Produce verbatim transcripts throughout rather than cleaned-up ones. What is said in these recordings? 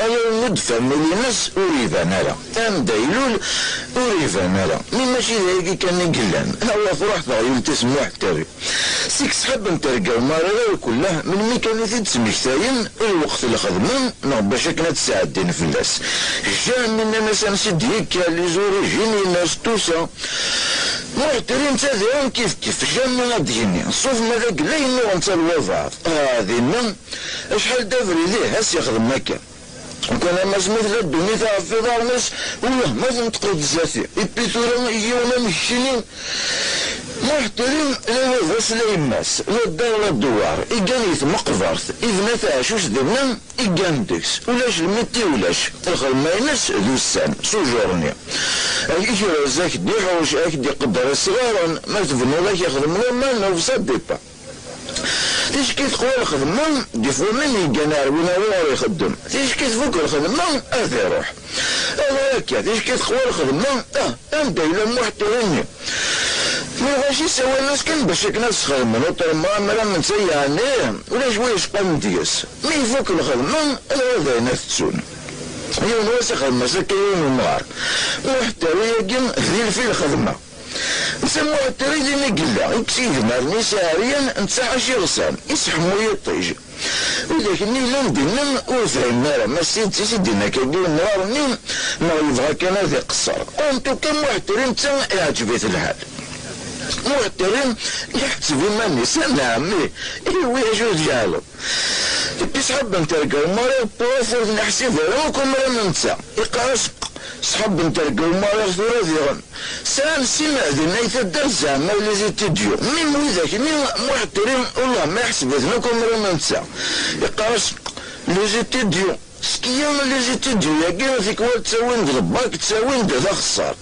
Ala inu d familya-ines ur iban ara. Anda ilul ur iban ara. Mi mačči d ayagi kan i yellan. Awa truḥ teɣyult-is Muḥ Terri. Seg ṣṣḥab n terga umarar akk llah, melmi kan i t-id-ttmektayen lweqt n lxedma, neɣ bac akken ad d-sɛeddin fell-as. Jamais nnan-as ansi d-yekka, les origines ines, tout ça. Muḥ Terri netta diɣen kif kif, jamais ad d-yini, ṣṣuf ma d agla yennuɣen talwabaɛḍ. Ah, dinna, acḥal d abrid ih as yexdem akka. Ukan am asmi tella ddunit ɣef iḍarren-is, ullah ma tenṭeq-d zdat-i. Ipi tura i yiwen am keččini, Muḥ Terri, la baba-s la yemma-s, la ddeṛ la ddewwer, igan di tmeqbert, ibna taɛcuct dinna, igan deg-s, ulac lmiti ulac, lxedma-ines d ussan, s ujuṛ-nni. Ak-, ikrez, ak-d-iḥuc, ak-d-iqedder isɣaren, ma tebnuḍ ak-ixdem laman, ufsa départ. Ticki teqwa lxedma, des fois même yeggan ar win wuɣur ixeddem. Ticki tfuk lxedma, ad iruḥ. Ala akka, ticki teqwa lxedma, ah, anda yella Muḥ Terri-nni? Lɣaci ssawalen-as kan bac akken ad sxedmen, uṭerma amram netta yeɛni, ulac wi yecqan deg-s. Mi ifuk lxedma, ala d ayen ad t-ttun. Yiwen wass ixdem-as akka yiwen umɣar. Muḥ Terri-agi d ilfi lxedma. Netta Muḥ Terri din i yella, ikkes idmaren-is ɛeryan, netta ḥaca iɣsan, iseḥmu yiṭij. Widak-nni yellan dinna ur fhimen ara ma s tidet i s-id-yenna akkagi umɣar-nni, neɣ yebɣa kan ad iqeṣṣer. En tout cas, Muḥ Terri netta iɛǧeb-it lḥal. Muḥ Terri iḥetteb iman-is, anɛam, ih, iwi acu tjeɛleḍ? Ipi ṣṣḥab n terga umarar, ur ten-iḥsib ara akk umram netta. Iqqar-as, ṣṣḥab n terga umarar tura diɣen. Sɛan sin dinna i taddart zeɛma les étudiants. Même widak-nni Muḥ Terri, ullah ma iḥseb-iten akk umram netta. Iqqar-as, les étudiants, skiya les étudiants-agi tikwal ttawin-d lbak, ttawin-d d axeṣṣar.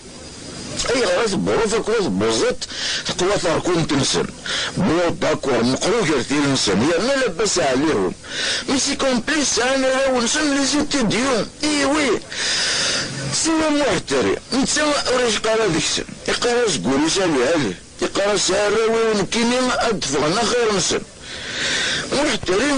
Ayɣer at Buṛuf akked at Buẓiṭ teqwa terkunt-nsen? Bon, d'accord, meqqer ugertil-nsen, yerna labas ɛlihum. Mais c'est complice, sɛan arraw-nsen les étudiants. Eh oui. Siwa Muḥ Terri, netta ur icqa ara deg-sen. Iqqar-as Guri-s a lɛali. Iqqar-as arraw-iw nekkini ad d-ffɣen axir-nsen. Muḥ Terri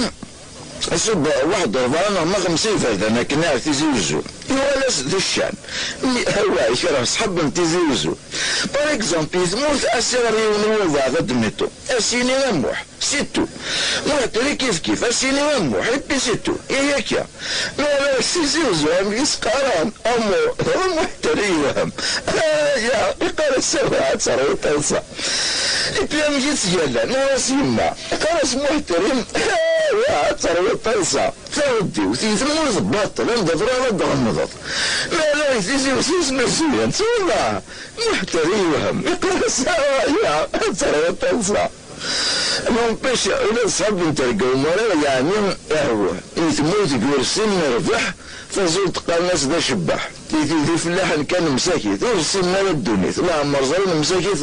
iṣubb waḥed rebɛa neɣ ma xemsa iberdan akken ar Tizi Uzzu. Yuɣal-as d ccan. Mi, awa, ikreh ṣṣḥab n Tizi Uzzu. Par exemple, i tmurt, asiɣer yiwen n walbeɛḍ ad d-miṭu. As-yini a Muḥ. C'est tout. Muḥ Terri kif kif, as-yini a Muḥ, et puis c'est tout. Ihi akka. Mi ara s-iziwzew amek i s-qqaren, amu, Muḥ Terri yewhem. Aya, iqqar-as awa ad terwiḍ taḍsa. Et puis amek i ttgallan, ur as yemma. Iqqar-as Muḥ Terri, aya, ad terwiḍ taḍsa. Taɣeddiwt, i tmurt baṭel, anda tebɣiḍ ad d-tɣemdeḍ. Mi ara i tiziwzew snuzuyen, ttwala. Muḥ Terri yewhem. Iqqar-as, aya, ad terwiḍ taḍsa. N'empêche, ula d ṣṣḥab n terga umarar, yeɛni, ahwah, i tmurt deg ur ssinen rrbeḥ, tazult qqaren-as d acebbeḥ. Tigi d ifellaḥen kan msakit, ur ssinen ara ddunit, leɛmer ẓran msakit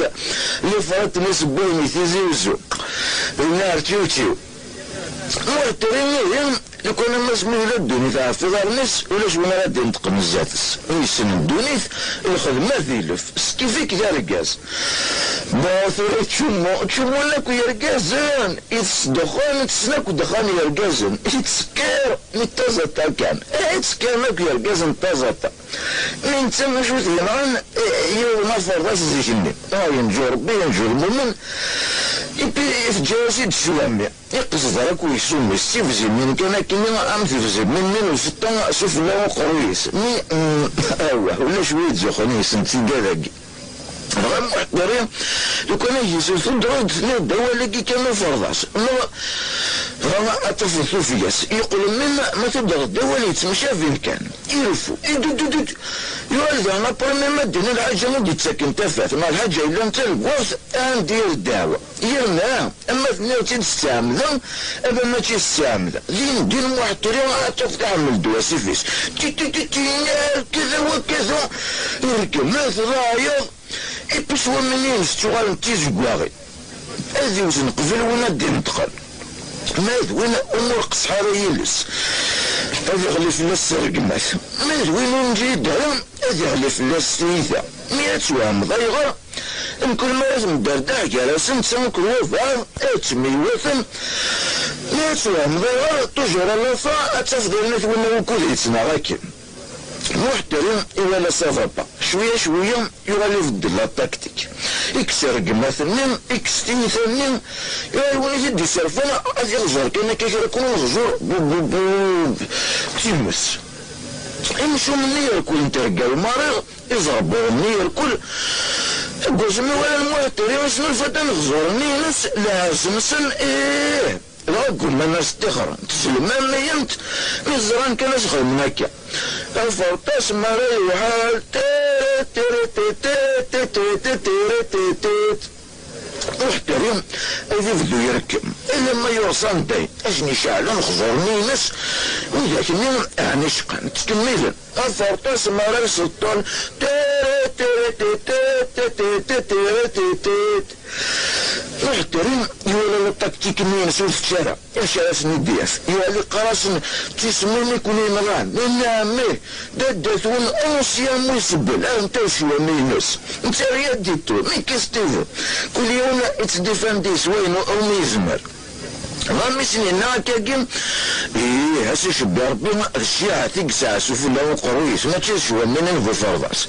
lifrat n isewwiyen i Tizi Uzzu. Dinna ar ttiwtiw. Muḥ Terri ihi, lukan am asmi yella ddunit ɣef iḍarren-is, ulac win ara d-ineṭqen zdat-s. Ur yessinen ddunit, lxedma d ilef, s kif-ik d argaz. Bon, tura ččummu, ččummun akk yergazen, itess ddexxan, ttessen akk ddexxan yergazen, ittsekkir, mi d taẓaṭa kan. Eh, ittsekkiren akk yergazen d taẓaṭa. Mi netta acu t-yenɣan, eh, yiwen aferḍas zik-nni. Ah, yenǧu Rebbi, yenǧu lmumen, ipi teǧǧa-yas-id ccwami. Iqẓeḍ akk weksum-is, s tibzimin kan akkenni am tibzimin-nni n useṭṭa sufella uqerruy-is. Mi, mm, awah, ulac wi yettzuxxun yis-sent tigad-agi. Dɣa Muḥ Terri, lukan ad yisel tudert, tenniḍ-d awal-agi kan uferḍas. Neɣ, dɣa ad tafeḍ tufeg-as. Yeqqel mmi ma tudreḍ-d awal yettemcabin kan. Ireffu. Idududud. Yuɣal daɣen après même ad d-ini lḥaǧa i d-yettaken tafat, neɣ lḥaǧa yellan d taleggaɣt, anda yir ddeɛwa. Yerna, ama tenniḍ-tt-id s ttɛemda, ama mačči s ttɛemda. Din din Muḥ Terri ad tafeḍ iḥemmel-d wasif-is. Ti, ti, ti, ti, kada wa kada. Irkem, ma tḍaɛeḍ, ipi s waman-ines ttuɣalent d tizeggaɣin. Ad iwten qbel win ad d-ineṭqen. Ma d win umi ur qeṣṣeḥ ara yiles, ad iɣli fell-as s rregmat. Ma d win ur nǧid ara, ad iɣli fell-as s tiyita. Mi ad twehmeḍ ayɣer, mkul mi ara temderdeḥ gar-asen netta akked walbeɛḍ, ad ttemyewwaten, Mi ad twehmeḍ ayɣer, toujours à la fin ad tafeḍ yerna-t winna wukud yettnaɣ akken. Muḥ Teri iwala ça va pas. Cwiya cwiya yuɣal ibeddel la tactique. Ikkes rregmat-nni, ikkes tiyita-nni, yuɣal win i t-id-iserfan ad iɣẓer kan akka kra kun uneɣẓur bu bu bu times. Imcumen-nni yerkul n terga umariɣ, iẓerburen-nni yerkul. Deg wasmi walan Muḥ Teri isnulfa-d aneɣẓur-nni-ines, lɛers-nsen, ih! Dɣa ggumman ad s-ṭṭixren, tezlem armi-yent mi ẓran kan ad s-xedmen akka. Aferṭas mi ara yewḥel, tiri tiri tiri tiri tiri tiri tiri. Muḥ Teri ad ibdu irekkem, alamma yuɣ Sunday, ad sen-iceɛl anexẓur-nni-ines, widak-nni ɛni cqan, ttkemmilen. Aferṭas mi ara iseṭṭel, tiri tiri tiri tiri tiri tiri tiri. Muḥ Teri iwala la tactique-nni-ines ur tečči ara. Acu ara sen-id-yaf? Yuɣal iqqar-asen, d tismin i ken-yenɣan. Nniɣ-am ih, dadda-twen ancien mu isebbel, anta ccwami-ines? Netta rien du tout, mais qu'est-ce que tu veux? Kul yiwen yettdifandi s wayen umi yezmer. Dɣa mi sen-yenna akkagi, ih, ad s-icebbi Rebbi d cciɛat i yesɛa s ufella uqerruy-is, mačči d ccwami-nni n Buferḍas.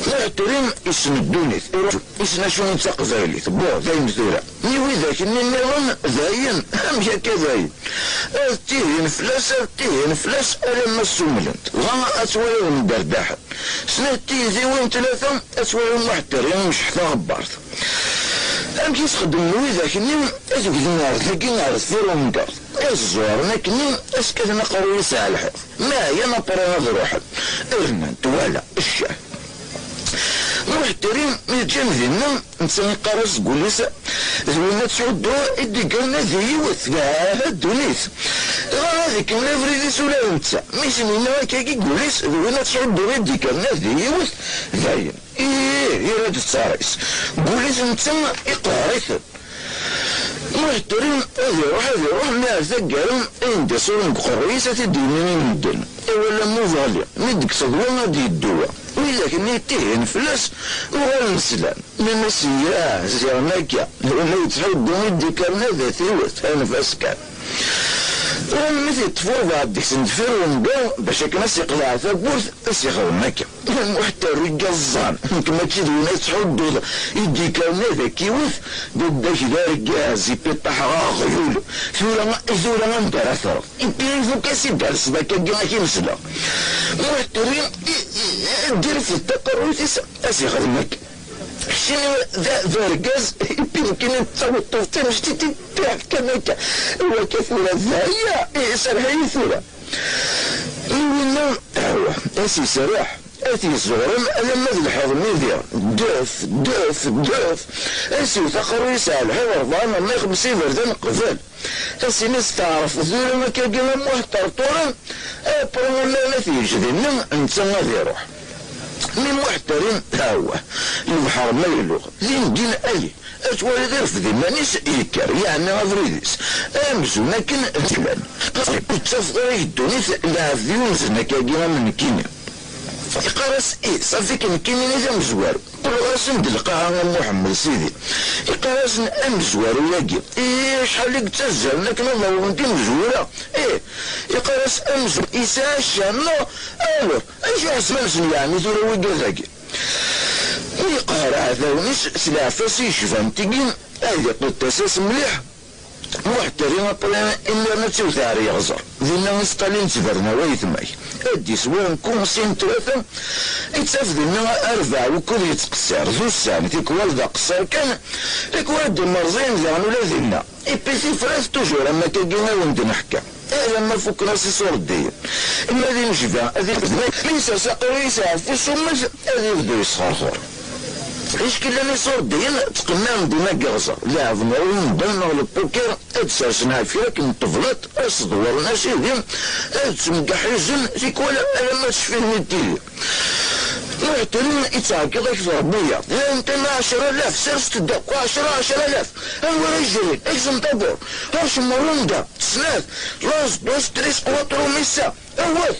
Muḥ Teri issen ddunit, iruḥ, issen acu i d taqbaylit, buh, dayen tura. Mi widak-nni nniḍen, dayen, amek akka dayen? Ad ttihin fell-as, ad ttihin fell-as, alamma ssumlen-t. Dɣa ad twaliḍ mderdaḥen. Snat tiytiwin, tlata, ad twaliḍ Muḥ Teri imceḥ taɣebbart. Amek i s-xeddmen widak-nni, ad gden ar dagi, ar deffir umgerḍ. Ad ẓuren akkenni, ad s-kkaten aqerruy-is ar lḥiḍ. Ma ɛyan, après ad ruḥen. Rnan-t, voilà, ccah. Muḥ Teri mi ǧǧan dinna, netta iqqar-as deg wul-is, d winna ttḥudduɣ i d-ikkren ad iyi-iwet, aha ddunit. Dɣa ad ikemmel abrid-is ula d netta. Mi s-yenna akkagi deg wul-is, d winna ttḥudduɣ i d-ikkren ad iyi-iwet, dayen. Ih, irra-d ttar-is. Deg wul-is netta iqehher-iten. Muḥ Teri ad iruḥ, ad iruḥ, mi ar taggara, ayen d-iṣuren deg uqerruy-is ad t-id-yini i medden. Iwala Mubaɣli, mi d-yekkes ḍwa ad yeddu wa. Widak-nni yettihin fell-as, uɣalen slan. Nnan-as, yah, ziɣen akka, d win ay yettḥuddun i d-ikkren ad t-iwet, anef-as kan. Tura mi t-yeṭṭef urbaɛ deg-sen deffir wemger, bac akken ad s-iqleɛ tawwurt, ad s-ixdem akka. Muḥ Teri ẓẓan, nekk mačči d win ad tḥudduḍ i d-ikkren ad ak-iwet, d addak d argaz, ipiṭaḥ ɣer aɣyul. Tura, tura anda ara terreḍ? Ipi ifuk-as i d-terseḍ akkagi ad k-imesleɣ. Muḥ Teri i, i, i, d-irfed taqerrut-is, ad s-ixdem akka. Keččini d, d argaz, ipi nekkini d taweṭṭuft tamectit i ṭṭiɛet kan akka. Iwakka tura d aya, ihi serreḥ-iyi tura. I winna, awah, ad s-iserreḥ, ad t-yezzuɣren alamma d lḥiḍ-nni diɣ. Def, def, def. Ad s-iwet aqerruy-is ar lḥiḍ rebɛa neɣ xemsa iberdan qbel. Ad s-ini steɛref tura akkagi a Muḥ Ṭerṭuren, après ma ara t-yeǧǧ dinna, netta ad iruḥ. Mi Muḥ Teri, awah, lebḥer ma iluɣ, din din ali, ad twaliḍ irfed iman-is yekker, yeɛni abrid-is. Amzun akken d-llan. Ur ttafeḍ ara deg ddunit lɛebd yunzen akkagi am nekkini. Iqqar-as, ih, ṣafi-k nekkini d amezwaru. Qqleɣ-asen-d lqaɛa a Muḥemmed Sidi. Iqqar-asen amezwaru-agi. Ih, acḥal i yettazzalen akken ad awḍen d imezwura. Ih, iqqar-as amezwaru yesɛa ccan, neɣ? Alors, acu iḥesben-sen yeɛni tura wigad-agi? Mi yeqher aɛdawen-is s leɛfas i yecban tigi, ad iqqel d tasa-s mliḥ. Muḥ Teri après imiren ad tiwet ar yeɣẓer. Dinna i s-qqalin ttberna wayetma-k. Ad d-iswa nku sin tlata, ittaf dinna arbaɛ wukud yettqessir. D ussan, tikwal d aqeṣṣer kan, tikwal d imerẓiyen daɣen ula dinna. Ipi tifrat toujours am akkagi awen-d-neḥka. Alamma fukken-as iṣurdiyen. Ima d inejba, ad ibdu. Mi yesers aqerruy-is ɣef usummet, ad ibdu yesxerxur. Icki llan iṣurdiyen ttqemmiren dima deg iɣẓer. Leɛben ɣur umdan neɣ lepukir, ad d-sersen ɣef kra akken ṭṭeblat, ad s-ḍewren asidi, ad ttemgaḥizen, tikwal alamma tecfihni tidi. Muḥ Teri yettɛeggiḍ akter n wiyaḍ. Anta ma ɛecra alaf, serset-d akk ɛecra, ɛecra alaf. Anwa ara yejrin? Egzem tabur. Arcem runda, snat, los, dos, tris, cuatro, misa. Awat.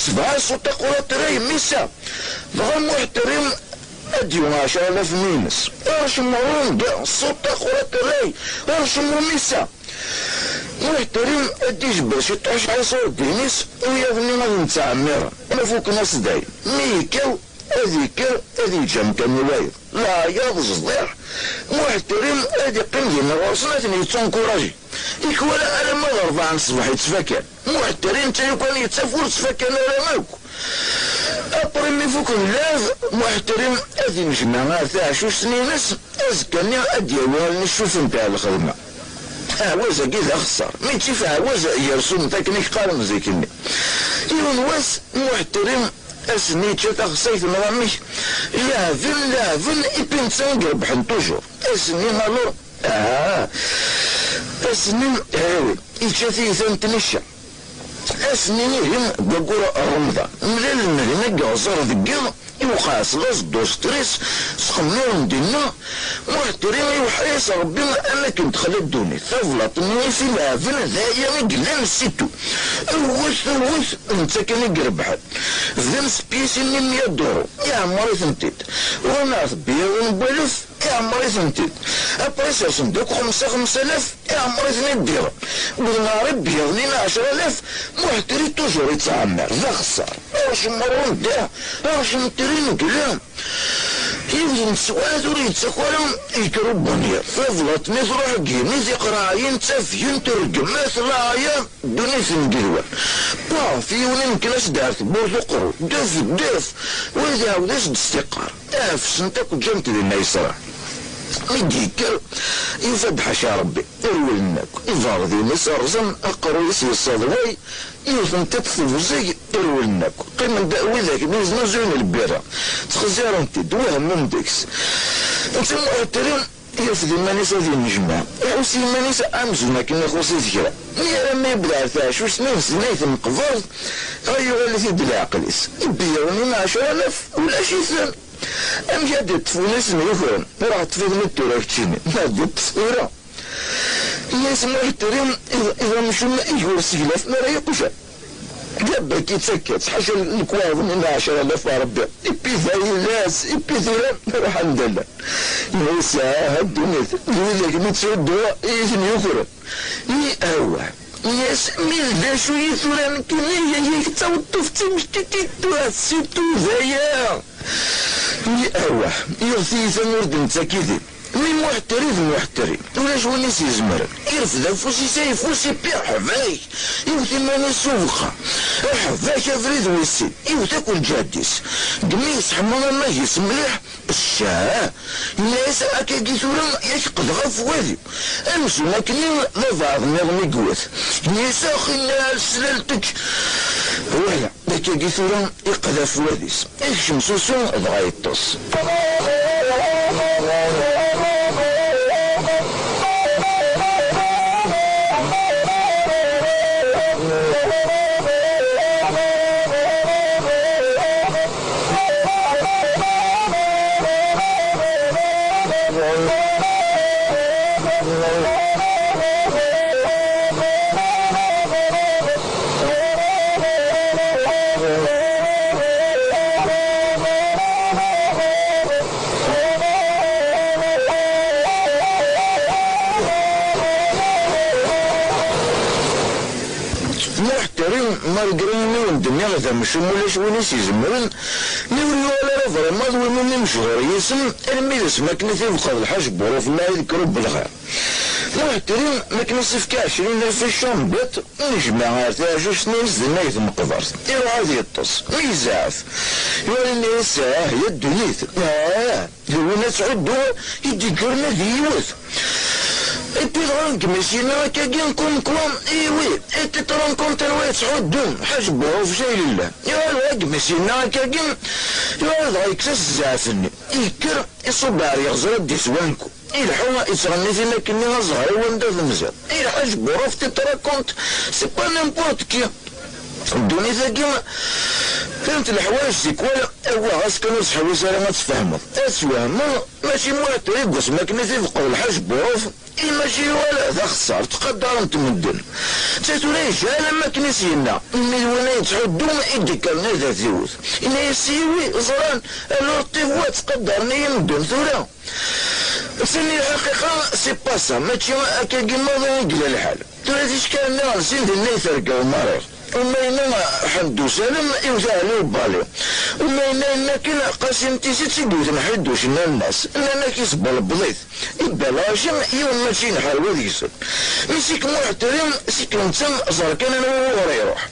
Sebɛa, suṭa, cuatro, misa. Dɣa Muḥ Teri ad d-yuɣ ɛecra alaf-nni-ines. Arcem runda, suṭa, cuatro, arcem misa. Muḥtrim ad d-ijebber ciṭuḥ iṣurdiyen-is, wiyaḍ-nni ad ten-ttɛemmiren, ma fukken asday, mi yekkaw, ad yekker, ad yeǧǧ amkan i wayeḍ. Leɛyaḍ, ẓḍiḥ, Muḥtrim ad yeqqim dinna ɣur-sen, ad ten-yettunkuraji. Tikwal alamma d ṛebɛa n ṣṣbeḥ yettfakan. Muḥtrim netta lukan yettaf ur ttfakan ara akk. Après mi fukken lɛib, Muḥtrim ad innejmaɛ ar taɛcuct-nni-ines, azekka-nni ad d-yawi allen iccufen ar lxedma. Aɛwaz-agi d axeṣṣar, mi ttif aɛwaz yersum, akken i k-qqaren zik-nni. Yiwen wass, Muḥtrim ass-nni yečča taxsayt neɣ amek, leɛben, leɛben, ipi netta i irebḥen toujours. Ass-nni, alors, ah, ass-nni, eh, yečča tiyita n tnicca. Ass-nni ihi deg waggur n Remḍan, mlalen dinna deg iɣẓer deg yiḍ, iwqeɛ-as laẓ d ustris, ttxemmiren dinna, Muḥtrim iweḥḥa-yas Rebbi am akken texla ddunit, tablaṭ-nni i t-ileɛben, d aya i yellan, c'est tout. Wwet, wwet, netta kan i irebḥen. Bdan s pyisi-nni mya duru, iɛemmer-itent-id. Ruḥen ɣer tebyiḍin n walef, iɛemmer-itent-id. Après sersen-d akk xemsa, xemsa alaf, iɛemmer-iten-id diɣen. Wwḍen ɣer ibyiḍen-nni n ɛecra alaf, Muḥtrim toujours yettɛemmir, d axeṣṣar. Ruḥ cemmer ur nedda, ruḥ cemmer trin gla. Yiwet n teswiɛt ur yettak ara, yekker ubunyiḍ. Tablaṭ-nni truḥ deg yimi, tiqraɛyin ttafgent, rregmat, leɛya. Ddunit n yigedwan. Paf, yiwen imekkel-as-d ar tewwurt uqerru. Def, def! Wid iɛawed-as-d s tiqqar. Ɛefsent akk, ǧǧant dinna yesra. Mi d-yekker, yufa-d ḥaca Rebbi, irewlen akk. Iberḍiyen-is rẓen, aqerruy-is yessaḍway, yiwet n tiṭ tebzeg, irewlen akk. Qqimen-d widak-nni yeznuzuyen lbirra, ttxezzirent-id, wehmen deg-s. Netta Muḥtrim, irfed iman-is ad yennejmaɛ. Iḥuss i yiman-is amzun akken ixuṣ-it kra. Mi ara ma yebda ar taɛcuct-nni, d zzna i tmeqbert, ɣa yuɣal-it-id leɛqel-is. Ibeyyiḍen-nni n ɛecra alaf, ulac-iten. Amek ad d-ṭṭfen i sen-yukren? Ruḥ ṭṭef-iten-id tura keččini. Ma d-iṭṭef tura. Yenna-yas Muḥtrim, iḍ-, iḍ amcum, ihi ur seglafen ara yiqjan. D abaki ttakka-tt, ḥaca lekwaɣeḍ-nni n ɛecra alaf a Rebbi. Ipi d ayla-s, ipi tura, ruḥ anda llan. Yenna-yas, ah, a ddunit, d widak mi ttɛudduɣ i yi-ten-yukren. I awah. Yenna-yas, mi d acu-yi tura nekkini, yak d taweṭṭuft d timectitit tura, si tudaya. I awah, yuɣ tiyita ur d-nettak idin. Mi Muḥtrim d Muḥtrim, ulac win i s-izemren. Irfed afus-is ayeffus, ipi ḥbak, iwet iman-is s ubeqqa. Ḥbak abrid wis sin, iwet akk lǧehd-is. Deg mi yesseḥma amag-is mliḥ, ccah! Yenna-yas, akkagi tura yak qqdeɣ afwad-iw. Amzun akkenni d abeɛḍ nniḍen i yewwet. Yenna-yas, axi nna s laltečč. Wala. Akkagi tura iqdef wad-is, ikcem s usu dɣa yeṭṭes. Muḥtrim, malgré imi wen-d-nniɣ d amcum, ulac win i s-izemren, mi ur yuɣal ara vraiment d win umi mejhur yisem, almi d asmi akken i t-ibqeḍ lḥaǧ Buruf, lɛid krub belxir. Muḥtrim, mi akken i s-ifka ɛecrin alef i ccambiṭ, Nejmeɛ ar taɛcuct-nni-ines dinna deg tmeqbert. Iruḥ ad yeṭṭes. Mi yezɛef, iwala-nni-as, ah, ya ddunit! Ah, d win ad ttḥudduɣ i d-yekkren ad iyi-iwet. Et puis dɣa gma-s yenna akkagi, comme quoi, eh oui, et tu te rends compte anwa yettḥuddun? Ḥaǧ Buɛuf Jayl llan. Iwala gma-s yenna akkagi, iwala dɣa yekkes-as zzɛaf-nni. Yekker, iṣubb ar yeɣẓer ad d-iswanku. Ileḥḥu, ittɣenni tin akkenni aẓehriw anda temziḍ. Ileḥḥu Ḥaǧ Buɛuf tu te rends compte, c'est pas n'importe qui. Ddunit-agi, llant leḥwayeǧ tikwal, awah, ɣas kan ur tettḥewwis ara ad tfehmeḍ. Ad twehmeḍ, mačči Muḥ Ṭriggus makken i t-ibqeḍ Lḥaǧ Buɛuf, i mačči wala d axeṣṣar, ttqadaren-t medden. Netta tura yejɛel am wakken i s-yenna, imi d win ay yettḥuddun i d-ikkren ad t-iwet. Yenna-yas, yiwi, ẓran, alors tu vois, ttqadaren-iyi medden tura. Sani lḥaqiqa, c'est pas ça, mačči akkagi maḍi i yella lḥal. Tura ticki nniɣ-n sin dinna i terga umariɣ. Umayna Ḥemd Usalem iwet Ɛli Ubali. Umayna yenna akken Qasim Tisett i yewten Ḥidduc n Almas. Nnan-ak isbelbeḍ-it. Ibba lɣaci yiwen mačči yenḥar wa deg-sen. Mi sik Muḥtrim, sik netta ẓer kan anwa wuɣur iruḥ.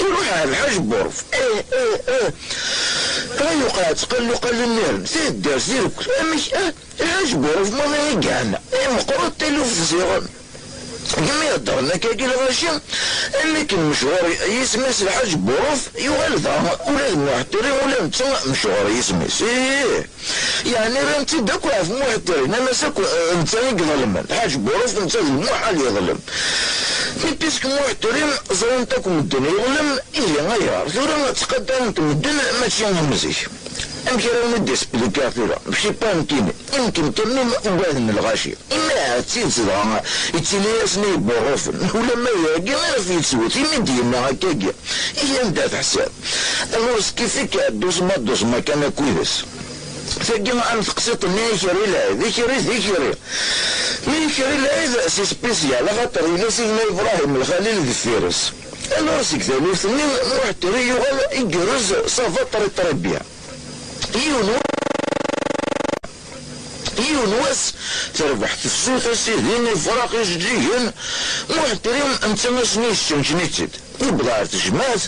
Iruḥ ɣer Lḥaǧ Buruf. Ih, ih, ih. Dɣa yuqeɛ ttqalluqal imir-n. Taddart di rrekd. Amek, ah? Lḥaǧ Buruf maḍi i yeɛna, i meqqret taluft ziɣen. Deg mi heddren akkagi lɣaci, am akken mecɣur yisem-is Lḥaǧ Buruf, yuɣal dɣa ula d Muḥtrim ula netta mecɣur yisem-is. Ih! Yeɛni rran-tt-id akk ɣef Muḥtrim, am as akk, eh, netta i iḍelmen. Lḥaǧ Buruf netta d lmuḥal yeḍlem. Mi puisque Muḥtrim ẓran-t akk medden yeḍlem, ihi ayɣer tura ttqadaren-t medden mačči am zik? Amek ara wen-id-esplikiɣ tura? Mačči pas nekkini. Imken kan même ugaden lɣaci. Imi ahat d tidet dɣa yettili-asen i ibuṛṛufen. Ulamma d ayagi iɣef yettwet, imi d-yenna akkagi. Ihi anda teḥṣiḍ? Alors kif-ik doucement doucement kan akked-s. Tagi am teqsiṭ-nni ikri lɛid, ikri d ikri. Mi ikri lɛid, c'est spécial, axaṭer yella Sidna Ibrahim Lxalil deffir-s. Alors seg taluft-nni, Muḥtri yuɣal igerrez, ça va très très bien. Yiwen wa-, yiwen wass, terbeḥ tefsut, a sidi, ifrax ijeǧǧigen, Muḥtri netta ass-nni yesčenčen-itt-id. Yewweḍ ɣer tejmaɛt,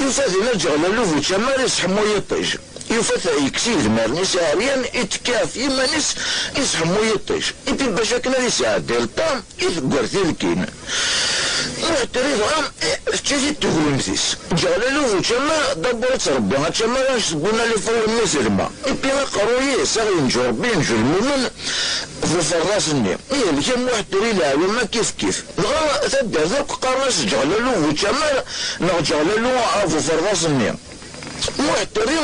yufa din Aǧeɣlalu Bu Camar iseḥmu yiṭij. Yufa-t yekkes idmaren-is ɛeryan, itekki ɣef yiman-is, iseḥmu yiṭij. Ipi bac akken ad isɛeddi lṭam, i teggar tilkin. Muḥtri dɣa, eh, tečča-t-id teglimt-is. Ǧeɣlalu Bu Camar, dabur ad tṛebbi ačamar anect n win alif awal-nni zelma. Ipi aqerruy-is, a ɣ-yenǧu Ṛebbi, yenǧu lmumen, bu ferḍas-nni. Ihelk am Muḥtri leɛyama kif kif. Dɣa taddart akk qqaren-as Ǧeɣlalu Bu Camar neɣ Ǧeɣlalu a bu ferḍas-nni. Muḥtri,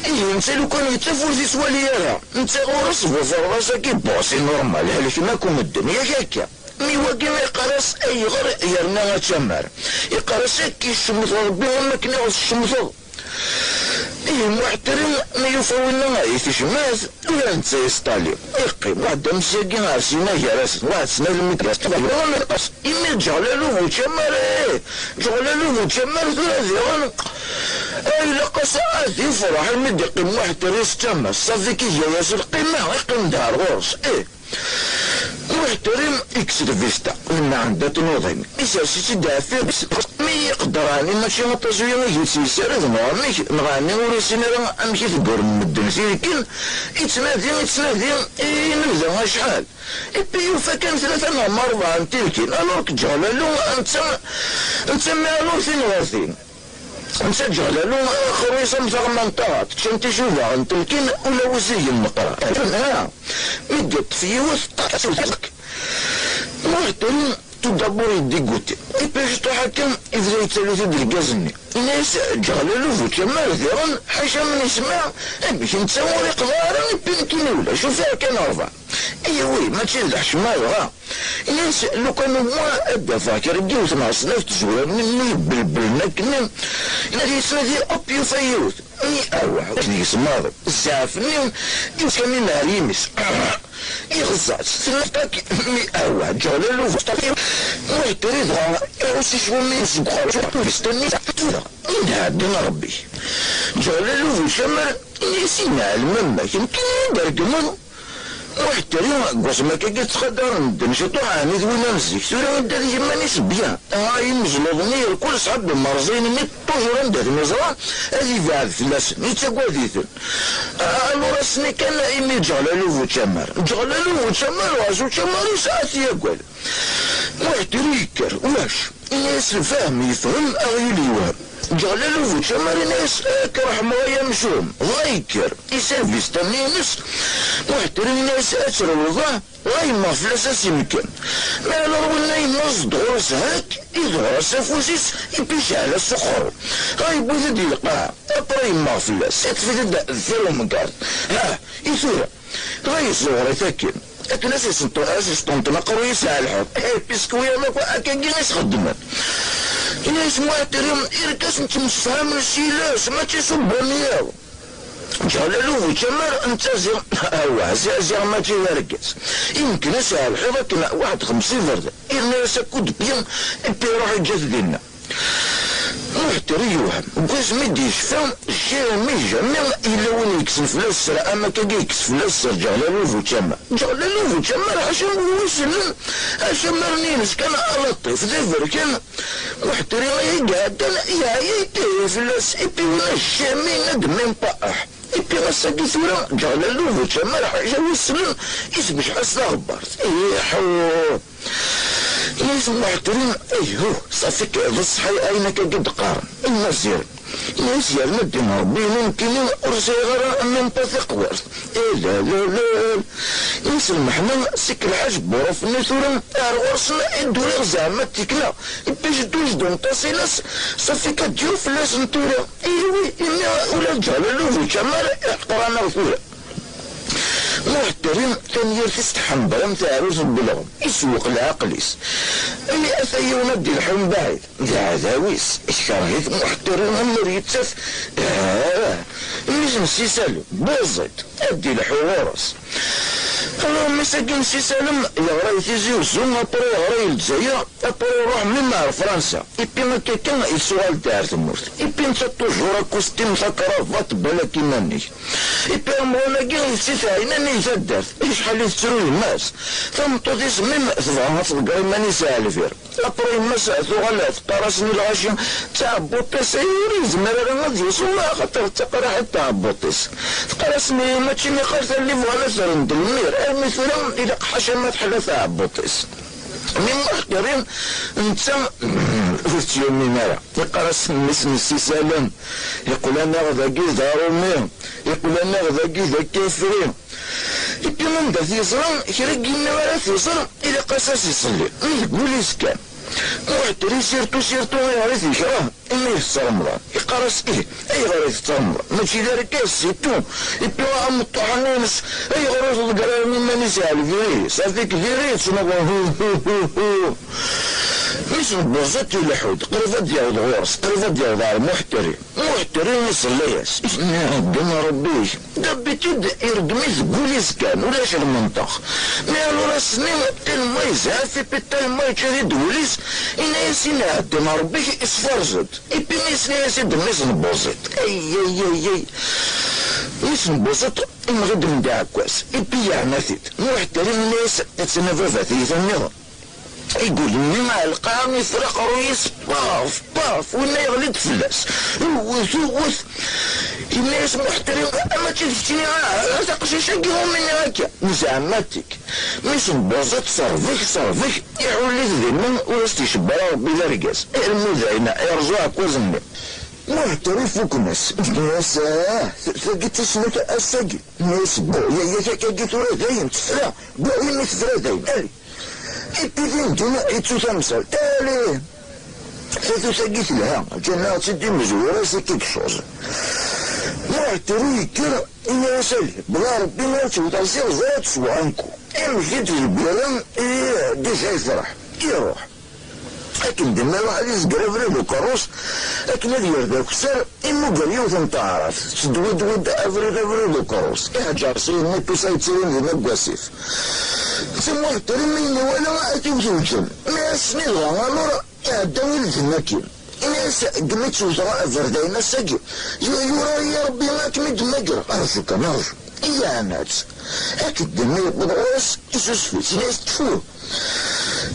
ihi netta lukan yettaf ur t-ittwali ara. Netta ɣur-s bu ferḍas-agi, bon, c'est normal, helken akk medden, yak akka. Mi wagi iqqar-as ayɣer yerna ačamar? Iqqar-as akka icemmeḍ Ṛebbi am akken i ɣ-tcemteḍ. Ihi Muḥtri mi yufa winna i tejmaɛt, ula d netta yesṭali. Iqqim waḥed am syagi ar sina gar-asen, waḥed snat lmitrat. Imi Ǧeɣlalu Bu Camar, eh, Ǧeɣlalu Bu Camar tura diɣen, eh, ilaq-as ad yefreḥ imi d-iqqim Muḥtri s tama, ṣafi k-iga-yas lqima, iqqim-d ar ɣur-s, ih. Muḥtri ikkes lvista, menna anda tnuḍin, isers-itt-id ɣef iɣes, mi iqedder ɛni mačči aṭas uya i yesserred neɣ amek, neɣ ɛni ur issin ara amek i teggurem medden tilkin, ittnadi, ittnadi, i nebda acḥal. Ipi yufa kan tlata neɣ ma rebɛa n tilkin, alors que Ǧeɣlalu, netta, netta mi alors tin ɣer tin. Netta Ǧeɣlalu, axerru-is am taɣma n taɣaṭ, ččan ticubaɣ n telkin, ula wuzigen meqqran. Ha, mi d-iṭṭef yiwet, ṭṭaṭ, Muḥtri, tout d'abord yeddigguti. Ipi juste akken, ibda yettalu-t-id lgaz-nni. Ini-as, Ǧeɣlalu Bu Camar diɣen, ḥaca mi nesma, amek netta ur iqḍa ara, ipi nekkini ulac, ufiɣ kan rebɛa. Ihi wi, mačči d lḥecma dɣa. Ini-as, lukan umwa ad d-afeɣ kra n yiwet neɣ snat tezwar-nni yebbelblen akkenni, ad yettnadi, hop, yufa yiwet. Mi awah, deg-s maḍi. Zzɛaf-nni, yusa-nni ar yimi-s. Iɣeẓẓa-tt, tella ṭak, mi awah, Ǧeɣlalu Bu Camar. Muḥtri dɣa, iɣusi cwiya seg uxerǧu, tura, i nɛeddi n Ṛebbi. Ǧeɣlalu Bu Camar, ini-as, inɛel mamma-k, nekkini i d-regmeḍ. Muḥtri, deg wasmi akkagi ttqadaren medden ciṭuḥ, ɛni d win am zik, tura anda d yiman-is bya. Ay imezluḍ-nni, irkul ṣṣḥab imerẓiyen-nni, toujours anda ten-iẓra, ad ibeɛɛed fell-asen, yettagad-iten. Alors ass-nni kan, imi Ǧeɣlalu Bu Camar. Ǧeɣlalu Bu Camar, ɣas ur ččam ara yesɛa tiyagad. Muḥtri yekker, wac? Ini-as lfahem yefhem, aɣyul yewhem. Ǧeɣlalu Bu Camar ini-as, ad k-ṛeḥmeɣ ay amcum. Dɣa yekker, iservi s tama-ines, Muḥtri ini-as, ad trewleḍ, ah? Dɣa yemmeɣ fell-as asimken. Mi ara ṛwin yemmeẓ-d ɣur-s hak, iḍher-as afus-is, ipi icɛel-as s uqerru. Dɣa yewwi-t-id i lqaɛa, après yemmeɣ fell-as, iṭṭef-it-id deffir umgaṛ. Ha, i tura? Dɣa yezzuɣer-it akken. Akken as-isenṭ-, as-isṭenṭen aqerruy-is ɛelḥuḍ. Eh, puisque wiyaḍ akk akkagi i s-xeddmen. Ini-as Muḥtri, irkasen ttemsefhamen s yiles, mačči s ubunyiḍ. Ǧeɣlalu bu tcamar netta ziɣ, awah, ziɣ, ziɣ mačči d argaz. Imken-as ɛelḥiḍ akken waḥed xems iberdan. Irna-yas akkud byin, ipi iruḥ iǧǧa-t dinna. Muḥteri yewhem, deg wasmi d-yecfa, jami, jami, yella win yekksen fell-as sser, am akkagi yekkes fell-as sser Ǧeɣlalu bu tcamar. Ǧeɣlalu bu tcamar, ḥaca win wi isellen, acamar-nni-ines kan alaṭif, d aberkan. Muḥteri ay iɛeddan, yeɛya yettihi fell-as, ipi win jami ad m-impaḥ. Ipi ass-agi tura, Ǧeɣlalu bu tcamar, ḥaca wi isellen, isbecḥ-as taɣebbart. Iḥu! Yis Muḥteri, ayhuh, ṣafi-k d ṣṣeḥ ayen akka i d-qqaren Imaziɣen. Yis yerna ddin Ṛebbi-inu nekkini ur sɛiɣ ara même pas tiqwart. Ilalal! Yis lmeḥna, seg lḥaǧ n Buruf-nni tura, ar ɣur-sen i d-uriɣ zeɛma d tikna. Ipi jeddu jeddu n Ṭasinas, ṣafi-k ad d-yuf fell-asen tura. Iwi, imi ula d Ǧeɣlalu bu tcamar iḥqer-aneɣ tura. Muḥteri, tanyirt-is tḥember am teɛrurt n welɣem, isewweq leɛqel-is. Ay ata yiwen ad d-ilḥu mbaɛid, d aɛdaw-is, ikreh-it Muḥteri am ur yettat, ah, mmi-s n Si Salem, Buẓiṭ, ad d-ilḥu ɣur-s. Alors, mmi-s-agi n Si Salem, yeɣra i Tizi Uzzu, après yeɣra i Lezzayer, après iruḥ même ar Fransa. Ipi akka kan, yettuɣal-d ar tmurt. Ipi netta toujours akustim, takravat, balak iman-ik. Ipi amɣun-agi yessi teɛynen i taddart, acḥal i tettru yemma-s. Tameṭṭut-is même tebɣa ad tḍegger iman-is ar lbir. Après yemma-s tuɣal teqqar-asen i lɣaci, d taɛebbuṭ-is ur yezmir ara ad yuẓum axaṭer d taqraḥit taɛebbuṭ-is. Teqqar-asen i mačči niqal talli bɣan ad t-rren d lmir, armi tura ilaq ḥaca ma teḥla taɛebbuṭ-is. Mi Muḥ Kerim netta ur tt-yumin ara. Iqqar-as mmi-s n Si Salem, iqul-aneɣ dagi d aṛumi, iqul-aneɣ dagi d akafri. Ipi anda t-yeẓra, kra n yimi ara t-iẓer, ilaq-as ad s-iṣelli. Mi deg wul-is kan. Muḥ Kerim sirtu, sirtu ayɣer i t-yekreh, imi itett Remḍan. Iqqar-as ih, ayɣer i tettamneḍ? Mačči d argaz, c'est tout. Ipi ameṭṭuḥ-nni-ines, ayɣer ur tḍegger ara iman-is ar lbir-is? Afik diri-tt, neɣ hu, hu, hu, hu. Mmi-s n Buẓiṭ ileḥḥu-d, qrib ad d-yaweḍ ɣur-s, qrib ad d-yaweḍ ɣer Muḥ Kerim. Muḥ Kerim iṣella-yas, iɛeddi Ṛebbi-k. D'habitude, ireggem-it deg wul-is kan, ulac lmenṭeq. Mais alors ass-nni, tellement yezɛef, ipi tellement yečča di ddwel-is, yenna-yas, iɛeddi Ṛebbi-k, isferẓ-d. Ipi mi yesla-yas-id mmi-s n Buẓiṭ. Ay, ay, ay, ay. Mmi-s n Buẓiṭ, imɣi-d mdaɛekkas. Ipi yeɛna-t-id. Muḥ Kerim yenna-yas, attan a baba, tiyita nniḍen. Igul-nni ar lqaɛa, ifra aqerruy-is, paf, paf, winna yeɣli-d fell-as. Wwet, wwet. Yenna-yas Muḥ Kerim, mačči d keččini, ah, d aqcic-agi umi nniɣ akka. Zeɛma-t-ik. Mmi-s n Buẓiṭ, ṣerbek, ṣerbek. Iḥulli-t dinna ur as-t-icebber ara Ṛebbi d argaz. Armi d ayen, irẓu aɛekkaz-nni. Muḥ Kerim ifuken-as. Yenna-yas, ah, t-, tagi d tis snat ass-agi. Yenna-yas, bo, ya, ya, ya, tagi tura dayen tefra. Bo, imi tefra dayen, ali. Ipi din din yettu tamsalt. Ali! Tatut-agi telha, ǧǧan-aɣ-tt-id imezwura, c'est quelque chose. Muḥ Kerim yekker, yenna-yas, ali, bla Ṛebbi ma ur tewteḍ ziɣ ẓer ad tesweḍ anku. Imlek-d lbira, i, déjà yefreḥ, iruḥ. Akken d-nniḍ, ad izger abrid ukerrus, akken ad yerr d akessar, imugger yiwet n taɛrabt, tettedwidwid abrid, abrid ukerrus. Iḥǧer s yiwen n upusa yettilin dinna deg wasif. Netta Muḥ Kerim mi yenna wala ad t-iwet lǧenn. Mi ass-nni dɣa alur, iɛedda i lǧenn akkin. Ini-as, gmi tt-wteɣ aberdayen ass-agi, yu-, yura-yi Ṛebbi ad kem-id-mmagreɣ. Rju kan, rju. Yeɛna-tt. Akken d-nni yewweḍ ɣur-s, isusef-itt, ini-as, ttfu!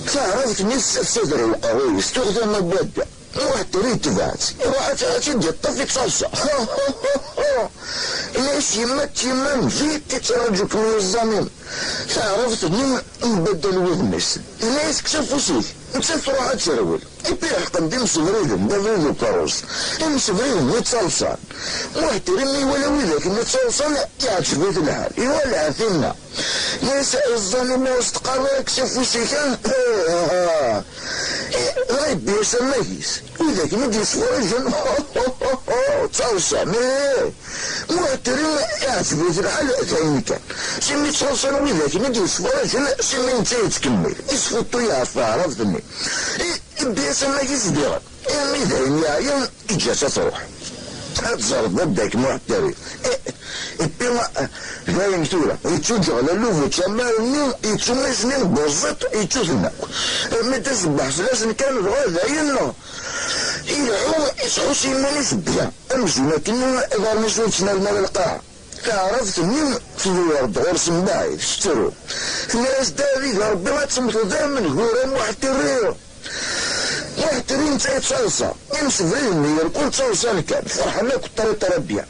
Taɛrabt-nni tessafsader i uqerruy-is, tuɣ tama n wadda. Muḥ Kerim yetbeɛ-tt, iruḥ ad tt-, ad tt-id-iṭṭef, ittaḍsa. Ini-as, yemma d yemma-m, di tettraǧu-kem yiẓẓan-im. Taɛrabt-nni mbaddal wudem-is. Ini-as, kkes afus-ik. Nettat truḥ ad terwel. Ipi ḥeqqen-d imsebriden, d abrid ukerrus. Imsebriden-nni ttaḍsan. Muḥ Kerim mi iwala widak-nni ttaḍsan, iɛǧeb-it lḥal. Iwala tinna. Yenna-yas, ay ẓẓan imi ur s-teqqareḍ ara kkes afus-ik, ah? Dɣa yebbi-yas amag-is. Widak-nni d-yesfurǧen, ttaḍsan, ih. Muḥ Kerim iɛǧeb-it lḥal d ayen kan. Simi ttaḍsan widak-nni d-yesfurǧen, simi netta yettkemmil. Isfuttuy ɣef taɛrabt-nni. I-, ibbi-yas amag-is diɣen. Imi d ayen yeɛya, iǧǧa-tt ad truḥ. Ad tẓerreḍ dadda-k Muḥ Kerim. I-, Dayen tura, yettuǧeɣlal ubučamar-nni, yettu isem-nni n Buẓẓiṭ, yettu-ten akk. Armi d-isebbeḥ fell-asen kan, dɣa dayen, ileḥḥu, ittḥus iman-is bla. Amzun akkenni iḍarren-is ur ttnalen ara lqaɛa. Taɛrabt-nni tdewwer-d ɣur-s mbaɛid, tettru. Tenna-yas-d: "A Rebbi, ad temmteḍ d amengur a Muḥ Tirri." Muḥ Tirri netta yettaḍsa. Imsebrid-nni irkul ttaḍsan kan, ferḥen akk très très bien.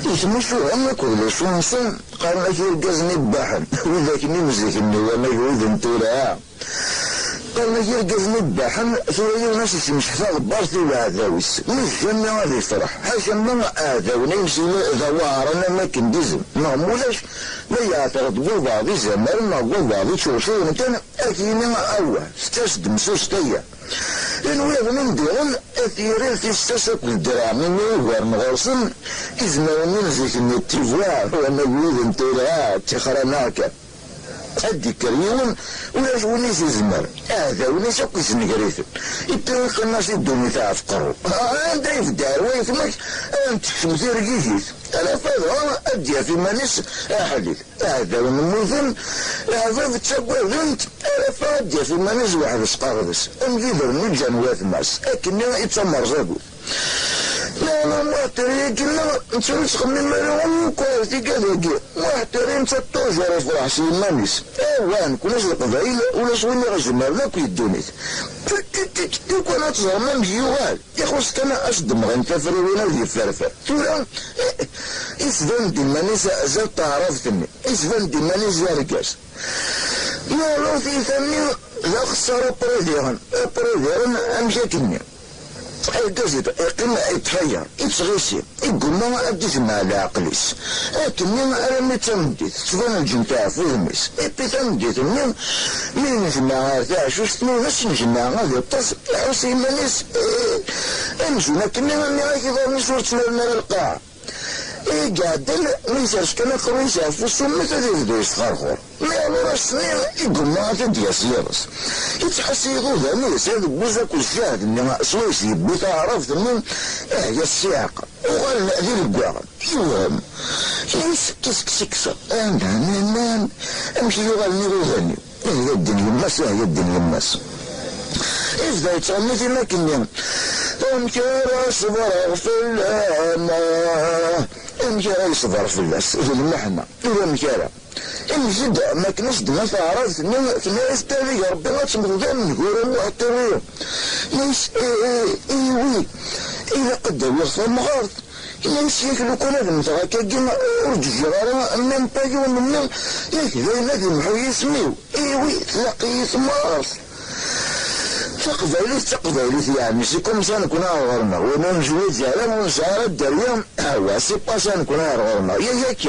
I tmucuha akked lacu-nsen, qqaren-ak irgazen ibbaḥen, widak-nni n zik-nni, wamag wid n tura. Qqaren-ak irgazen ibbaḥen, tura yiwen ad s-issemceḥ taɣebbart i uɛdaw-is, mi tejjami ad ifreḥ. Ḥaca ma aɛdaw-nni-ines yella d awaɛran am akken d izem, neɣ mulac, ma yeɛteq deg walbeɛḍ izamaren neɣ deg walbeɛḍ ičurcuren kan, ad k-yini awah, tettas-d temsust aya. Inwiḍen-in diɣen, ad t-yerr tissas akked ddreɛ-nni ugaren ɣur-sen, izmawen-nni n zik-nni d tibuɛer, wamag wid n tura d tixra-nneɣ kan. Ad d-ikker yiwen, ulac win i s-izmer. Iɛdawen-is akk issenger-iten. Ipiwiqen-as i ddunit ɣef qerru. Anda yebda ar wayetma-k, ad n-tekcem tirgigit. Ala fadɣa ad d-yaf iman-is aḥlil. Iɛdawen mmuten, leɛbad ttaggaden-t. Ala fa ad d-yaf iman-is weḥd-s qerdes. Am yider-nni ǧǧan watma-s. Akkenni i d tamerẓagut. Meɛna Muḥ Tirri-agi-nneɣ, netta ur yettxemmim ara akk ar tigad-agi. Muḥ Tirri netta toujours ifreḥ s yiman-is. Awah, nekkni s Leqbayel, ulac win i ɣ-izemren akk di ddunit. Lukan ad teẓrem amek yuɣal, ixuṣ kan ad s-d-mɣin tafriwin ad yefferfer. Tura, isban-d iman-is azal taɛrabt-nni, isban-d iman-is d argaz. Meɛna tiyita-nni d axeṣṣar après diɣen, après diɣen amek akkenni. Argaz iṭ-, iqqim ittḥayar, ittɣisi, iggumma ad d-ijmeɛ leɛqel-is. Akkenni armi d tameddit, tettban lǧent ɣef wudem-is. Ipi tameddit-nni, mi nejmeɛ ar taɛcuct-nni, d ass nejmeɛ ad iṭṭes, iḥus iman-is, eh, amzun akkenni armi ak iḍarren-is ur ttnalen ara lqaɛa. I iɛeddan, mi isers kan aqerru-is ɣef usummel, ad yebdu yesxerxur. Mi alur ass-nni, iggumma ad t-id-yas yiḍes. Ittḥess i iḍudan-is, adebbuz akked ccahd-nni, swayes yewwi taɛrabt-nni, ah, ya ssiɛqa. Uɣalen d ileggaɣen, iwhem. Yenna-yas: "Qu'est-ce que c'est que ça? Anda, amek i yuɣalen iḍudan-iw?" Ihya ddin yemma-s, ihya ddin yemma-s. Yebda yettɣenni tin akkenni: "Amek ara ṣebreɣ fell-am? Amek ara yeṣber fell-as?" D lmeḥna, ur amek ara. Imzi-d, makken as-d-tenna taɛrabt-nni, tenna-yas: "Ttadeg Rebbi ad temmteḍ d amengur a Muḥ Tirri." Yenna-yas: "Eh, eh, eh, oui, ilaq ad d-awiɣ tamɣart." Yenna-yas: "Yak lukan ad mmteɣ akkagi, ur d-ǧǧiɣ ara même pas yiwen-nni, yak dayen ad imḥu yisem-iw. Iwi, tlaq-iyi temɣart." Taqbaylit d taqbaylit, yeɛni, c'est comme ça nekkni ar ɣur-neɣ. Win ur nezwiǧ ara, ur nesɛi ara dderya, awa, c'est pas ça nekkni ar ɣur-neɣ. Ya, yak,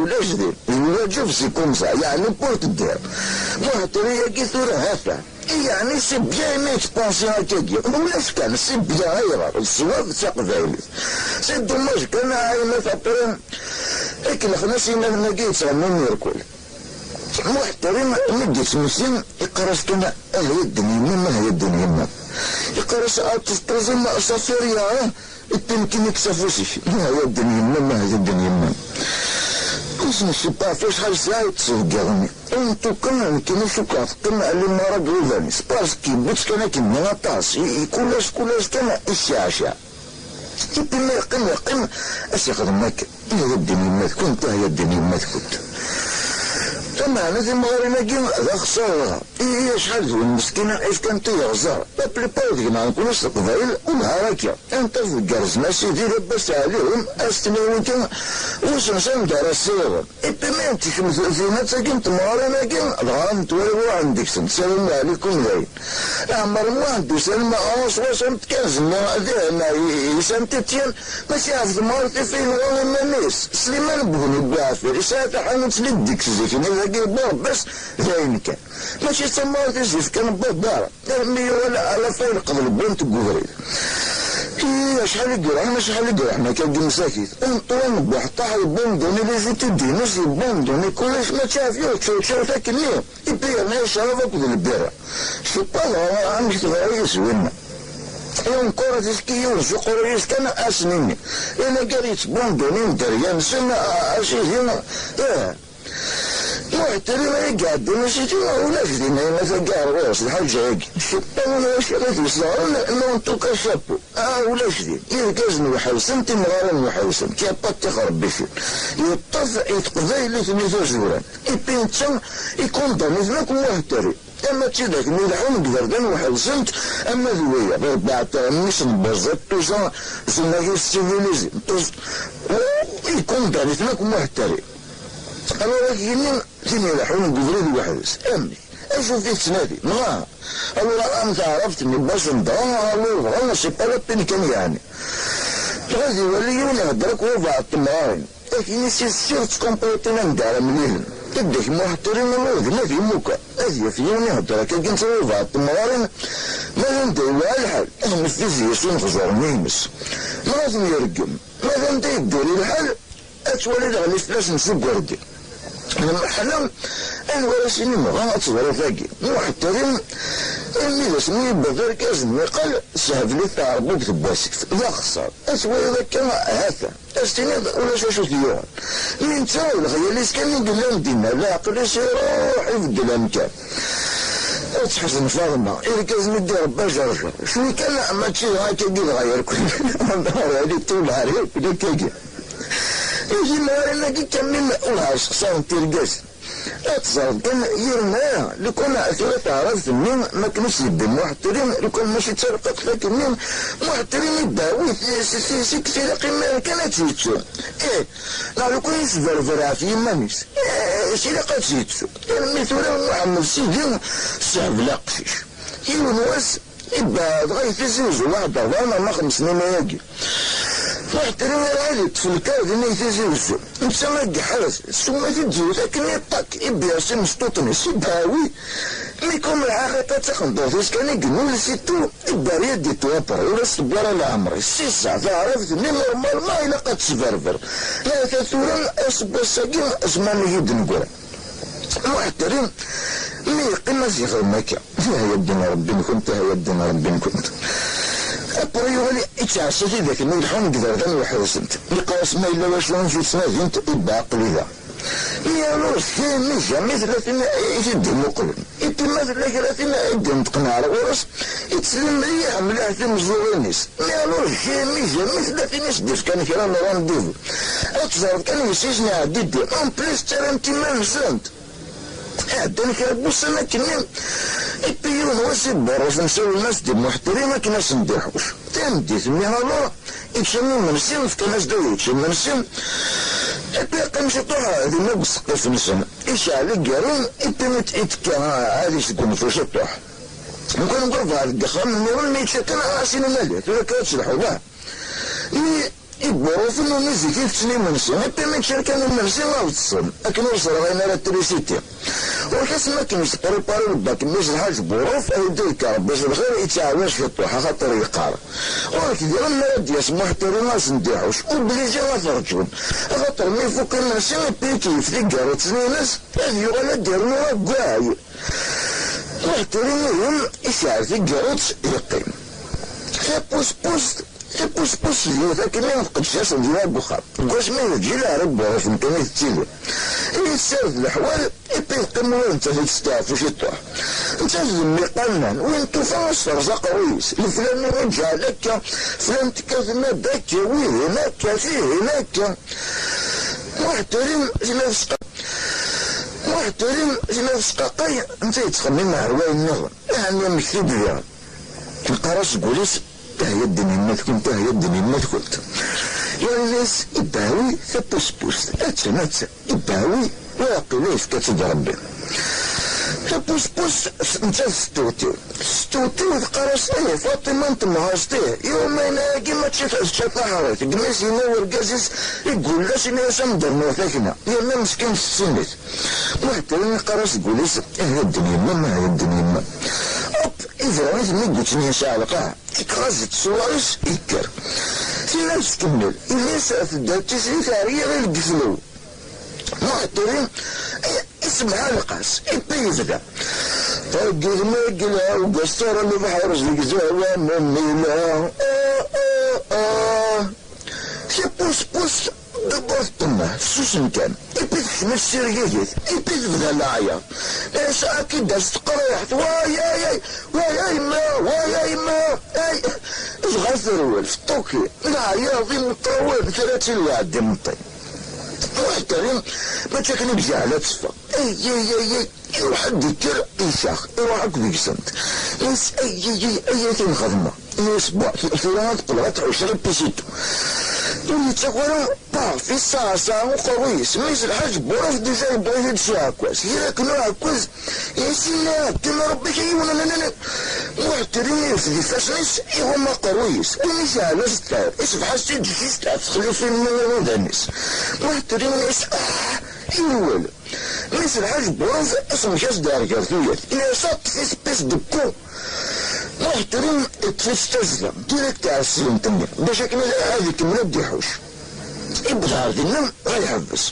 ulac din. Lwaǧeb, c'est comme ça, yeɛni, pour te dire. Muḥ Tirri-agi tura, ha-t-a. Yeɛni, c'est bien imi yettpansi akkagi. Ulac kan, c'est bien, ayɣer? D ṣṣwab d taqbaylit. C'est dommage kan, ay ma après, akken xnas inadem-agi yettɣennin irkul. Muḥ Tirri mi d-yettmekti, yeqqar-as kan: "Ah ya ddin yemma-m, ah ya ddin yemma-m." Yeqqar-as: "Ah, teṭṭuẓim, ça fait rien, hein? Ddin kan kkes afus-ik." "Ah ya ddin yemma-m, ah ya ddin yemma-m." Ur s-nessupar ɣef acḥal ssaɛa yeṭṭes deg yiḍ-nni. En tout cas, nekkini cukkeɣ teqqim Limara deg yiḍ-nni. C'est parce que yewwi-tt kan akken-nni aṭas. I, i kullec, kullec kan iceɛceɛ. Tipi ma yeqqim, yeqqim, ad s-yexdem akken. "Ah ya ddin yemma-tkent, ah ya ddin yemma-tkent." Lameɛna timɣarin-agi d axeṣṣar dɣa. Ihi acḥal d win meskina i fkan tiyeɣẓar. La plupart deg-neɣ nekkni s Leqbayel ur nehhar akka. Anta tgerrzen a sidi, labas ɛlihem, a s-tiniwi kan wissen s anda ara ssiwḍen. Et puis mi n-tekcem dinna-ttagi n temɣarin-agi, dɣa nettwali waḥed deg-sen, salam ɛlikum dayen. Ɛmer Muḥend usalma en soixante-quinze-nni dihin i Saint-Étienne, mačči ɣef temɣart i f yenwa iman-is. Sliman Buhni Buɛfir, yesɛa taḥanut-nni deg zik-nni dagi n Burebas, d ayen kan. Mačči d tamɣart i s-yefkan Baba ara. Armi yuɣal à la fin yeqbel wwin-t deg ubrid. Ih, acḥal i iruḥen, acḥal i iruḥen akka deg msakit. Antoine Buḥeṭṭaḥ yebanduni les études-ines, yebanduni kullec, mačči ɣef yiwet tcawcawt akkenni. Ipi yerna ccrab akked lbirra. Cewwaḍ ɣer amek teḍra yis winna. Et encore ad iski yiwen s uqerruy-is kan ad s-nini. Anagar yettbanduni dderya-nsen, a, a sidi, ih. Muḥ Trim ay iɛeddan a sidi, ulac din ayma tagi ar ɣur-s lḥaǧa-agi. Cewwaḍ n wacu ara t-yesɣren, mais en tout cas chapeau. Ah, ulac din. Irgazen weḥd-sen, timɣarin weḥd-sen. Tiyaṭṭat tixerbitin. Yeṭṭef i teqbaylit-nni tazurant. Ipi netta, ikundani-ten akk Muḥ Trim. Ama d tidak-nni ileḥḥun deg iberdan weḥd-sent, ama d wiyaḍ, rbeɛṭa, mmi-s n Baẓa, Tuza, zunag-is civilisé, Tuz-, ikundani-ten akk Muḥ Trim. Alors, wagi-nni, tin ileḥḥun deg ubrid weḥd-s. Amek? Acu fi tettnadi? Neɣ? Alors, am taɛrabt-nni n Bazenda, alors, dɣa, c'est pas la peine kan, yeɛni. Dɣa ad iwali yiwen ihedder akk baba n temɣarin. Akken i s-yessir ttkompliṭin anda ara mlilen. Tidak Muḥ Trim ula d gma d imuka. Ad yaf yiwen ihedder akka gin ttawaba n temɣarin, ma d anda yewɛa lḥal, ad neffizi-yas unexẓur-nni-ines. Ma ad ten-yergem, ma d anda yedduri lḥal, ad twali leɣli fell-asen s ugerdi. Lmeḥla, anwa ara s-yinin dɣa ad teḍru tagi? Muḥ Trim, armi d asmi yewweḍ argaz nniqal, sehbel-it taɛerbubt n wasif. D axeṣṣar. Ad twaliḍ akka, ha-t-an. Ad s-tiniḍ ulac acu t-yuɣen. Mi netta d lexyal-is kan i yellan dinna, leɛqel-is iruḥ ibeddel amkan. Ad teḥzen Faḍma, irgazen i d-iṛebba Jerjer. Cwi kan, mačči d akkagi dɣa yerkul. Ɣer ali ṭṭul ɣer yerkul akkagi. Ihi mɣarin-agi kan mi ur ɛad sexṣarent tirgazen. Ad teẓreḍ kan, yerna lukan tura taɛrabt-nni, makken i s-yebbi Muḥ Trim, lukan mačči d tarqiqt akkenni, Muḥ Trim ibawi si, si, si, si tilaq imir kan ad tt-yettu. Ih, neɣ lukan yesberber ɣef yiman-is. Ih, s ilaq ad tt-yettu. Armi tura Muḥemmed Sidi sehbel aqcic. Yiwen wass, ibɛed ɣer Tizi Uzzu, waḥed rebɛa neɣ ma xemsin imi-agi. Muḥ Trim ur ɛad iṭṭef lkar din i Tizi Uzzu. Netta ad yeḥrez, summa-t-id yiwet akken iṭak, ibbi-as imesṭuṭen-is, ibɛawi. Mi kum lḥaqiqa d taqendurt-is kan i yennul, situ, ibari ad d-itwapper, ur as-tewwi ara leɛmer-is. Si ssaɛa taɛrabt-nni, normalement, ilaq ad tesberber. Ahat tura, aseggas-agi, zzman-agi d-neggra. Muḥ Trim, mi yeqqim ad yexdem akka. Tihi a ddin Ṛebbi-nkent, tihi a ddin Ṛebbi-nkent. Après yuɣal ittɛassa tidak-nni ileḥḥun deg iberdan weḥd-sent. Yeqqar-as ma yella wacu amek i ttnadint, ibba aql-i da. Mais alors, jamais, jamais tella tin i t-id-imuqlen. Et puis ma tella kra tin i d-ineṭqen ar ɣur-s, yettli mliḥ, mliḥ timeẓẓuɣin-is. Mais alors, jamais, jamais tella tin i s-d-ifkan kra n rendez-vous. Ad teẓreḍ kan yessi-s n iɛeddi-d. En plus, ttarant iman-nsent. Ɛeddan kra n wussan akkenni, ipi yiwen wass ibuṛufen sawlen-as-d i Muḥ Trim akken ad sen-d-iḥuc. Tameddit-nni alors, yečča imensi, fkan-as-d ad yečč imensi, ipi yeqqim ciṭuḥ dinna deg useqqif-nsen. Iceɛl igerrun, ipi it-, itekka ad isgunfu ciṭuḥ. Lukan n baba deg uxxam nniḍen mi yečča kan, a s-inin ali, tura akka ad telḥuḍ, ah. Mi Ibuṛufen ur zik i tetten imensi, ipi mi ččan kan imensi ad ṭṭsen, akken ur sserɣayen ara trisiti. Ɣur-k asmi akken yespripari lbak mmi-s Lḥaǧ Buṛuf, ad d-ikka Ṛebbi s lxir, ittɛawan ciṭuḥ, axaṭer yeqqar. Ɣur-k diɣen mi ara d-yas Muḥ Trim ad sen-d-iḥuc, obligé ad t-rǧun. Axaṭer mi ifuk imensi, ipi ikeyyef tigerrutin-ines, ad yuɣal ad d-irnu aggay. Muḥ Trim ihi, iceɛl tigerrut, yeqqim. Tapuspust, tapuspust d yiwet akken i tqeddec-asen dinna deg uxxam. Deg wasmi d ǧil ar ibuṛufen kan i tettili. I tessared leḥwal, ipi teqqim ula d nettat ad testeɛfu ciṭuḥ. Nettat d mmi qqanen, win tufa ad s-terẓ aqerruy-is. Leflan-nni iǧɛel akka, flan tekka tenna-d akka, wihin akka, tihin akka. Muḥ Trim tella tesqa-, Muḥ Turim tella tesqaqay, netta yettxemmim ɣer wayen nniḍen. Yeɛni amek-t-id diɣen? Yeqqar-as deg wul-is: "Tahya ddin yemma-tkent, tahya ddin yemma-tkent." Yerra-yas: "Ibawi tapuspust, attan, attan, ibawi, waqila yefka-tt-id Rebbi." Tapuspust netta testewtiw. Testewtiw teqqar-as: "Ih, Faṭima n temɣast, ih, iwuma-ina-agi mačči tečča taḥrit." Gma-s yenna i urgaz-is i yullas, yenna-yas: "Ad m-d-rnuɣ takna." Yerna meskin tessin-it. Muḥ Turim yeqqar-as deg wul-is: "Ahya ddin yemma, ahya ddin yemma." Hop, idra-is mi d-ttniyas ɣer lqaɛa, ikɣez-d ṣṣwar-is, ikker. Tinna tettkemmil, yelli-s tedda d tislit ar yiɣil deg tlew. Muḥ Turim, i-, isemḥalqas, ippi yebda: "Tagi d ma yella, ugaster lebḥer zegzaw am umila." Ah, ah, ah. Tipuspust dewwer tṭemmeh, tessusem kan. Ippi tekcem-itt tirgigit, ippi tebda leɛyaḍ. Ass akid-as teqrayeḥt: "Way ay ay, way ay ma, way ay ma, ay." Dɣa terwel, teṭṭuki, leɛyaḍ imeṭṭrawen, terra-tt i lweɛd imeṭṭi. Muḥ Turim, mačči akken i yejɛel ad teffeɣ. Ay, ay, ay, ay, iruḥ ad d-ikker, icax, iruḥ akk deg-sent. Yes, ay, ay, ay, ay, ay, tin xedmeɣ. Yes, bon, tura ad qqleɣ ad tḥewceɣ i Pisitu. Ur yettaki ara, paf, iṣaɛṣaɛ uqerruy-is. Mmi-s Lḥaǧ Buraf déjà yewwi-t-id s uɛekkaz. Ger akken uɛekkaz, yes, inna: "Ddem Rebbi-k a yiwen, nanana." Muḥ Turim irfed ifassen-is, iɣumm aqerruy-is. Win i teɛla s ddar, isbeḥ-as-tt-id juste ɣef texlifin n iḍan-is. Muḥ Turim, yes, ah, iwel. Mmi-s Lḥaǧ Buraf isemk-as-d ar gar tuyat. Yenna-yas: "Ṭṭef-it, ṭṭef-it deg ku." Muḥ Turim iṭṭef-it s tazzla, direct ar teslemt-nni, bac akken ad, ad ikemmel ad d-iḥuc. Iwweḍ ɣer dinna, dɣa iḥebbes.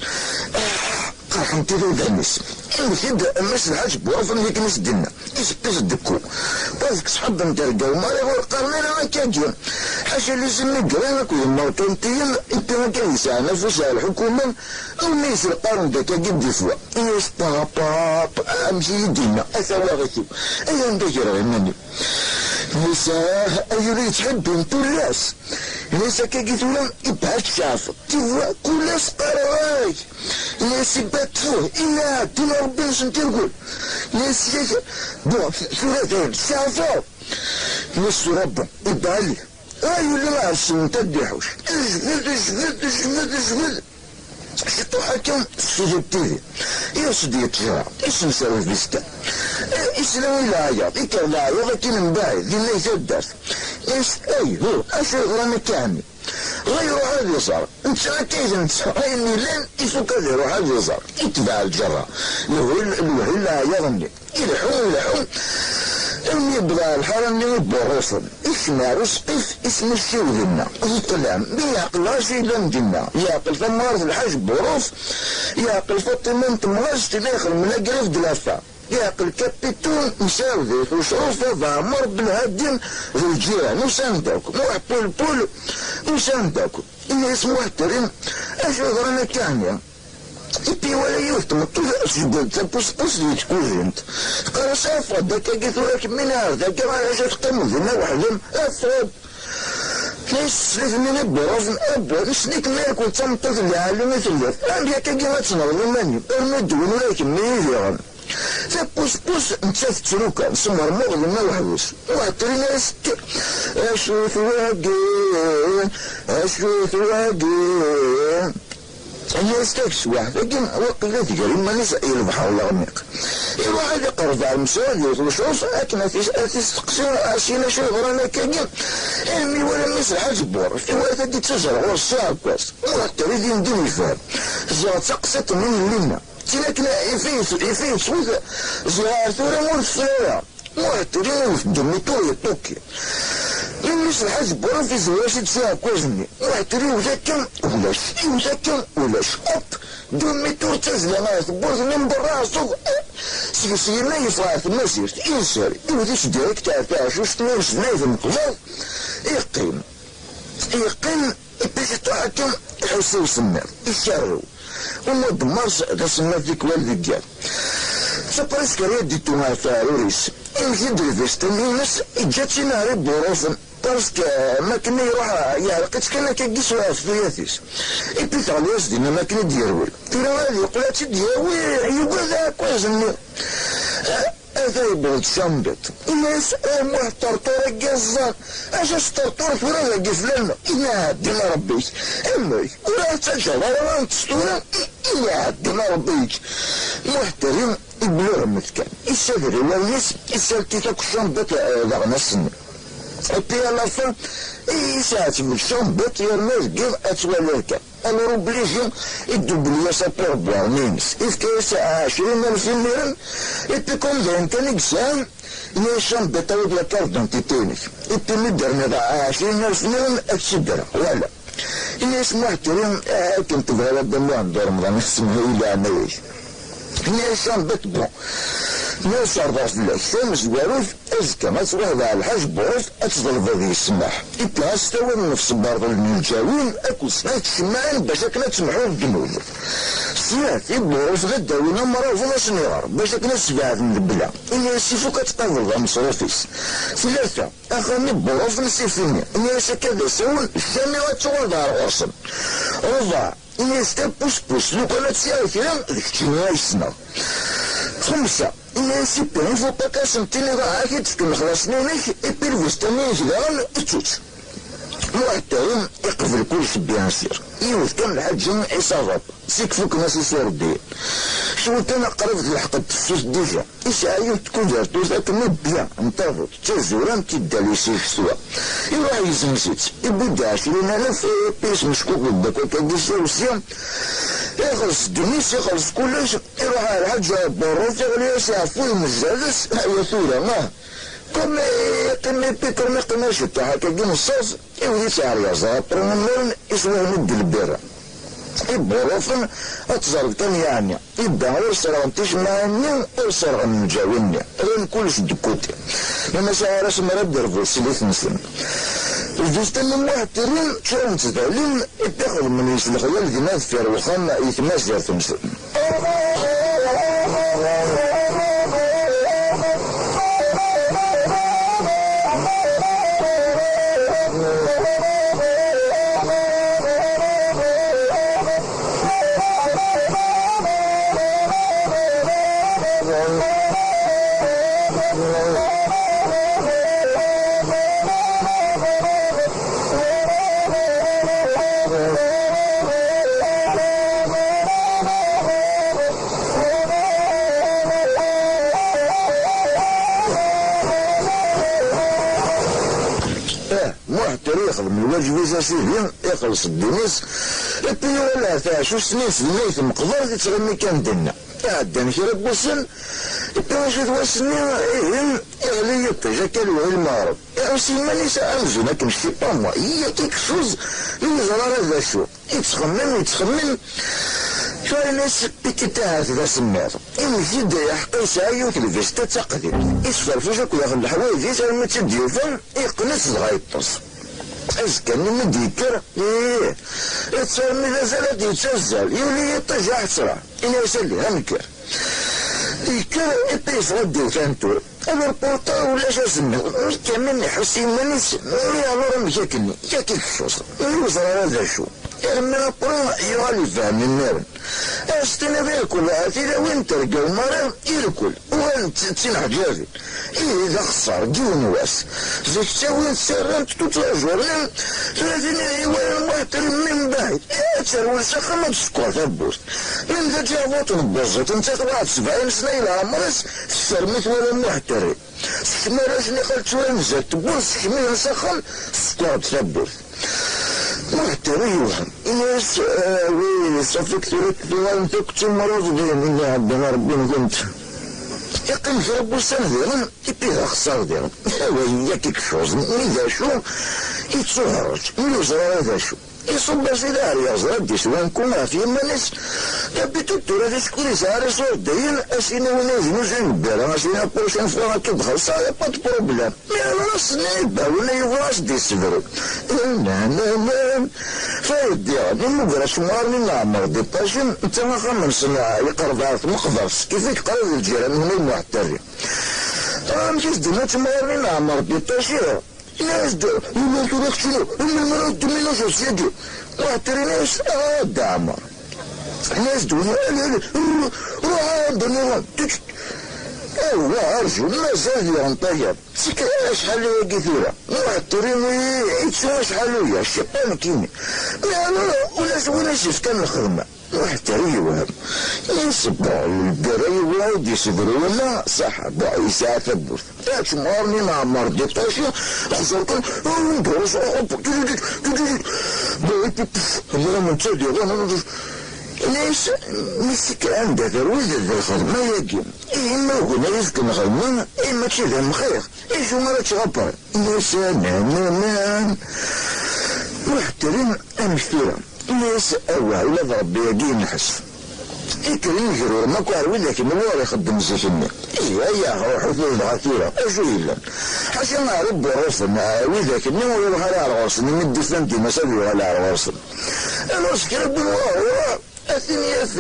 Ah, qerḥen-t iḍudan-is. Iwet-id Mmi-s Lḥaǧ Buraf am akken i s-d-inna. Isewwi-t deg ku. Wa deg ṣṣḥab n Derga Umar ur qqaren ara akkagi. Ḥaca les immigrés akked imerkantiyen, ipi akka yesɛan afus ar lḥukuma, awmi yeslqaren d akkagi d ifwa. Yes, papa, amek i yi-d-yenna, a tawaɣit-iw, ay anda greɣ iman-iw. Yes, ah, ay ula yettḥibbin tullas. Yes, akkagi tura, ibɛed ceɛfeḍ. Tifwa, kul ass qqareɣ-ak. Yes, ibatfuh, illa ɛeddi Rebbi-nsen tirgul. Yes, yes, bon, tura dayen, ceɛfeḍ. Yes, tura, bon, ibɛed. Ay ula ɛersen-t ad d-iḥuc. Ejbed, ejbed, ejbed, ejbed. Ciṭuḥ akka, sfidit tidi. Yes-d yettejra, isenser lbista. Eh, isla i leɛyaḍ, ikker leɛyaḍ akin mbaɛid, dinna i taddart. Yes, ay, hu, acu yeḍran akka ɛni? Dɣa iruḥ ad iẓer. Netta akka i d-netta, ayen yellan, ifuk ad iruḥ ad iẓer. Itbeɛ lǧerra. Lwehil, lwehil leɛyaḍ-nni. Ileḥḥu, ileḥḥu. Armi yewweḍ ɣer lḥara-nni ibuṛṛufen. Ikcem ɣer usqif, ismecciw dinna. D ṭṭlam. Mi yeɛqel acu yellan dinna. Yeɛqel tamɣart Lḥaǧ Buruf. Yeɛqel Faṭima n Temɣest, ila ixdem la grève de la faim. Yeɛqel Kapitu, Msawdit, Ucruf, Baba Ɛmer, Belhadi, d lǧiran, usan-d akk. Muḥ Pulpul, usan-d akk. Ini-as Muḥ Terim, acu yeḍran akka ɛni? Ipi iwala yiwet tmeṭṭut tjebbed-d tapuspust di tkuzint. Teqqar-as, "Afeɣ-d akkagi tura kemmini ar dagi, ar acu teqqimeḍ dinna weḥd-m? Afeɣ-d!" Teslit-nni i Buṛufen, "Abba, nesli-kem akk d tameṭṭut lɛali i telliḍ. Amek akkagi ad tenɣeḍ iman-im? Armi d win ula d kemmi i diɣen." Tapuspust nettat tettru kan, s umermuɣ dinna weḥd-s. Muḥ Terim as-d, "Acu-t wagi? Acu-t wagi?" Ini-as taswiɛt-agi, waqila tger iman-is i lebḥer leɣmiq. Iruḥ ad iqerreb ar Msawdit Ucruf akken ad tis-, ad t-isteqsi, as-yini acu yeḍran akkagi. Armi iwala mmi-s Lḥaǧ Buruf, iwala-t ad d-ittazer ɣur-s s uɛekkaz. Muḥ Terim dindin yefhem. Ziɣ d taqsiṭ-nni n Lina. Tin akken ifi yettwet, ziɣ ar tura ur tefri ara. Muḥ Terim iwet demi-tour yeṭṭukki. Mmi-s Lḥaǧ Buruf izewwer-as-id s uɛekkaz-nni. Muḥ Terim iwet akka, ulac. Iwet akka, ulac. Hop! Demi-tour d tazzla ɣer tewwurt-nni n berra, aɛṣub, eh, seg-s yella yeffeɣ ɣer tmazirt. Inser, iwet-itt direct ar taɛcuct-nni n snayt n qbad. Iqqim. Iqqim, ipi ciṭuḥ akka, iḥus i usemmiḍ, icerrew. Au mois de mars, d asemmiḍ tikwal deg yiḍ. Sa presque rien du tout ɣef uɛrur-is. Iwet-id lvista-nni-ines, iǧǧa-tt-in ar Ibuṛufen. Parce que, makken i iruḥ, yeɛreq-itt kan akka deg ɣef tuyat-is. Et puis teɣli-as dinna makken i d-yerwel. Tura ad yeqqel ad tt-id-yawi, yugad aɛekkaz-nni. Ata yewweḍ-d Cambiṭ. Ini-as, "A Muḥ Ṭerṭur agerẓan, acu s-ṭerṭur tura dagi fell-aneɣ? Ini ɛeddi n Rebbi-k. Amek? Ur aɣ-ttaǧǧaḍ ara ad neṭṭes tura? I-, ini ɛeddi n Rebbi-k." Muḥ Teri iblurmet kan. Issader i wallen-is, isserkit akk Cambiṭ, eh, daɣen ass-nni. Et puis à la fin, i-, yesɛa-tt-id Cambiṭ yerna deg yiḍ ad twaliḍ kan. Alors obligé, iddubel-as apurbuar-nni-ines. Ifka-yas ɛecrin alef imiren, et puis comme d ayen kan i yesɛa, yenna-yas Cambiṭ awi-d la carte d'identité-inek. Et puis mi d-terniḍ ɛecrin alef imiren, ad tt-id-rreɣ. Voilà. Yenna-yas Muḥ Teri, akken tebɣiḍ a Dda Muḥend Uremḍan, semmeḥ-iyi leɛnaya-k. Yenna-yas Cambiṭ, bon, ma cerḍeɣ fell-ak tamezwarut, azekka ad truḥeḍ ɣer Lḥaǧ Buruf, ad tḍelbeḍ yes ssmaḥ. Et puis ad s-tawiḍ nnefṣ n berḍel n lǧawin akked snat tcemmaɛin bac akken ad temḥuḍ ddnub. Snat, i Buruf ad d-awin amrabeḍ ad sen-iɣer bac akken ad sbeɛden lebla. Ini-as ifuk ad tqableḍ ameṣruf-is. Tlata, axxam i Buruf n Sifini. Ini-as akka d asawen, jamais ad tuɣaleḍ ɣer ɣur-sen. Rebɛa, ini-as tappuspust, lukan ad tt-yaɣ kra, d keččini ay ssneɣ. Xemsa, ini-as i Pin, faut pas qu'as-tent-tiniḍ ad ak-id-fken lexlaṣ-nni-inek, et puis lbustan-inek daɣen, ttu-tt. Muḥ Teri iqbel kullec bien sûr. Yiwet kan lḥaǧa i ṣabat, seg fukken-as isurdiyen. Cwiṭ kan qrib telḥeq-d tefsut déjà. Yesɛa yiwet tkudertut akken i bien n taduṭ, d tazura n tiddal-is i ccetwa. Iruḥ yezmez-itt, iwwi-d ɛecrin alaf, eh, pis meckuq deg wakk-agi sawsya, ixelleṣ ddin-is, ixelleṣ kullec, iruḥ ɣer Lḥaǧ Burruf, iɣli-as iɛeffu, imezz-as, aya tura, ah. Comme, eh, iqqim i Pitrum, iqqim aciṭuḥ akkagi meṣṣaẓ, iwwi-tt ɣer yerẓ ɣer Prunemer, iswa-ten-id di lbirra. Ibuṛufen ad teẓreḍ kan yeɛni, ibba ur serɣen ticemmaɛin-nni, ur serɣen lǧawin-nni, rran kullec deg côté. Ma maca ar asmi ara d-rbu slit-nsen. Lǧustan n Muḥ Teri ččuren d tdalin, i d-ixedmen yes lexyal dinna deffir wexxam i tmazirt-nsen. Eh, Muḥ Teri yexdem lwaǧeb-is a sidi, ixelleṣ ddin-is, ipi yuɣal ar taɛcuct-nni s lmeyt meqber, tettɣimi kan dinna. Iɛeddan kra n wussan, ipi acu d wass-nni, ihi, iɣli yiṭij akka lewhi lmeɣreb. Iɛuss iman-is amzun akken je sais pas moi, il y a quelque chose, ur yeẓri ara d acu. Yettxemmim, yettxemmim, tura yenna-as, Pikit ahat d asemmiḍ. Immekti-d ay aḥeqqa yesɛa yiwet lvista d taqdimt. Isferfec akk daxel leḥwayeǧ-is armi tt-id-yufa, iqqen-itt dɣa yeṭṭes. Azekka-nni mi d-yekker, ih, yeṭṭes armi d azal ad d-yettazzal, yuli yiṭij aḥeṣra, yenna-as, Alih, a nekker. Yekker, ipi yeffeɣ-d iwtan tur. Awerpurṭa ulac asemmiḍ, mi kamel iḥuss iman-is, mi alors amek akken, yak ikeccuẓ, ur yeẓri ara d acu. Armi après yuɣal ifhem imiren. As-tiniḍ irkel, tilawin n terga umara, irkel, uɣalent d tineḥǧabin. Ihi d axeṣṣar, d yiwen wass. Zik ttawin-t, sirran-t toute la journée, tura tini iwalan Muḥ Teri mebɛid. Ad terwel s axxam ad d-tsekker tawwurt. Min d aǧabuṭ n Buẓẓit, netta tebɛed sebɛin sna i leɛmer-is, teffer mi twala Muḥ Teri. Tekcem arrac-nni xal tura nzat tewwurt, tekcem-iten s axxam, tsekker-d tawwurt. Muḥ Teri yewhem. Ini-as, "Ah, oui, ṣafi tura tuɣalemt akk d timrudin, i iɛebban Rebbi-nkent." Iqqim kra n wussan diɣen, ipi d axeṣṣar diɣen. Awa, yak ikeccuẓen, mi d acu, ittuhṛeǧ, mi ur yeẓri ara d acu. Iṣubb-as-id ar yeẓra d-iswanku ɣef yiman-is, tabiṭut tura d acku ur yesɛi ara iṣurdiyen, a s-yini win ay yesnuzuyen lbira, a s-yini la prochaine fois ad k-id-xellṣeɣ, y a pas de problème. Mais alors ass-nni ibawel a Yuba a s-d-yessebru. Nan, nan, nan. Fayed diɣen, imugger-as umɣar-nni n Ɛmer d Iṭaci, netta axxam-nsen yeqreb ɣer tmeqbert, kif i yeqreb d lǧiran-nni n Muḥ Teri. Amek i s-d-yenna temɣer-nni n Ɛmer d Iṭaci? Yenna-as-d: "Yemma, tura keččini, melmi ara d-temmini acusi-agi?" Muḥ Teri yenna-as: "Ah, Dda Ɛmer." Yenna-as-d winna: "Ruḥ anda nniḍen, awah, arju, mazal diɣen tayeḍ. Seg acḥal ayagi tura?" Muḥ Teri yettu acḥal uya, ciṭṭa nekkini. Meɛna ulac win i s-yefkan lxedma. Muḥ Teri yewhem. Yesbeɣ lberra, yewwa i d-yesbru wala, ṣaḥa, bon, yesɛa tawwurt. Ačemɣar-nni n Ɛmer di ṭaci, xẓer kan, ndurus, bon, ipipif, mara netta diɣen, yenna-yas: "Mi s-, anda terwiḍ d lxedma-yagi? Ihi ma ugin ad yefken lxedma, ihi mačči d amxir, ihi ara tɣabber." Yenna-yas: "Anan, anan." Muḥ Teri: "Amek tura?" Yenna-yas: "Awah, ula d Ṛebbi-agi yenḥes." Ikker inegrurem akk ar widak n wur ixeddem zik-nni. Ihi, aya, ruḥut dɣa tura, acu yellan? Ḥaca ar ibuṛṛufen, ar widak-nni ur iruḥ ara ar ɣur-sen, imi d-ufan dima-s ad yuɣal ar ɣur-sen. Alors, kra n win wur iruḥ, a tin yaf-,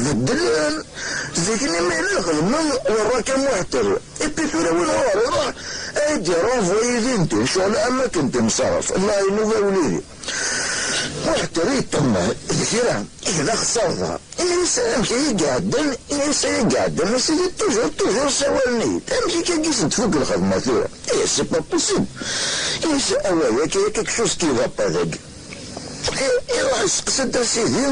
beddlen. Zik-nni ma yella lxedma, werra-k a Muḥ Teri. Ipi tura win wur iruḥ, ay d-iṛenvuyi din din, ccɣel am akken d-imṣaraf. Allah inuba wlidi. Muḥ Teri yeṭṭemmeh d kra, ihi d axeṣṣar dɣa. Ini-as: "Amek ay iɛeddan?" Ini-as: "Ay iɛeddan a sidi, toujours, toujours ssawalen-iyi-d. Amek akka i sen-tfuk lxedma tura?" Eh, c'est pas possible. Ini-as: "Awah, yak, yak, quelque chose qui va pas dagi." I-, iruḥ isteqsa-d a sidi,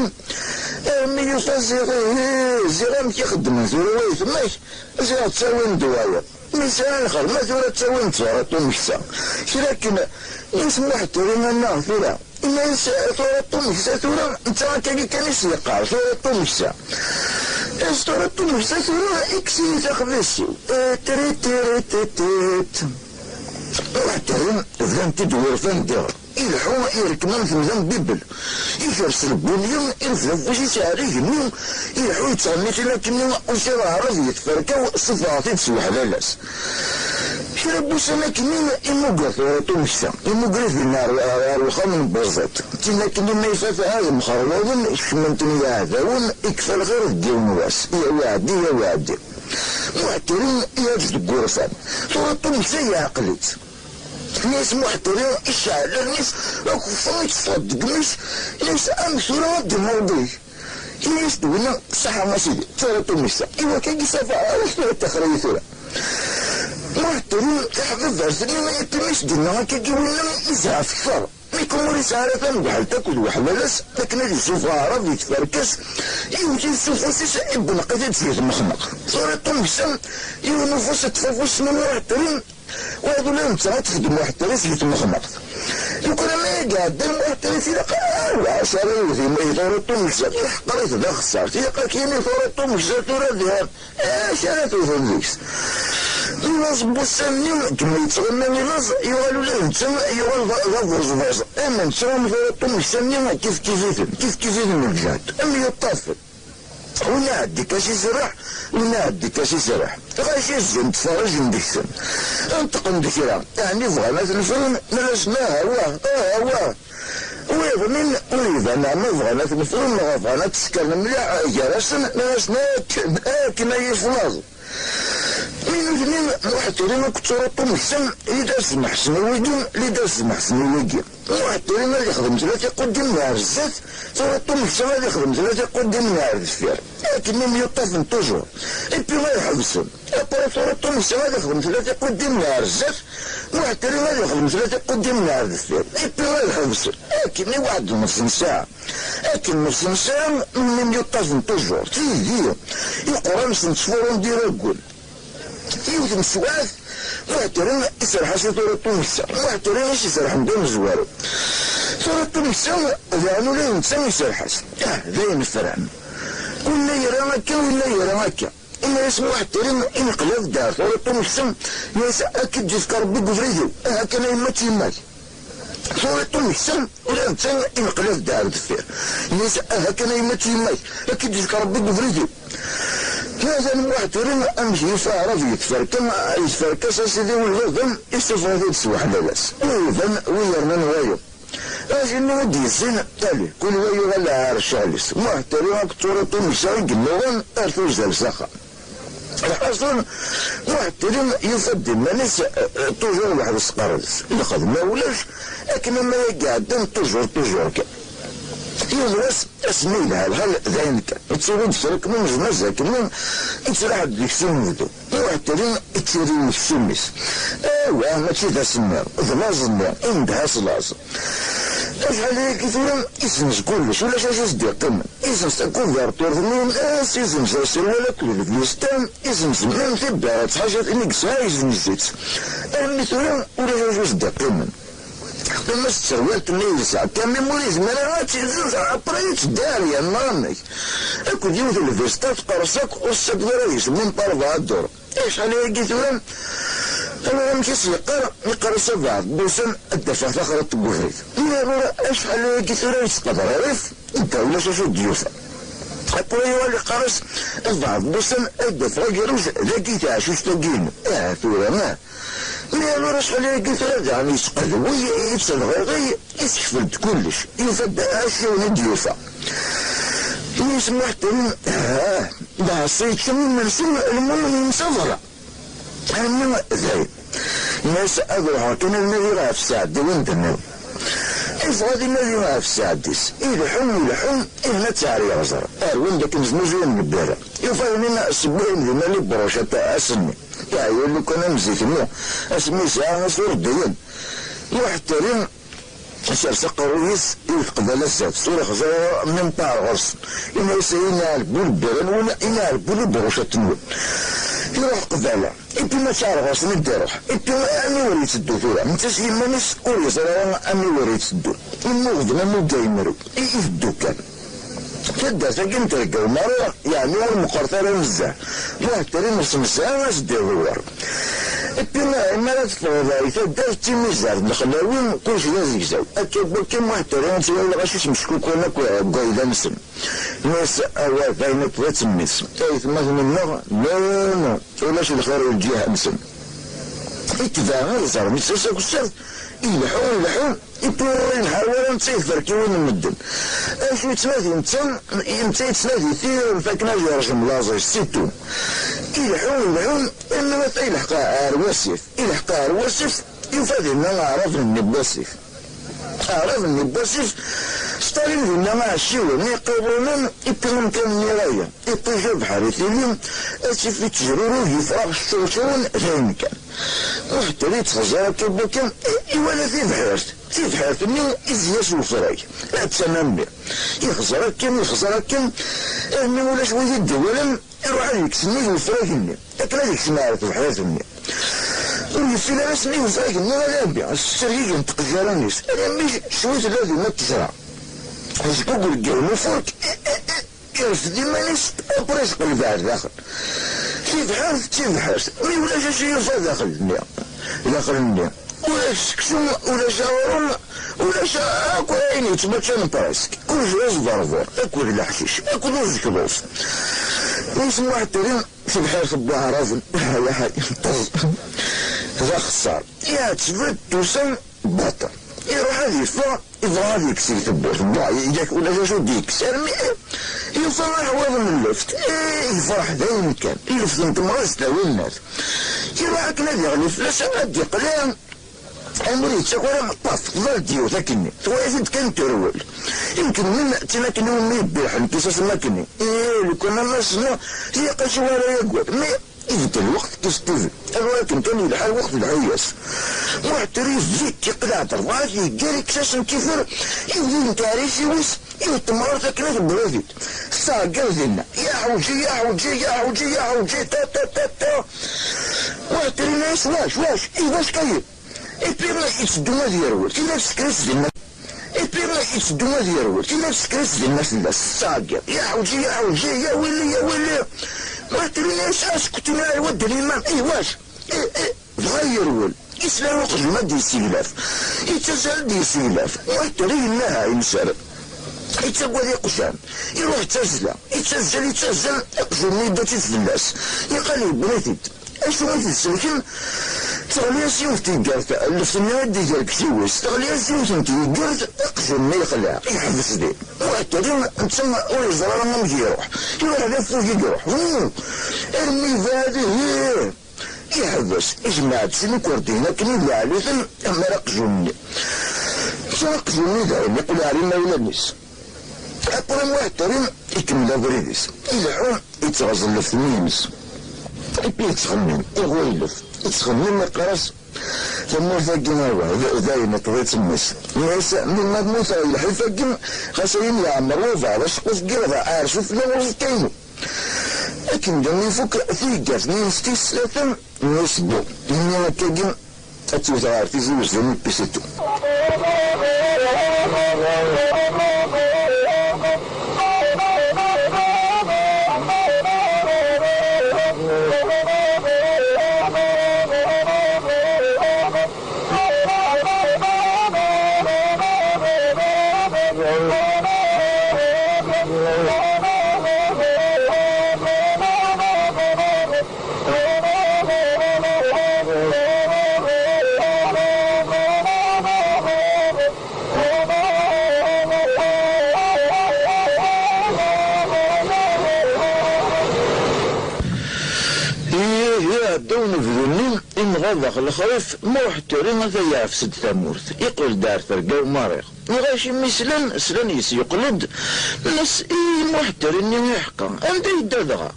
armi yufa ziɣ, ihi, ziɣ amek i xeddmen tura wayetma-k, ziɣ ttawin-d wayeḍ. Mi sɛan lxedma tura ttawin-d tura ṭumeksa. Kra akken, is Muḥ Teri annaɣ tura. Ini-as: "Tura ṭumeksa tura, netta akkagi kan i s-yeqqar, tura ṭumeksa." Is tura ṭumeksa tura, ikkes-iyi taxbizt-iw. Eh, tiri, tiri, ti, tit. Muḥ Teri, bdan-t-id wurfan diɣen. Ileḥḥu, irekkem am temda n Bibel. Ikres lbunyi, irfed afus-is ar igenni, ileḥḥu yettɣenni tin akkenni, usiɣ aɛrab di tferka-w, sufɣeɣ-t-id s weḥlal-as. Kra n wussan akkenni, imugger tura ṭumeksa, imugger-it dinna ar, ar, ar wexxam n Buẓiṭ. Tin akkenni ma ifat ad mxerwaḍen, kecmen-ten yiɛdawen, ikfa lxir deg yiwen wass, ya uɛeddi, ya uɛeddi. Muḥ Teri iɛeǧ deg wurfan. Tura ṭumeksa yeɛqel-itt. Ini-as Muḥ Teri, icɛel allen-is, akuffa i teffeɣ deg imi-s, ini-as: "Amek tura ad d-imuḍ deg-k?" Ini-as-d winna: "Ṣaḥa a sidi, tura ṭumeksa." Iwakken ad d-isafa, amek tura ttaxer-iyi tura? Muḥ Teri, taḥbabart-nni, ipi mi s-d-inna akkagi winna, izɛef kter. Mi kum ur isɛi ara tamegḥelt akked weḥlal-as, akken ad isufeɣ aɛrab di tferka-s, iwet-it s ufus-is, ibenneq-it-id si tmexneqt. Tura ṭumeksa, yiwen ufus iṭṭef afus-nni n Muḥ Teri, wayeḍ ula d netta ad texdem Muḥ Teri si tmexneqt. Lukan ma iɛedda Muḥ Teri, tilaq, ah, lɛac ara yewwet yemma-k tura ṭumeksa, iḥqer-it d axeṣṣar, tilaq ad k-yini tura ṭumeksa tura diɣen. Acu ara tewteḍ deg-s? Di laẓ n wussan-nni, kemmi yettɣenni i laẓ, yuɣal ula d netta, yuɣal d, d abuẓbuẓ. Am netta, am tura ṭumeksa-nni, kifkif-iten, kifkif-iten lǧehd, am yuṭṭafen. Win iɛeddi kas iserreḥ, win iɛeddi kas iserreḥ. Ɣas izzen ttferrijen deg-sen. Nṭeqen-d kra, ɛni bɣan ad ten-frun, nnan-asen: "Aha wah, aha wah." Ur iḍnin, ur iban, ɛni bɣan ad ten-frun, neɣ bɣan ad t-sekren mliḥ gar-asen, nnan-asen: "Akken, akken ay iflaẓ." Mi nutni, Muḥ Teri akked tura ṭumeksa, li d azmeḥsen i wigi, li d azmeḥsen i wigi. Muḥ Teri ad ixdem tlata iquddimen ar zdat, tura ṭumeksa ad ixdem tlata iquddimen ar deffir. Akken i myuṭṭafen toujours. Et puis ad ḥebsen. Après tura ṭumeksa ad ixdem tlata iquddimen ar zdat, Muḥ Teri ad ixdem tlata iquddimen ar deffir. Et puis ad ḥebsen. Akken i waḥed nneṣ n ssaɛa. Akken nsen sɛan, mi myuṭṭafen toujours, tidi, iqurra-nsen ttfurun d iraggen. Yiwet n teswiɛt, Muḥ Teri iserreḥ-as i tura ṭumeksa. Muḥ Teri i s-iserrḥen d amezwaru. Tura ṭumeksa, daɣen ula d netta iserreḥ-as. Ah, d ayen fran. Winna ira akka, winna ira akka. Ini-as Muḥ Teri, ineqlab-d ar tura ṭumeksa, yenna-as: "Ad k-id-yefk Rebbi deg ubrid-iw, aha kan a yemma-tt yemma-k." Tura ṭumeksa, ula d netta ineqlab-d ar deffir. Yenna-as: "Aha kan a yemma-tt yemma-k, ad k-id-yefk Rebbi deg ubrid-iw." Hatan Muḥ Teri, amek yufa aɛrab yetferka, yetferka-s a sidi wi baba, isuffeɣ-it-id s weḥlal-as. Wi iban, wi yernan wayeḍ. Ajenni i d-yezzin, allez, kul wa yuɣal ar ccɣel-is. Muḥ Teri akked tura ṭumeksa i yennuɣen ar tuzal s axxam. Lḥaṣun, Muḥ Trim yufa-d iman-is, eh, eh, toujours weḥd-s, qqaren-as lxedma ulac, akken amayeg iɛeddan toujours, toujours kan. Yiwen wass, asmi yelha lḥal, d ayen kan, yettili-d kra n umezmaz akken, yettraḥ-d deg-s unebdu. Muḥ Trim yettiri weksum-is. Awah, mačči d asemmiḍ, d laẓ-nni, indeh-as laẓ. Acḥal ayagi tura, izenz kullec, ulac acu s-d-yeqqimen. Izenz takuverturt-nni, as izenz aserwal akked lbistan, izenz même tibbirat, ḥaca tin i yesɛa, izenz-itt. Armi tura, ulac acu s-d-yeqqimen. Teqqim-as tserwalt-nni yelsa, Kamim ur yezmir ara ad tt-izenz, après yetteddu ɛeryan, neɣ amek? Akked yiwet n lbista teqqers akk, ur tessagged ara deg-s même pas rebɛa dduṛ. Acḥal ayagi tura, awer amek i s-yeqqar, yeqqar-as: "Abeɛḍ n wussan ad d-afeɣ taxriḍt deg ubrid." Nniɣ tura, acḥal ayagi tura yettqeḍririf, idda ulac acu d-yufa. Après yuɣal yeqqar-as: "Abeɛḍ n wussan ad d-afeɣ agerruj dagi, taɛcuct-agi-inu." Aha tura, ah. Nniɣ tura, acḥal ayagi tura daɣen yettqadwi, yettedɣiɣi, yessekfel-d kullec. Yufa-d acu i d-yufa. Yis Muḥ Trim, ah, d aɛeṣṣi yečča imensi, lmum yensa berra. Armi dayen, yenna-as: "Ad ruḥeɣ kan ad nadiɣ ɣef sseɛd-iw anda nniḍen." Yeffeɣ ad inadi ɣef sseɛd-is, ileḥḥu, ileḥḥu, ihenna-tt ar yeɣẓer, ar wanda akken znuzuyen lbira. Yufa-ten-in sewwayen di mal ibrucat ass-nni. Yeɛya lukan am zik-nni, asmi yesɛa asurdiyen. Muḥ Trim isers aqerruy-is i uteqbal azat, ur ixẓer ara même pas ar ɣer-sen. Yenna-as: "Ay inaɛleb bu lbira-nwen, inaɛleb bu lbrucat-nwen." Iruḥ qbala, ipi mačči ar ɣer-sen i d-iruḥ, ipi aniwer yetteddu tura, netta s yiman-is ur yeẓri ara aniwer yetteddu. Immuɣben am ugayemru, i iteddu kan. Taddart-agi n Tregga Umarir, yeɛni ur meqqret ara nezzeh. Muḥ Trim s nezzeh ad s-d-iḍewwer. Ipi, mi ara teffɣeḍ i taddart d timizar d lexlawi, kullec d azegzaw. Akka n wakka, Muḥ Trim ad twaliḍ lɣaci smeckukuren akk deg wayla-nsen. Nnas, awa, d ayen akk d atemmis. Aytmaten-nneɣ, non, non, ulac lxir i lǧiha-nsen. Itbeɛ ad ẓren, ittas akk sser, ileḥḥu, ileḥḥu, ipi ur ileḥḥu ara netta, yeffer-k i win n medden. Acu yettnadi netta? Netta yettnadi tiremt akken ad yerjem laẓ-is, c'est tout. Ileḥḥu, ileḥḥu, armi ata ileḥq ar wasif. Ileḥq ar wasif, yufa dinna aɛraben-nni n wasif. Aɛraben-nni n wasif, sṭalin dinna iɛecciwen, iqiḍunen, ipi amkan-nni ɣaya. Iṭij abeḥri tili, asif ittejrurug, ifrax ccucun, d ayen kan. Muḥ Trim yettxeẓẓer akka n wakka, i-, iwala tibḥirt. Tibḥirt-nni izzi-yas wefrag. Attan a mmi. Yexẓer akken, yexẓer akken, armi ulac wid i d-iwalan, iruḥ ad yekkes nnig wefrag-nni, akken ad yekcem ɣer tebḥirt-nni. Ur yeffil ara s nnig wefrag-nni, ala a mmi, s ttergigi n tqejjarin-is, alammi cwi tella dinna ttejra. Yesgugel deg yiwen ufurk, irfed iman-is, après yeqleb ar daxel. Tibḥirt d tibḥirt, mi ulac acu yufa daxel-nni, daxel-nni. Ulac seksu, ulac aɣrum, ulac akk ayen yettmaččan presque. Kullec d asberbur, akked leḥcic, akked uzekḍus. Yis Muḥ Trim, tibḥirt n waɛraben, yaḥay, teẓ-, d axeṣṣar. Iɛetteb-d tusa baṭel. Iruḥ ad yeffeɣ, ibɣa ad yekkes deg tewwurt. Bon, yak ulac acu d-yekkes. Armi yufa aḥwaḍ n lleft. Eh, yefreḥ d ayen kan. Lleft n temɣest d awinnat. Iruḥ akken ad yeɣli fell-as, ad d-yeqli. Amur yettaku ara, paf, tḍal-d yiwet akkenni. Twala-t-id kan terwel. Yemken min d tin akken iwumi yebbi lḥenk-is asmi akkenni. Ih, lukan am ass-nni, ilaq acu ara yagad. Mi ibeddel lweqt, tekkes tibel. Am wakken kan yelḥa lweqt, lḥu-yas. Muḥ Trim zik, iqleɛ-d rebɛa, yeggar, ikkes-asen kifer, yebdi n taɛric-iw-is, yiwet temɣart akken ad tewweḍ-it. Tettɛeggiḍ dinna, ya ḥewǧi, ya ḥewǧi, ya ḥewǧi, ya ḥewǧi, ta, ta, ta, ta. Muḥ Trim yenna-yas: "Wac, wac, i wac kayi?" Et puis yetteddu ad yerwel, tella tsekrit dinna. Et puis yetteddu ad yerwel, tella tsekrit dinna fell-as, tettɛeggiḍ: "Ya ḥewǧi, ya ḥewǧi, ya wili, ya wili." Muḥ Trim yenna-yas: "Askutin, ay wadden imam, i wac?" Eh, eh, dɣa yerwel, yesla i uqjun ad d-yesseglaf, yettazzal ad d-yesseglaf. Muḥ Trim yenna: "Ha, imser." Yettagad iqjan, iruḥ d tazzla, yettazzal, yettazzal, aqjun-nni yedda-tt-id fell-as, yeqqal yewwi-t-id. Acu i t-id-sellken? Teɣli-as yiwet n tiggert, lleft-nni i d-iger deg tiwis, teɣli-as yiwet n tiggert, aqjun-nni yeqleɛ, yeḥbes din. Muḥ Teri netta ur yeẓri ara amek iruḥ, iruḥ d afud i iruḥ. Huu! Armi yebɛed, ih! Yeḥbes, ijmeɛ-d sin ikerdiyen akken i d-iɛliten amar aqjun-nni. Netta aqjun-nni dayen iqleɛ ar imawlan-is. Après Muḥ Teri ikemmel abrid-is, ileḥḥu, yettɣeẓẓel lleft-nni-ines. Ipi yettxemmim, iɣuylef, yettxemmim, iqqar-as: "Tamurt-agi, awah, d, d ayen iṭṭeḍ-itt mmi-s." Nni-as: "Mi ma mmuteɣ i lḥif-agi, ɣas ayen yeɛmer wabeɛḍ aceqquf n yiḍ, ɛersu fell-aɣ uẓekka-inu." Akken d ifuk tiggert-nni-ines tis tlata, nni-as: "Bon, ini akkagi ad tt-wteɣ ɣer Tizi Wezzu, ipi c'est tout." Ih, iɛedda unebdu-nni, imɣa dax lexrif, Muḥ Teri ata yeɛfes-d tamurt, iqqel-d ar terga umariɣ. Iɣac imi slan, slan yes yeqqel-d, nnan-as: "I Muḥ Teri-nni iḥeqqa, anda yedda dɣa?"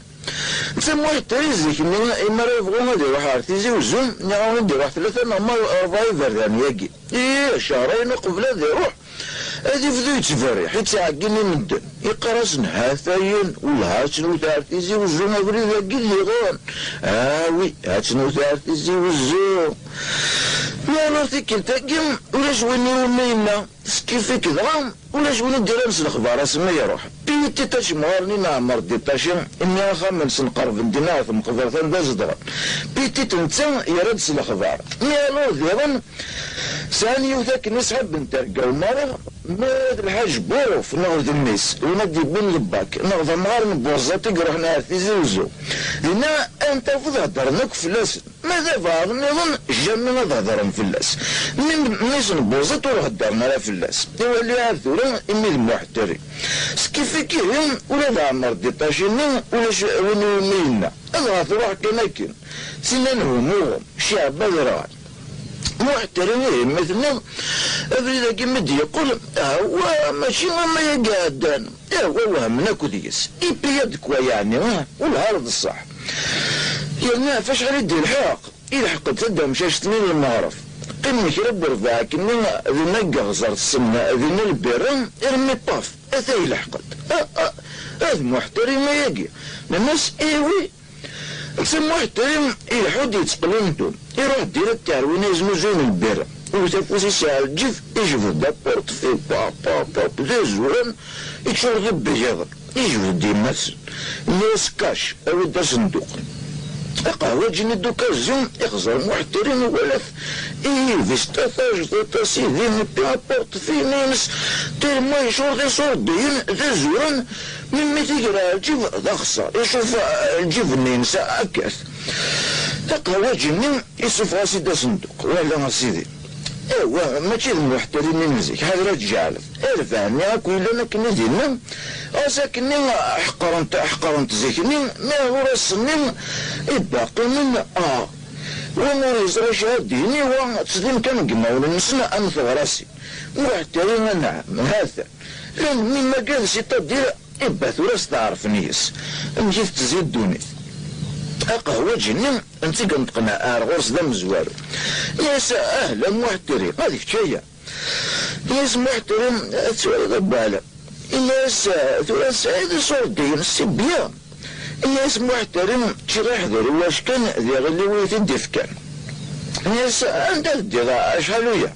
Netta Muḥ Teri zik-nni, imi ara yebɣu ad iruḥ ɣer Tizi Wezzu, niɣ ad iruḥ tlata neɣ ma rebɛa iberdan-agi. Ih, cehrayen uqbel ad iruḥ, ad ibdu yettberriḥ, yettɛeggin i medden. Iqqar-asen: "Ha-t-ayen, wellah ad tt-nwet ar Tizi Wezzu, abrid-agi diɣen. Ah oui, ad tt-nwet ar Tizi Wezzu." Mi ara tikkelt-agi, ulac win iwumi yenna. Skif-ik dɣa, ulac win i d-irran s lexbar asmi iruḥ. Pitit acemɣar-nni n Ɛmer Diṭaci, imi axxam-nsen qerben dinna ɣer tmeqbert anda zedɣen. Pitit netta yerra-d s lexbar. Mi alors diɣen, sɛan yiwet akken iṣḥab n terga umariɣ, ma d Lḥaǧ Buruf, neɣ d mmi-s, win ad d-ibbin lebak, neɣ d amɣar n Buẓẓat i iruḥen ar Tizi Wezzu. Dinna, anta tafeḍ heddren akk fell-asen. Ma d abeɛḍ nniḍen, jamais ad hedren fell-as. Mmi-, mmi-s n Buẓet ur heddren ara fell-as. Iwali ar tura imi d Muḥ Teri. Skif-ik ihi, ula d Ɛmer Diṭaci-nni, ulac win iwumi yenna. Adɣa truḥ kan akken. Tinna n humuɣem, Ceɛba d Rɣan. Muḥ Teri ihi, mi tenniḍ, abrid-agi mi d-yeqqel, ah, wa, mačči am wayagi iɛeddan. Ihwa wehmen akk deg-s. Ipi ad kwa yeɛni, ah, wellah ar d ṣṣeḥ. Yerna ɣef acḥal i d-ilḥeq? Ilḥeq-d tadamcact-nni n lmeɣreb. Qqimen kra n werbaɛ akkenni dinna deg iɣzer tessen dinna lbirra, irmi paf, ata ilḥeq-d. Ah, ah, ah, d Muḥ Teri-nni-agi. Nnan-as: "Iwi." Netta Muḥ Teri ileḥḥu-d yettqellinṭu, iruḥ direct ar win ay yesnuzuyen lbirra. Iwet afus-is ar lǧib, ijbed-d aportfi, pa, pa, pa, pa, d azuran, iččur d ibeggaḍen. Ijbed-d yemma-tsen, nni-as: "Kac, awi-d asenduq." Aqehwaǧi-nni d ukazi, ixẓer Muḥ Teri, iwala-t, ihi, d istataj, d aṭas-idi, ipi aportfi-nni-ines, tellement iččur d iṣurdiyen, d azuran, Mimi tigra lǧib d axeṣṣar, iṣufa lǧib-nni-ines akkat. Aqehwaǧi-nni isuffeɣ-as-id asenduq, wala a sidi. Iwa, mačči d Muḥ Teri-nni n zik, ḥader ad tǧeɛleḍ. Irbaɛ-nni akk yellan akkenni dinna, ɣas akkenni ḥeqren-t, ḥeqren-t zik-nni, mi ɣur ass-nni ibaqinen, ah, win ur yeẓri acu ara d-yini, wa ttdin kan deg imawen-nsen am teɣrasin. Muḥ Teri, anɛam, ha-t-an. Llan mimagad, c'est-à-dire, ibba tura steɛṛfen yes. Amek i tettezzi ddunit? Aqehwaǧi-nni, netta i ineṭqen ar ɣur-s d amezwaru. Nni-as: "Ahla Muḥ Teri, ma d kečč aya?" Nni-as Muḥ Teri: "Ad twaliḍ a Bala." Nni-as: "Tura tesɛiḍ iṣurdiyen, c'est bien." Nni-as Muḥ Teri: "Ččiɣ aḥder i wac kan, d iɣil-iw i t-id-ifkan." Nni-as: "Anda teddiḍ acḥal uya?"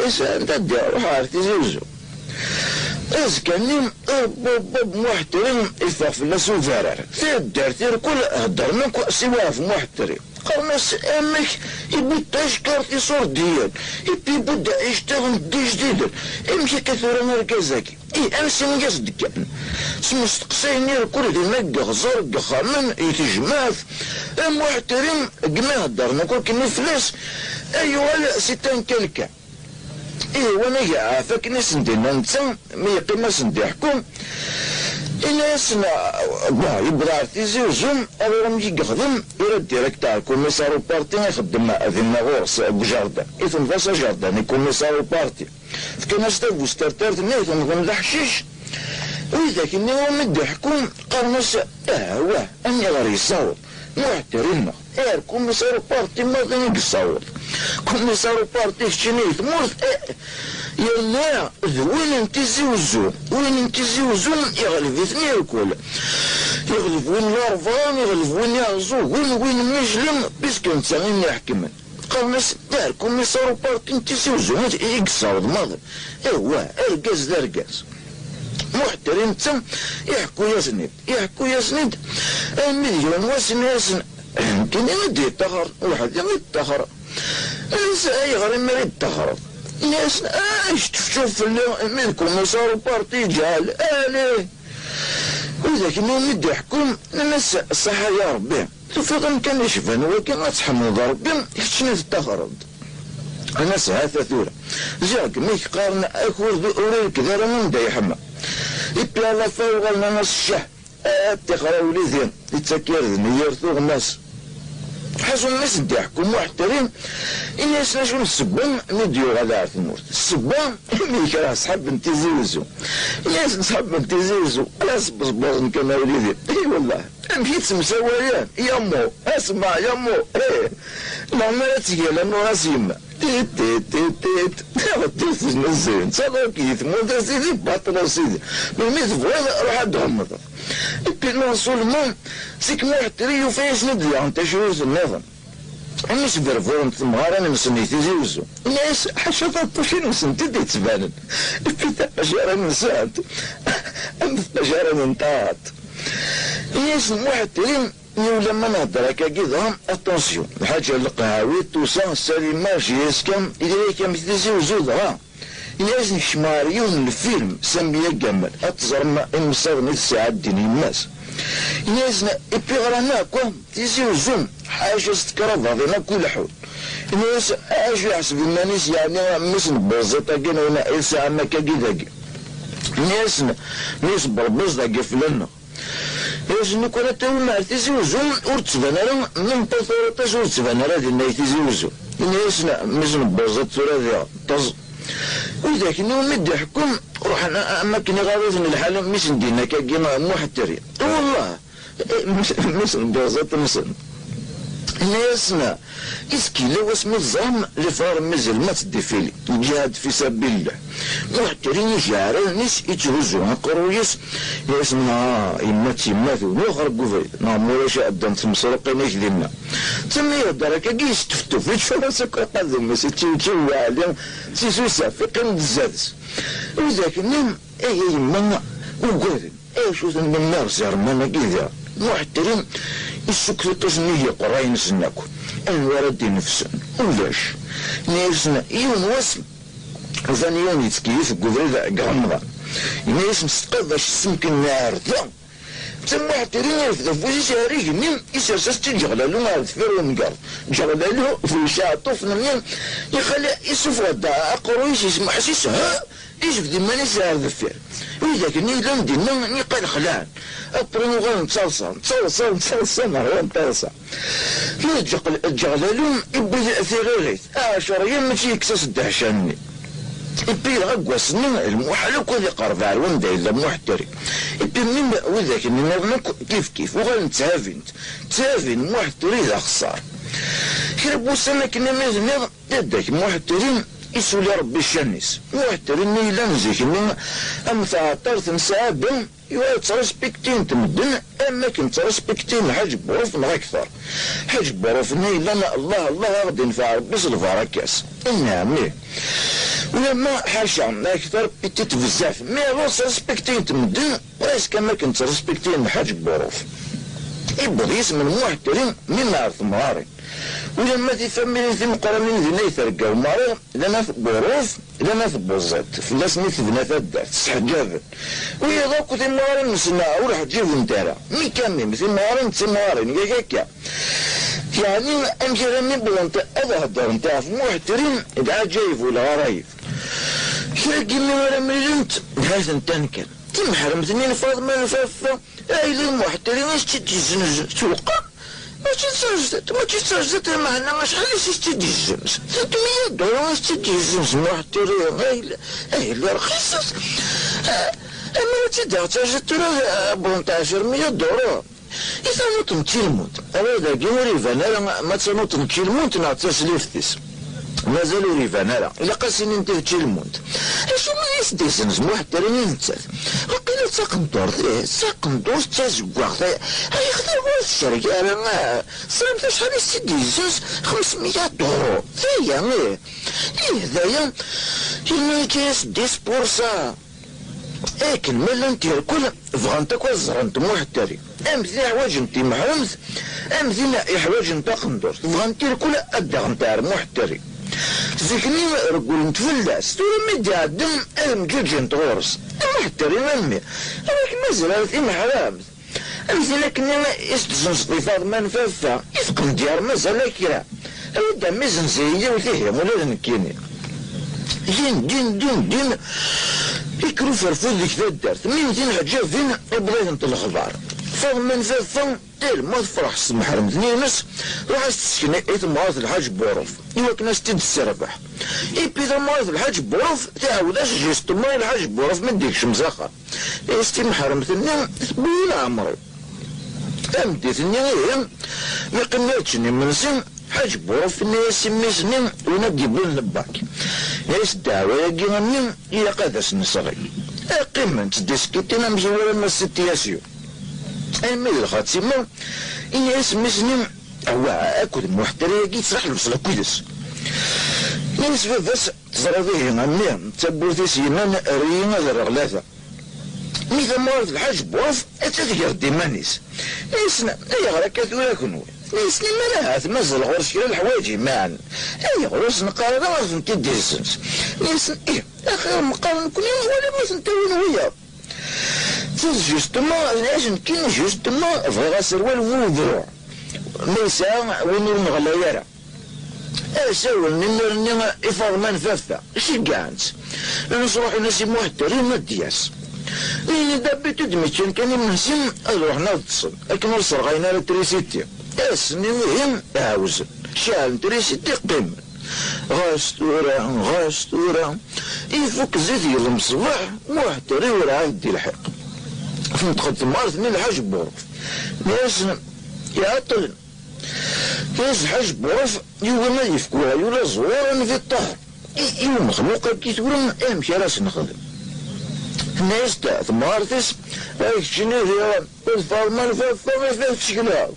Is anda d-iruḥ ɣer Tizi Wezzu. Azekka-nni, bub, bub, Muḥ Teri iffeɣ fell-as ubarar. Taddart irkul heddren akk siwa ɣef Muḥ Teri. Qqaren-as: "Amek ibudd acekkeṛ tiṣurdiyin, ipi ibudd iceṭṭiḍen d ijdiden, amek akka tura argaz-agi?" Ih, ansi i as-d-kkan? Smesteqsayen irkul dinna deg iɣẓer, deg yexxamen, i tejmaɛt. Muḥ Terim, deg mi heddren akk akken fell-as, ay yuɣal si tankalka. Ihi, wanag ɣef akken i sen-d-yenna netta, mi yeqqim a sen-d-iḥku, ini-asen, bon, yewweḍ ɣer Tizi Uzzu, aɣrum i yexdem, ira direct ar kumisar uparti, ixeddem dinna ɣur-s deg ujardin. I tenḍa-s ajardin i kumisar uparti. Fkan-as tabustert ar tenna, i tenḍen d aḥcic. Widak-nni umi d-iḥku, qqaren-as: "Ah, wah, aniɣer yessaweḍ?" Muḥ Terim, ar kumisar uparti maḍi i yessaweḍ. Kumisar uparti keččini di tmurt, eh, yerna d win n Tizi Uzzu. Win n Tizi Uzzu iɣleb-iten irkul. Iɣleb win n Larebɛa, iɣleb win n Iɛeẓẓugen, win n Mijlem, puisque netta i ten-iḥekmen. Qqaren-as: "Ar kumisar uparti n Tizi Uzzu i, i yessaweḍ maḍi." Awah, argaz d argaz. Muḥ Terim netta iḥekku-yasen-id. Iḥekku-yasen-id, armi d yiwen wass, ini-asen: "Nekkini i d-yeṭṭaxer, weḥd-i i d-ṭṭaxreɣ." Ini-as: "Ayɣer imir i d-ṭṭaxreḍ?" Ini-asen: "Ah, iceṭṭefčuf fell-i imi d kumisar uparti yeǧɛel." Alih! Widak-nni umi d-iḥekku, nnan-as: "Ṣaḥa ya Rebbi, tufiḍ amkan icban wagi, ad tḥemmleḍ Rebbi, keččini teṭṭaxreḍ-d." Nnan-as: "Hata tura, ziɣ deg mi k-qqaren akud ur irked ara anda yeḥma." Ipi alafa uɣalen nnan-as: "Ccah, a ṭṭixer a wlidi, ittak irden i yir tuɣmas." Ḥazu mi s-d-iḥekku Muḥ Terim, ini-asen acu n ssebba mi d-yuɣal ar tmurt. Ssebba imi yekreh ṣṣḥab n Tizi Uzzu. Ini-asen ṣṣḥab n Tizi Uzzu, ala sbezbuẓen kan a wlidi. I wallah, amek i ttemsawalen? Yammu, asma, yammu, eh. Neɣ mi ara tgala nnuras yemma. Tit, tit, tit, tit. Taɣettut teznuzzuyent. Saḍa akk yetmut a sidi, baṭel a sidi. Melmi tebɣiḍ, ruḥ ad d-tɣemmeḍ. Ipi non seulement, seg Muḥ Terim yufa-yasen-id daɣen tacrurt nniḍen. Imi sberburent temɣarin-nsen di Tizi Uzzu. Ini-as: "Ḥaca taṭṭucin-nsent i d-yettbanen. Ipi tamacarin-nsent am tmacarin n taɣaṭ." Ini-as Muḥ Terim: "Ni ulamma nhedder akkagi dɣa, attention, Lḥaǧa Leqhawi, Tusa, Salima, J S K, Idric, am Tizi Uzzu dɣa." Ini-as: "Nekcem ɣer yiwen n lfilm, Sami Agamal, ad teẓrem imsaden i tesɛa ddin yemma-s." Ini-as: "Ipi ɣran akk Tizi Uzzu, ḥaca s tekrabaḍin akk ileḥḥun." Ini-as: "Acu iḥseb iman-is yeɛni mmi-s n Buẓiṭ-agi neɣ i tesɛam akkagi dagi?" Ini-asen: "Mmi-s n Belbuẓ dagi fell-aneɣ." Ini-asen: "Lukan ad tawim ar Tizi Uzzu, ur d-tban ara, même pas Turuṭ-is ur d-tban ara dinna i Tizi Uzzu." Ini-asen: "Mmi-s n Buẓiṭ tura diɣ ṭṭeẓ." Widak-nni umi d-iḥekkum, ruḥen a-, am akken iɣaḍ-iten lḥal mi sen-d-yenna akkagi Muḥ Terim. Wallah, mmi-s n Buẓiṭ-nsen. Ini-asen: "Est-ce que yella wasmi teẓram les frères musulmans ttdéfilin, lǧihad fi sabilillah?" Muḥ Terim ijeɛɛer allen-is, itthuzzu aqerruy-is, ini-asen: "Ah, yemma-tt yemma-twen, wexxer deg ubrid, neɣ ma ulac ad ddant tmesruqin-ik dinna." Sami ihedder akkagi, yesteftuf, iččur-as akk aqadum-is, iččewčew waɛli s isusaf, iqqim-d zdat-s. Widak-nni, ay a yemma, ugaden. Acu tenniḍ mi ɣ-zerman-agi da? Muḥ Terim issukk tiṭṭusin-nni yeqrayen-nsen akk. Anwa ara d-inefsen? Ulac. Ini-asen: "Yiwen wass, atan yiwen yettkeyyif deg ubrid deg Remḍan." Ini-asen: "Sqedec ssem-ik-nni ar da." Netta Muḥ Terim irfed afus-is ar igenni, isers-as-tt i Ǧeɣlalu ar deffir umgerḍ. Ǧeɣlalu, bu iceɛṭufen-nni, ixala, isuffeɣ-d aqerruy-is, yesmeḥsis, ha! Ijbed iman-is ar deffir. Widak-nni yellan dinna, niqal xelɛen. Après uɣalen ttaḍsan, ttaḍsan, ttaḍsan, ṛwan taḍsa. Ma d Ǧeɣ-, Ǧeɣlalu, iwwi tiɣiɣit, aɛecṛ yam mačči yekkes-as ddeḥcan-nni. Ipi dɣa deg wass-nni, lmuḥal akk ad iqerreb ar wanda yella Muḥ Terim. Ipi mmi widak-nni nniḍen akk kif kif, uɣalen tthabin-t. Tthabin Muḥ Terim d axeṣṣar. Kra n wussan akken imi d-nniḍen, Dadda-k Muḥ Terim isuli Ṛebbi ccan-is. Muḥ Terim i yellan zik-nni am tɛeṭṭart n ssaɛa-bi, yuɣal ttṛispiktin-t medden am wakken ttṛispiktin Lḥaǧ Buruf neɣ akteṛ. Ḥaǧ Buruf-nni yellan Allah, Allah a ɣ-d-infeɛ Ṛebbi s lbaṛaka-s. Nneɛm ih. Ulamma ḥaca akteṛ, petit bezzaf, mais alors ttṛispiktin-t medden presque am wakken ttṛispiktin Lḥaǧ Buruf. Iwweḍ yisem n Muḥettri mi neɛreḍ temɣarin. Ulamma tifamilin timeqqranin din ay terga umariɣ, llan At Buruf, llan At Buẓiṭ, fell-asen i tebna taddart, sseḥǧaben. Wiyaḍ akk timɣarin-nsen ur ḥǧibent ara. Mi kamim, timɣarin d timɣarin, yak akka? Yeɛni, amek armi wwḍent ad heddrent ɣef Muḥettri d ɛǧayeb u lɣarayeb? Kra n yimi ara mlilent, ha-tent-an kan. Timeḥremt-nni n Faḍma n Fafa, a yelli Muḥettri i s-tt-id-yezzenzen, tuqem? Mačči d tajdiṭ, mačči d tajdiṭ, lmeɛna acḥal i s-tt-id-yezzenz? Telt meyya duru i s-tt-id-yezzenz Muḥettri, a yelli, a yelli rxiset. A, amir ad tt-id-aɣ tajdiṭ tura, a, wwḍent ɛecr meyya duru. I tanuṭ n tilmunt? Awal dagi ur iban ara ma d tanuṭ n tilmunt neɣ d taslift-is. Mazal ur iban ara. Ilaq ad s-inin tidet i lmund. Acu i s-d-izenz Muḥettri i nettat? Waqila d taqendurt, ih, d taqendurt d tazeggaɣt. Ay, ay, xtir ur tcerreg ara, ah. Tesɛamt acḥal i s-id-yezzenz? Xemsmeyya duru. D aya, ih. Ih, d aya. Yenna-k-as dix pour cent. Akken ma llant irkul, bɣant akk ad ẓrent Muḥettri. Am tin iḥwaǧen timeḥremt, am tin iḥwaǧen taqendurt. Bɣant irkul ad d-aɣent ar Muḥettri. Zik-nni reggulent fell-as, tura mi d-iɛedda ad mǧuǧǧent ɣur-s. A Muḥettri a mmi, amek mazal ar timeḥremt? Am tin akken i s-tzenzeḍ i Faḍma n Fafa, i tqendyar mazal kra. Awi-d a mmi zenz-iyi yiwet ihi ula d nekkini. Din, din, din, din, ikker uferfud deg taddart. Mi n tin ḥǧabin, iwweḍ-itent lexbar. Faḍma n Fafa, tellement tefreḥ s tmeḥremt-nni-ines, truḥ ad s-tesken i temɣart Lḥaǧ Buruf, iwakken ad s-tt-id-tesserbeḥ. Ipi tamɣart Lḥaǧ Buruf, tɛawed-as justement i Lḥaǧ Buruf mi d-ikcem s axxam. Is timeḥremt-nni tewwi leɛmer-iw. Tameddit-nni ihi, mi qqimen ad ččen imensi, Ḥaǧ Buruf yenna-yas i mmi-s-nni win ad d-yewwin lebak. Yenna-yas ddeɛwa-agi a mmi ilaq ad as-nesɣi. Qqimen ttdiskitin amek iwala Mass Situation. Armi d lxatima, yenna-yas mmi-s-nni, awah, akked Muḥettri-agi yettraḥ lebṣel akked-s. Yenna-yas baba-s, teẓriḍ ihi a mmi, d tawwurt-is yennan err-iyi ad rreɣ lata. Mi tamɣart Lḥaǧ Buruf, atta tger-d iman-is. Nni-asen, ayɣer akka tura kenwi? Nni-asen, imir ahat mazal ɣur-s kra n leḥwayeǧ imaɛen. Ayɣer ur sen-qqar ara ad tent-id-izzenz? Nni-asen, ih, axir meqqar nekni, walim ad tent-awin wiyaḍ. Tis justement, nni-asen, nekkini justement bɣiɣ aserwal bu udruɛ. Ma yesɛa win ur neɣlay ara. Asawel n imir-nni i Faḍma n Fafa, ceggɛen-tt. Nesruḥ-in-as i Muḥettri ad d-yas. Nini d'habitude mi ččan kan imensi, ad ruḥen ad ṭṭsen, akken ur sserɣayen ara trisiti. Ass-nni ihi, ɛawzen, ceɛlen trisiti, qqimen. Ɣas tura, ɣas tura, ifuk zzit n lmeṣbaḥ, Muḥettri werɛad d-ilḥiq. Tenṭeq-d temɣart-nni Lḥaǧ Buruf. Nni-asen, iɛeṭṭel. Yas Lḥaǧ Buruf yugi ad yefk weɣyul aẓwir anvi ṭṭaher i, i umexluq-agi tura, amek ara s-nexdem? Tenna-yas-d temɣart-is, a keččini diɣ, d Faḍma n Fafa i d tsekla.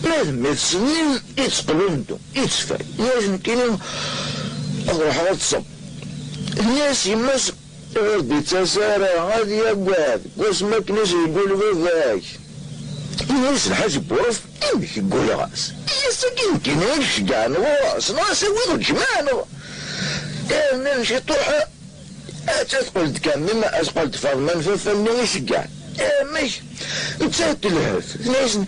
Ma d mmi-tsen-nni, ittqel undu, ittfay. Nna-yas nekkini ad ruḥeɣ ad ṭṭseɣ. Tenna-yas yemma-s, ur d-ittas ara, ad yagad, deg wasmi akken i s-yeggul baba-k. Ini-as Lḥaǧ Buruf, amek gguleɣ-as? Ini-as akken nekkini i iceggɛen ɣur-s, neɣ ad s-awiɣ lǧemɛa, neɣ? Irnan ciṭuḥ, atta teqqel-d Kamim, ad teqqel-d Faḍma n Fafa-nni iceggɛen. Amek? Nettat telhet, tenna-yasen,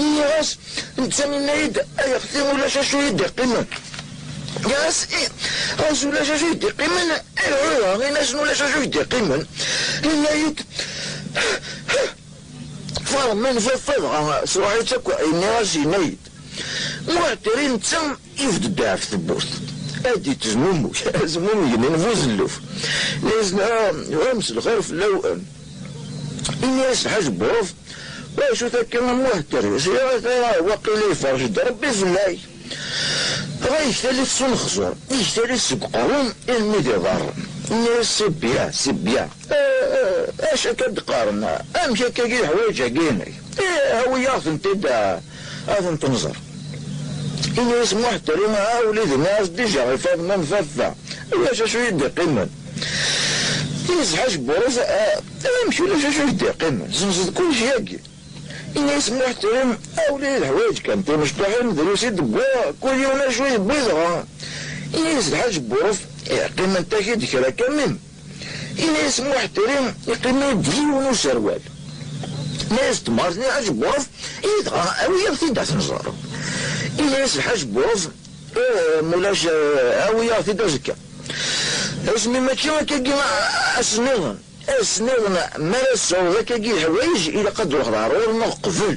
nniɣ-as, netta yenna-yi-d, ay axti, ulac acu i d-iqqimen. Nniɣ-as, i, ɣas ulac acu i d-iqqimen, ihi, ini-asen ulac acu i d-iqqimen. Yenna-yi-d, Faḍma n Fafa dɣa sruḥ-itt akk, yenna-as, yenna-yi-d, Muḥettri netta ibedd-d ɣef tewwurt. Ad d-ittezmumug, azmumeg-nni n buzelluf. Yenna-as, ah, ɣur-m s lxir fell-awen. Ini-as Lḥaǧ Buruf, wacu-t akka a Muḥettri? Sliɣ ata waqila iferrec-d Rebbi fell-ak. Dɣa yektal-it s unexẓur, yektal-it seg uqerru almi d iḍarren. Yenna-yas, c'est bien, c'est bien. Eh, eh, acu akka d-qqaren? Amek akka-gi leḥwayeǧ-agi-inek? Eh, awi-yaɣ-tent-id, ah, ad tent-nẓer. Ini-as Muḥettri, ah, wlidi, nniɣ-as déjà i Faḍma n Fafa. Ulac acu i d-iqqimen. Ini-as Lḥaǧ Buruf, ah, amek ulac acu i d-iqqimen? Zenzeḍ kullec yagi. Ini-as Muḥ Terim, a wlidi, d leḥwayeǧ kan timecṭuḥin, drus i d-wwiɣ, kul yiwen acu i d-yewwi dɣa. Ini-as Lḥaǧ Buruf, eh, qqiment-ak-id kra kamim. Ini-as Muḥ Terim, iqqim-iyi-d yiwen userwal. Ini-as temɣart-nni Lḥaǧ Buruf, i dɣa awi-yaɣ-t-id ad t-nẓer. Ini-as Lḥaǧ Buruf, eh, mulac, eh, awi-yaɣ-t-id azekka. Asmi mačči akkagi, ass nniḍen. Ass nniḍen, mi ara tesɛuḍ akkagi leḥwayeǧ, ilaq ad d-truḥeḍ ɣer ɣur-neɣ qbel.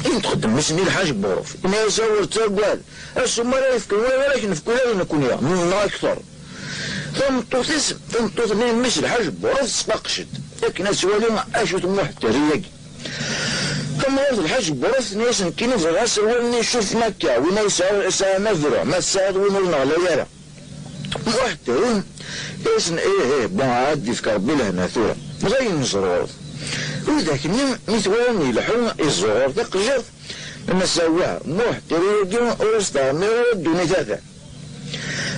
Inṭeq-d mmi-s-nni Lḥaǧ Buruf, ini-as: "A ur ttagad, asumer ara yefken win ara k-nefk ula d nekkni, neɣ akter." Tameṭṭut-is, tameṭṭut-nni n mmi-s Lḥaǧ Buruf, tesqaqec-d akken ad twali acu-t Muḥ Terri-agi. Tamɣart Lḥaǧ Buruf tenna-as: "Nekkini bɣiɣ aserwal-nni icuffen akka, win ay yesɛa-, yesɛan abruḥ, ma tesɛiḍ win ur neɣlay ara." Muḥ Terim, yasen: "Ih, ih, bon, ad d-ifk Rebbi lehna tura." Dɣa yenneẓruret. Widak-nni, mi t-walan ileḥḥu, iẓẓuɣur taqejjirt, nnan-as: "Awah, Muḥ Teri-agi ur as-teɛmir ara ddunit atan."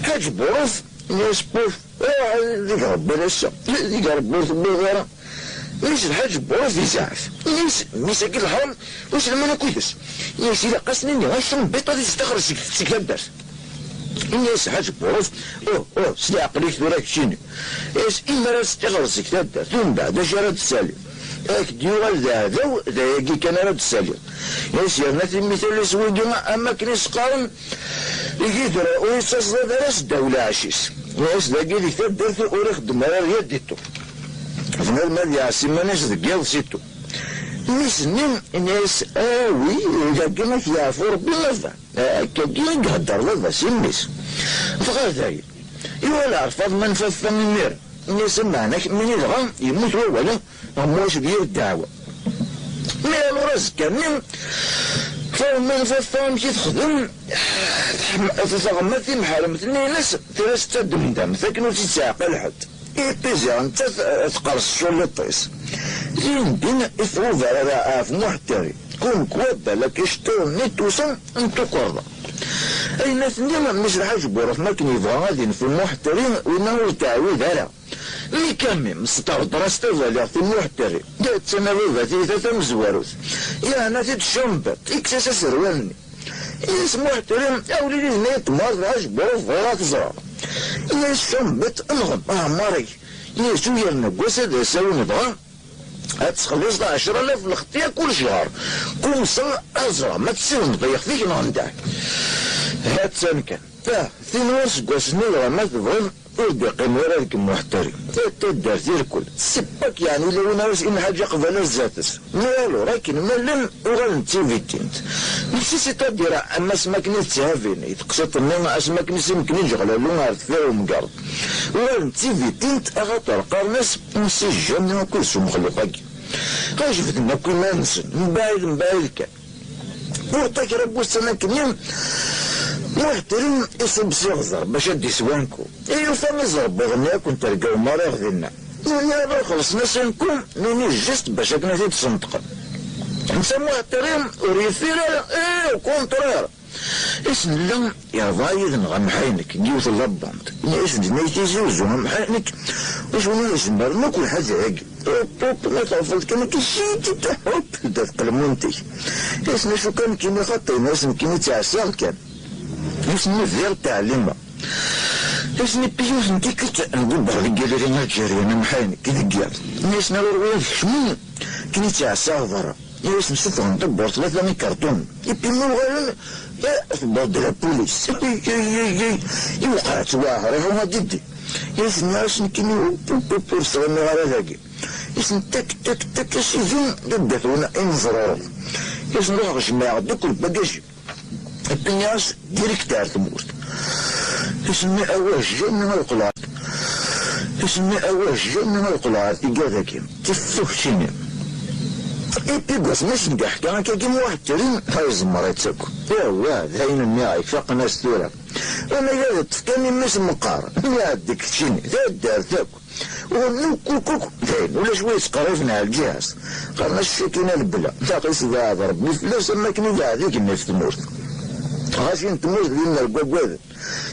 Ḥaǧ Buruf, yenna-as: "Puf, ruḥ, deg Rebbi ass-a, deg Rebbi ur tewwiḍ ara." Mmi-s Lḥaǧ Buruf yezɛef. Mmi-s, mmi-s-agi lḥaram, wissen aman akk yid-s. Ini-as: "Ilaq-as-nini, acu n biṭ ad isteqres seg, seg taddart." Ini-as Ḥaǧ Buruf: "Uh, uh, s leɛqel-ik tura keččini." Ini-as: "Imi ara testiɣreḍ seg taddart, umbeɛd acu ara d-tessaliḍ? Ad k-d-yuɣal d aɛdaw, d ayagi kan ara d-tessaliḍ." Ini-as: "Yerna timmi tali s wigi, am akken i s-qqaren, igider ur yettaẓḍad ara s ddaw lɛecc-is." Ini-as: "Dagi deg taddart ur ixeddem ara rriya ditu. Bnadem ad yeɛsi iman-is deg yiḍ situ." Mmi-s-nni ini-as: "Awi, dagi ad k-yeɛfu Rebbi, ma bɣa." Akkagi i ihedder baba s mmi-s. Dɣa dayen, yuɣal ɣer Faḍma n Fafa imir. Ini-as: "Meɛna kemmini dɣa yemmut wawal, neɣ mwac d yir ddeɛwa." Mi alur azekka-nni, Faḍma n Fafa amek i texdem? Teḥm-, teɣma timeḥremt-nni-ines, terra-tt d tademdamt akken ur tt-id-teɛqil ḥedd. Ipiziɣ nettat, eh, tqerres culliṭ-is. Din din i tɣubar ara ɣef Muḥ Teri. Kumkwa balak iceṭṭiḍen-nni tusa n tukerḍa. Ayen aten-nni mmi-s Lḥaǧ Buruf, ma akken yebɣa ad infu Muḥ Teri, winna ur teɛwid ara. Mi kamim, s terḍra-s tabaliɣt i Muḥ Teri. D attan a baba tiyita tamezwarut. Yeɛna-t-id Cumbiṭ, ikkes-as aserwal-nni. Ini-as Muḥ Teri, a wlidi, d neyya temɣart Lḥaǧ Buruf, bɣiɣ ad t-ẓreɣ. Ini-as Cumbiṭ: "Nɣem, ɛemmer-ik." Ini-as: "U yerna deg wass ad as-awin dɣa, ad txelliṣeḍ ɛecra alaf lxeṭṭya kul cehṛ. Kumsa ad ẓreɣ ma tessneḍ bayeɣ-ik neɣ ndeɛ." Ha-tt-an kan. Ah, tin ɣur seg wass-nni dɣa ma tebɣiḍ, ur d-iqqim wara deg Muḥ Teri. Taddart irkel. Sippak yeɛni ula win ara s-, inḥaǧ aqbal ar zdat-s. Mi alur akken ma llan, uɣalen d tibittint. Nefsi si tadira, am asmi akken i tetthabin, i teqsiṭ-nni, asmi akken i s-imken i Ǧeɣlalu ar deffir umgerḍ. Uɣalen d tibittint, axaṭer qqaren-as: "Nsi jjam akk s umexluq-agi." Ɣa jebden akk iman-nsen, mbaɛid, mbaɛid kan. Ur ṭṭa kra n wussan akkenni, Muḥ Teri iṣubb s iɣzer bac ad d-iswanku. I yufa iẓerbiḍ-nni akk n terga umareɣ dinna. Nini ara xellṣen asanku, nini juste bac akken ad t-id-sneṭqen. Netta Muḥ Teri ur yeffir ara, eh, au contraire. Is nella yerḍa yid-neɣ amḥay nekk n yiwet n laband. Ini-as-d nni Tizi Uzzu, amḥay nekk, acu nezmer akk lḥaǧa-agi. Ṭuṭ, ma tɣefleḍ kan akka, cit, ṭuṭ, tebda tqelmunt-ik. Is n acu kan nekkini xaṭi, ini-as nekkini ttɛassaɣ kan. Is nni bdiɣ ttɛellimeɣ. Is nni yiwet n tikkelt nbubbeɣ deg ileri Algérien amḥay nekk deg yiḍ. Ini-as nna ɣur wiyaḍ kecmen, nekkini ttɛassaɣ berra. Ini-as nsufɣen tawwurt tlata ikarṭunen. Ipi mi uɣalen, eh, tewweḍ-d la police. Ay, ay, ay, ay. Iwqeɛ-tt waɛer, iɛuma didi. Is nni-as nekkini, up, up, up, ur sɣimiɣ ara dagi. Is n tak, tak, tak, a sidi, d ddat-wen ineẓruren. Is nruḥ jemɛeɣ-d akk lbagaj. Ipi nniɣ-as direct ar tmurt. Is nni awah, jamais ad qqleɣ. Is nni awah, jamais ad qqleɣ ar tigad-agi. Tiffukt-ini. Ipi deg wasmi i s-d-iḥka akkagi Muḥ Teri, ur izemmer-itt akk. Awah, d ayen nniɣ-ak, faqen-as tura. Ama ad ṭṭef kan imi-s meqqar, mi ɛeddi keččini, taddart akk. Ur nukkukuk, dayen, ulac wi yettqerriben ar lǧiha-s. Qqaren-as Cikina Lebla, taqis beɛd Rebbi fell-as am akken ibeɛd igenni f tmurt. Ɣas in tmurt d inna rgwagwaden.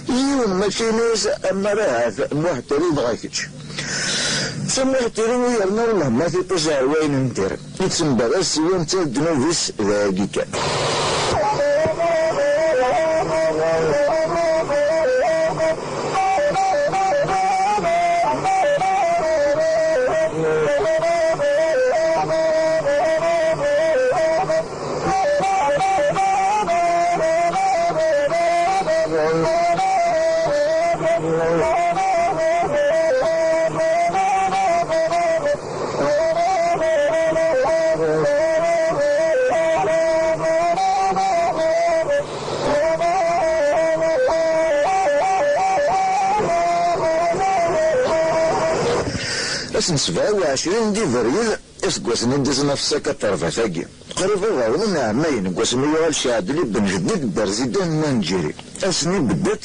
Yiwen mačči ini-as amar ahat Muḥ Teri dɣa kečč. Samuḥ Tiri u yerna wellah ma tiṭ-is ɣer wayen n dir. Yettembaraz siwa netta d ddnub-is d ayagi kan. Ass n sebɛa u ɛecrin di Beryel, iseggasen i d-izen ɣef ssaka n terbaɛt-agi, qrib ad ɛawnen ɛamayen deg wasmi yuɣal Caɛdel Iben Jdid d arzidan n Anǧiri. Ass-nni beddet,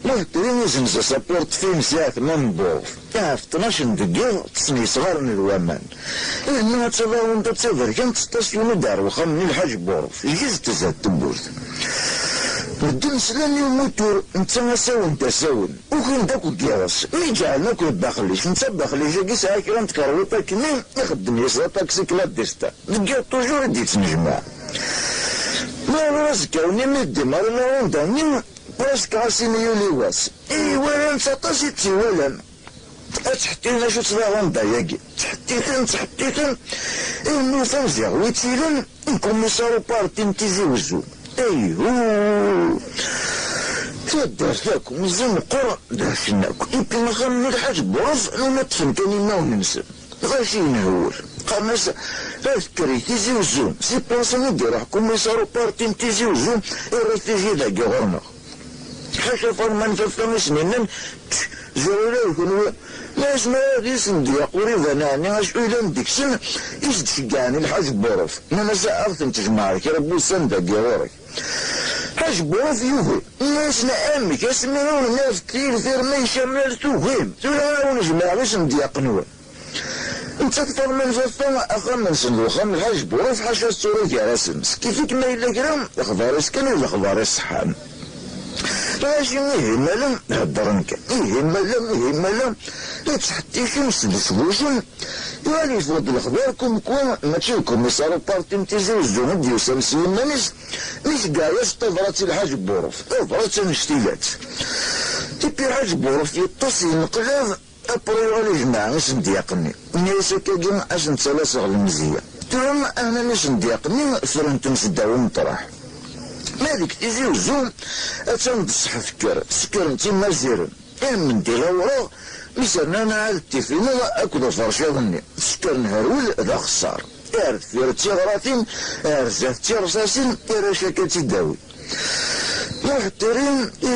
Muḥ Trin izenz asapuṛ n tfin si Ɛetman n Buruf. Ahat tnac n deg yiḍ, ṭṭsen yesɣaren d waman. Ihenna ad tabaɣunt ad taberkant, teṭṭasyun-d ar wexxam-nni Lḥaǧ Buruf. Jgizet tzad tewwurt. Medden slan i umutur, netta asawen d asawen. Ukin-d akk deg yiḍes, mi ǧeɛlen akk d Baxlic. Netta Baxlic-agi yesɛa kra n tkerwiṭ akkenni, ixeddem yes aṭaksi clandestin. Deg yiḍ toujours i d-yettnejmaɛ. Ma ur azekka-nni mi d-immar la ronda-nni, presque ɣas ini yuli wass. I walan s aṭas i tt-iwalan. Ad ttḥettiten acu-tt la ronda-agi. Ttḥettiten, ttḥettiten, armi ufan ziɣ wi tt-ilan, lkumisaṛ uparti n Tizi Wezzu. Ayhuuu! Taddart akk, meẓẓi meqqer, dehcen akk. Ipi axxam-nni Lḥaǧ Buruf, nuna ṭṭfen kan imawen-nsen. Ɣaci yenhewwel. Qqaren-as, ad tekker i Tizi Wezzu, si place-nni i d-iruḥ kumisaṛ uparti n Tizi Wezzu, i réfugié dagi ɣur-neɣ. Ḥaca Ferman Fafa i sen-yennan, tch, ziɣ ula d kenwi. Ma yezmer ad isen-d-yaqur iban ɛni acu yellan deg-sen i s-d-ceggɛen i Lḥaǧ Buruf. Nnan-as, ad ɣ-ten-tjemɛeḍ kra n wussan dagi ɣur-k. Ḥaǧ Buruf yugi. Nnan-asen, amek asmi ur naf tiyil tirma icamlal tugim? Tura ad wen-jemɛeɣ isendyaq-nwen. Nettat Ferman Fafa, axxam-nsen d uxxam Lḥaǧ Buruf, ḥaca tura gar-asen. Skif-ik ma yella kra, lexbar-is kan i d lexbar iṣeḥḥan. Lɣaci ihi mala heddren kan, ihi mala, ihi mala, la ttḥettiten sdesbucen. Yuɣal yeffeɣ-d lexbar kumkwa mačči d kumisaṛ uparti n Tizi Wezzu i d-yusan s yiman-is, mi tga-yas tabrat i Lḥaǧ Buruf, tabrat annect-ilat. Ipi Lḥaǧ Buruf yeṭṭes yenqlab, après yuɣal ijmeɛ isendyaq-nni. Yenna-yas, akkagi ad sen-ttalaseɣ lemzeyya. Tura ahnan isendyaq-nni ffren-ten seddaw umeṭraḥ. Ma deg Tizi Wezzu, attan d ṣṣeḥ tekker, sekkren-tt imaziren. Am di lawraɣ, mi s-rnan ɛad tifinaɣ akked uferciḍ-nni. Sekkren herwel d axeṣṣar. Ar deffir d tiɣratin, ar zdat d tirṣasin, arrac akka tt-id-awi. Muḥ Trin, i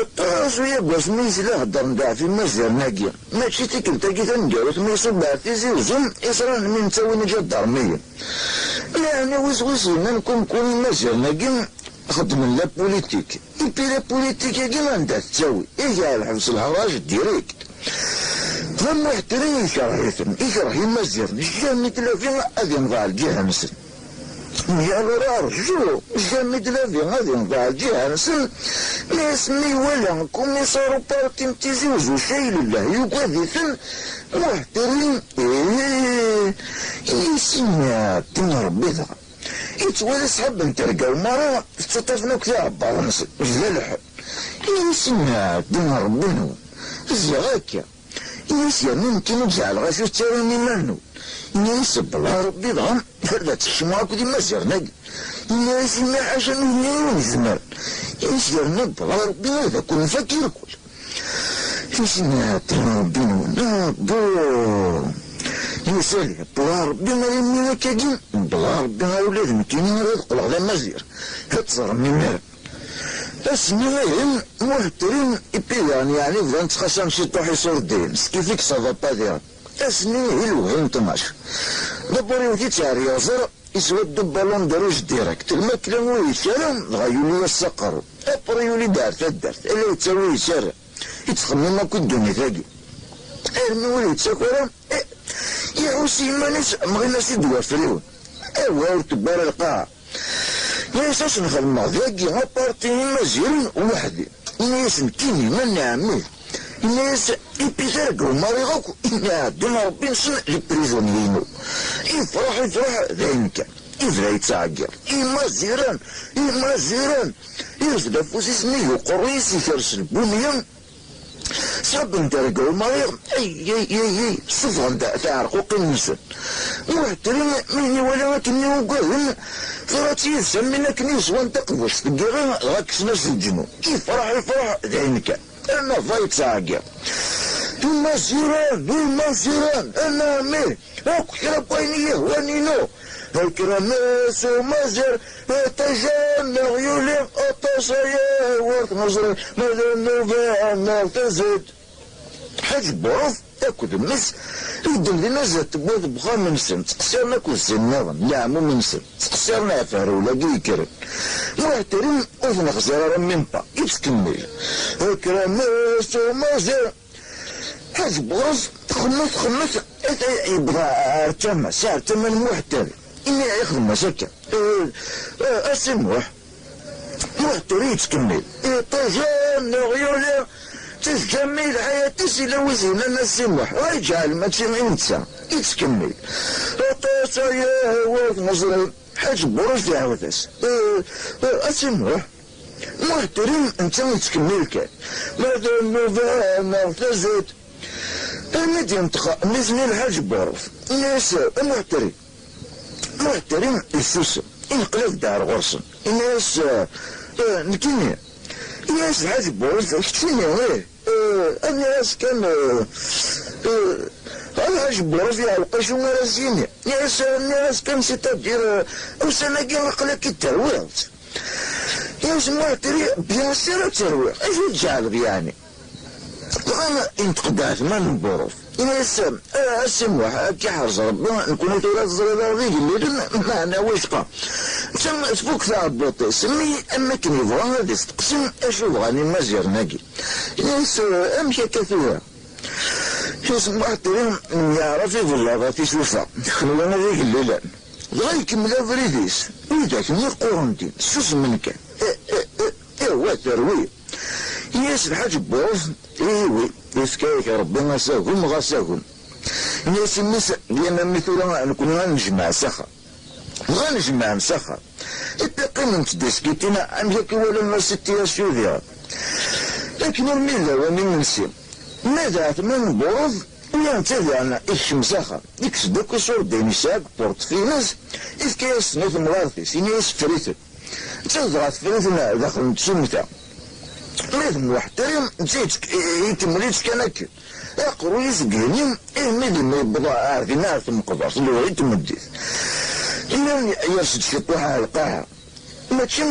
aṭas uyaggas mi yesla heddren-d ɣef imaziren-agi. Mačči tikkelt-agi taneggarut mi iṣubb ar Tizi Wezzu, iṣran mi nettawin iǧadarmiyen. Meɛni wis wis yennan kumkun imaziren-agi xeddmen la politique. Ipi la politique-agi anda tettawi? Ihi ar lḥebs lḥraǧ direct. D Muḥ Trin ikerh-iten, ikerh imaziren. Jamais de la vie ad yenḍeɛ lǧiha-nsen. Mais alors rju, jamais de la vie ad yenḍeɛ lǧiha-nsen. Mi asmi iwala kumiṣar uparti n Tizi Wezzu Cayel llah yugad-iten, Muḥ Trin, ih, yis-i iɛeddi Rebbi dɣa. Yettwali ṣṣḥab n terga-w merra tettaṭṭafen akk tiɛebbaḍ-nsen. Yella lḥal. Ini-as, inna ɛeddi n Rebbi-nwen. Ziɣ akka. Ini-as, yerna nekkini ur ǧeɛleɣ acu ttarun iman-nwen. Ini-as, bla Rebbi dɣa, ad tkecmeḍ akk d imaziren-agi. Ini-as, imi ḥaca nutni ur nezmer. Ini-as, yerna bla Rebbi ad akk-nfak irkul. Isem iɛeṭṭi n Ṛebbi-nwen, ah, bu! Yusali, bla Ṛebbi ara imi akkagi, bla Ṛebbi ara ula d nekkini ara d-qqleɣ d amazir. Ad teẓrem imir. Asmi ihi, Muḥ Trin, ipigan, yeɛni bdan ttxasan ciṭuḥ iṣurdiyen, skifik ça va pas dire. Asmi ihi, lewhi n tnac. Dabur iwet-itt ar yeɣẓer, Iswa-d Ballon de Rouge direct. Lmakla ur yekki ara, dɣa yuli-yas s aqerru. Après yuli-d ar taddart, ala yettawi yettarra. Yettxemmim akk i ddunit-agi. Armi ur yettaki ara, eh, iḥuss i yiman-is mɣin-as-id wafriwen. Awa ur tewwi ara lqaɛa. Yenna-yas ad sen-xedmeɣ dagi aparti imaziren weḥd-i. Yenna-yas nekkini, ma nneɛmid. Yenna-yas: "Ipi targa umariɣ akk, inna iɛeddan Rebbi-nsen les prisonniers-inu." Ifreḥ, ifreḥ d ayen kan. Ibda yettɛeggiḍ: "Imaziran! Imaziran!" Irfed afus-is nnig uqerruy-is, ikres lbumya. Ṣabben targa umariɣ, ay, ay, ay, ay, ssufɣen ta-, taɛerquqin-nsen. Muḥtri, mi ten-iwala akken i ugaden, tura-tt yid-s am win akken i yeswan taqbuct deg yiɣi, dɣa kksen-as leǧnun. Ifreḥ, ifreḥ d ayen kan. Ama va yettɛeggiḍ: "Imaziran, Imaziran, a nɛemmi, akk kra n wayen i yehwan inu. Akramas umaziɣ, iṭij-nneɣ yuli, aṭas aya ur t-neẓri, ma d nnuba neɣ tazit." Ḥaǧ Buruf akked mmi-s bedden din azal tewwad deg uxxam-nsen, ttqessiren akked sin nniḍen n leɛmum-nsen, ttqessiren ɣef rrewla-agi yekkren. Muḥtri ur t-nexẓir ara, même pas, yettkemmil: "Akramas umaziɣ." Ḥaǧ Buruf, txemmet, txemmet, yebḍa ar tama-s, ar tama n Muḥtri. Imi ixdem-as akka: "Eh, eh, a Si Muḥ." Muḥtri yettkemmil: "Iṭij-nneɣ yuli, ttejjami lḥayat-is, yella wi s-yennan a Si Muḥ, wa yeǧɛel mačči i netta." Yettkemmil: "Aṭas aya ur t-neẓri." Ḥaǧ Buruf iɛawed-as: "Eh, eh, a Si Muḥ." Muḥtri netta yettkemmil kan: "Ma d nnuba neɣ tazit." Armi d-yenṭeq mmi-s-nni Lḥaǧ Buruf, yenna-yas: "A Muḥtri." Muḥtri yessusem, ineqlab-d ar ɣur-sen, yenna-yas: "Eh, eh, nekkini." Yenna-yas Lḥaǧ Buruf: "Keččini, ih." Eh, nniɣ-as kan, eh, eh, a Lḥaǧ Buruf, yeɛweq acu ara s-yini. Nniɣ-as, nniɣ-as kan, c'est-à-dire, eh, ussan-agi aql-ak i d-terwiḍ-tt. Yenna-as Muḥtri: "Bien sûr ad terwiɣ, acu tjeɛleḍ yeɛni?" Dɣa yenṭeq-d Ɛetman n Buruf, yenna-as: "A, a Si Muḥ, ad k-iḥrez Rebbi, nekkni tura teẓriḍ-aɣ d igellilen, meɛna wicqa." Netta tfuk tɛebbuḍt-is, mi am akken yebɣa ad isteqsi acu bɣan imaziren-agi. Yenna-as: "Amek akka tura?" Yenna-as Muḥtri: "Nemyeɛraf ibellaḍ a tisufa, kenwi d igellilen." Dɣa ikemmel abrid-is, widak-nni qquren din, ssusmen kan. Eh, eh, eh, eh, wa terwi. Yenna-as Lḥaǧ Buruf: "Iwi, yefka-yak Rebbi asagem ɣas agem." Yenna-as i mmi-s: "Yan a mmi, tura nekkni ad nejmeɛ s axxam." Dɣa nejmeɛen s axxam. Ipi qqiment-d iskitin amek akka i walan la situation diɣen. Akken armi d lawan imensi, ma d Ɛetman n Buruf, ula netta diɣen ikcem s axxam, ikkes-d akk iṣurdiyen yesɛa deg portefeuille-ines, ifka-yasen i temɣart-is, yenna-yas: "Ffer-iten." Netta dɣa teffer-iten daxel n tsumta. Ma d Muḥtri, netta yettek-, ikemmel-itt kan akken. Aqerruy-is deg igenni, armi d imi yewweḍ ar din ar tmeqbert, lewhi n tmeddit. Imir yers-d ciṭuḥ ar lqaɛa. Mačči,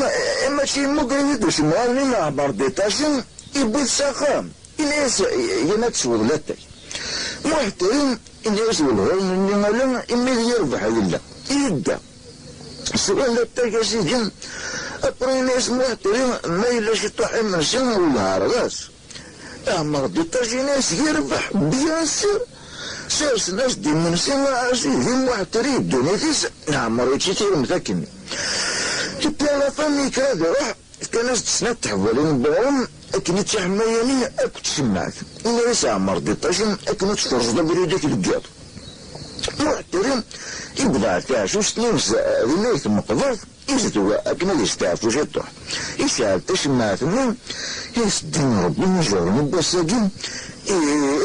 mačči yemmuger-it-id ucemɣar-nni n Ɛmer Diṭaci, yewwi-t s axxam. Yenna-yas: "Yan ad tesweḍ latay." Muḥtri yenna-yas: "Wellah ur nelli ala imi d yirbeḥ yella." Yedda. Swan latay a sidi. Après yenna-yas Muḥtri: "Ma yella ciṭuḥ imensi, wellah ɛerḍ-as." Ɛmer Diṭaci yenna-yas: "Yirbeḥ, bien sûr." Sersen-as-d imensi a sidi Muḥtri, ddunit-is, Ɛmer yečči tiremt akken. Ipi à la fin yekker ad iruḥ, fkan-as-d snat teḥbulin n weɣrum akken i d tiḥemmayanin akked tcemmaɛt. Yenna-yas Ɛmer Diṭaci: "Akken ad tferẓeḍ abrid-ik deg yiḍ." Muḥtri yebḍa ar taɛcuct-nni, dinna i tmeqbert, izdew akken ad yesteɛfu ciṭuḥ. Yecɛel tacemmaɛt-nni, yenna-yas: "Ddin Rebbi, ijuṛen n wass-agi, i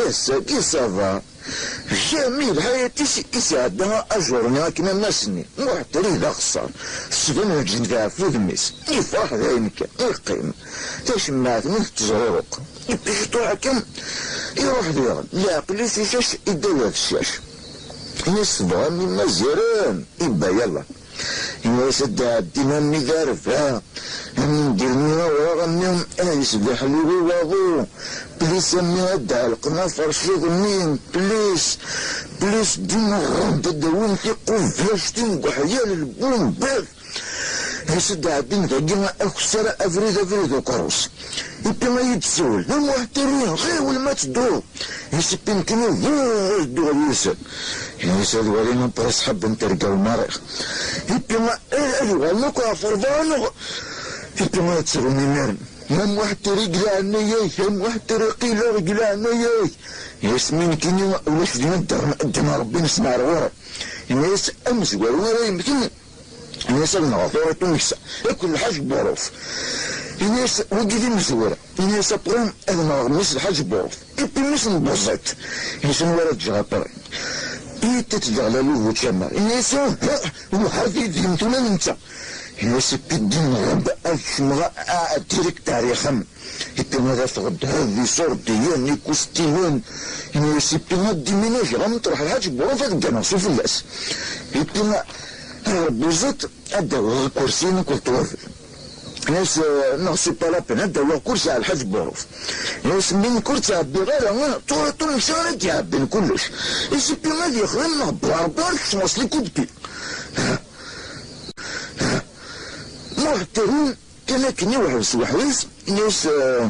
ass-agi ça va." Jami lḥayat-is isɛedda ajuṛ-nni akken am ass-nni. Muḥtri d axeṣṣar. Tban lǧennet ɣef wudem-is. Yefreḥ d ayen kan. Yeqqim. Tacemmaɛt-nni tettezruruq. Ipi ciṭuḥ akken, iruḥ diɣen. Leɛqel-is icac, idda d ccac. Yenna-yas: "Tebɣam imaziren?" Ibba yalla. Yenna-yas: "Ad d-ɛeddin a mmi d arba, a mmi n dirmi awraɣ a mmi, ad yesbeḥ liwi waḍu, plis a mmi ad d-ɛelqen aferciḍ-nni, plis, plis din ɣrend ad d-awin tiqubactin deg uḥyal lbumbat." Yenna-yas: "Ad d-ɛeddin dagi akessar abrid, abrid ukerrus." Ipi a yi-d-tsawel, d amuḥtari, ɣiwel ma tedduḍ. Yesseppin kan ad dduɣ yid-sen. Yenna-yas: "Ad walin après ṣṣḥab n terga umariɣ." Ipi ad uɣalen akk ɣef rebɛa neɣ ipi ad ttɣen imiren. Ma Muḥ Tteri deg leɛnaya-k, a Muḥ Tteri qileɣ deg leɛnaya-k. Yas mi nekkini ulac din ad d-, ad d-, Rebbi nesmeɛreɣ ɣur-i. Yenna-yas amezwaru ara yemmten, yenna-yas ad nɣeɣ tura tumeksa akk n Lḥaǧ Buruf. Yenna-yas wagi d imezwura. Yenna-yas après ad nɣeɣ mmi-s Lḥaǧ Buruf. Ipi mmi-s n Buẓiṭ. Yenna-yas anwa ara ǧǧeɣ après? Itti ǧǧeɣ Lalu bu Čamar. Yenna-yas wah, wah, ad yemmet ula d netta. Yenna-yas ipi ddin nɣeb ad kecmeɣ a, a, direct ar ixxam. Ipi ad afeɣ ddheb, iṣurdiyen, ikustimen. Yenna-yas ipi ad d-iminajeɣ am ṭreḥ Lḥaǧ Buruf ad gganeɣ su fell-as. Ipi ar Buẓiṭ ad d-awiɣ akursi akked ṭwabel. Yenna-yas, eh, neɣ c'est pas la peine, ad d-awiɣ kursi ar Lḥaǧ Buruf. Yenna-yas mi nekk ur ttɛebbiɣ ara, tura tumeksa ara d-iɛebbin kullec. Is ipi ad yexdem neɣ bɣa Rebbi ar kecmeɣ s likudpi. Muḥ Tteri kan akken i weḥd s weḥd-is, yenna-yas, eh,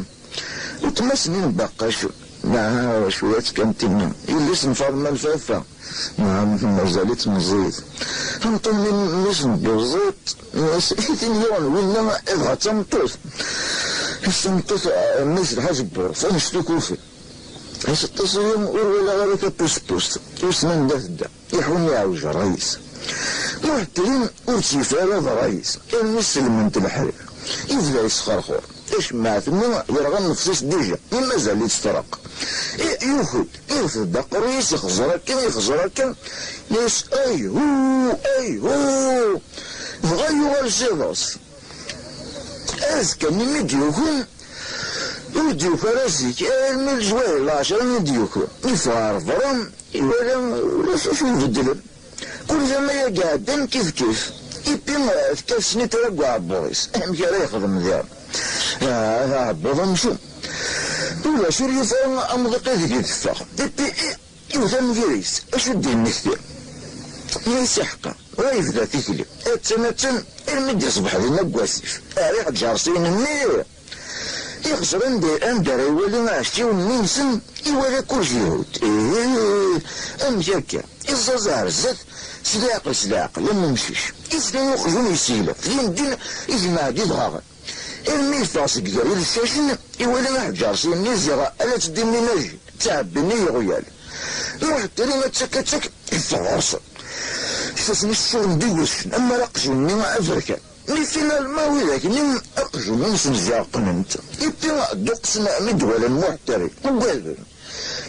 weltma-s-nni n Baqqac, neɣ acu-yat kan tinna, yelli-s n Faḍma Lfafa, neɣ mazal-itt meẓẓiyet. Tameṭṭut-nni mmi-s n Buẓiṭ, yenna-yas, i tin yuɣen winna, dɣa d tameṭṭut. Is tameṭṭut, eh, mmi-s Lḥaǧ Buruf, annect-a kufi. Is aṭas-agi ur walaɣ ara tapuspust, ur ssnen anda tedda. Iḥun iɛewj ṛṛay-is. Muḥ Tteri ur tt-yefri ara d ṛṛay-is, armi sellment leḥrir. Yebda yesxerxur. Tacemmaɛt-nni yerɣa nnefs-is dija, i mazal-itt treqq. I, yuki-d, iɣet-d aqerruy-is, ixẓer akka, ixẓer akka, yenna-yas, ayhu, ayhu! Dɣa yuɣal s iḍes. Azekka-nni mi d-yuki, ur d-yuki ara zik, armi lejwayeh lɛecṛa i d-yuki. Yeffeɣ ɣer berra, iwala ulac acu ibeddlen. Kul tama-agi ɛeddan kif kif. Ipi tekkat snitra deg uɛebbuḍ-is. Amek ara yexdem diɣen? Ah, aɛebbuḍ amcum. Ulac, ur yufi ara amḍiq ideg i teffeɣ. Ipi i, iwet amgir-is. Acu d-yemmekti? Yenna-yas iḥeqqa. Wa yebda tikli. Attan, attan, armi d-iṣbeḥ dinna deg wasif. Ar iḥǧerṣiyen-nni. Ixẓer anda, anda ara iwali aɛecciw-nni-nsen, iwala kullec ihud. Ih, amek akka? Iẓẓaẓ ar zdat, s leɛqel, s leɛqel, am umcic. Isla i uqjun yesseglaf, din din, i jemɛed idɣaɣen. Armi yeffeɣ seg gar ileccacen, iwala aḥǧerṣi-nni ziɣ ala tt-id-imminaji, ttɛebbin i yeɣyal. Muḥ Tteri attak, attak, iffeɣ ɣer-sen. Ifassen-is ččuren d igecen, am ara aqjun-nni aberkan. Mi finalement widak-nni aqjun-nsen ziɣ qqnen-t. Ipi dduqsen mi d-walan Muḥ Tteri, ugaden.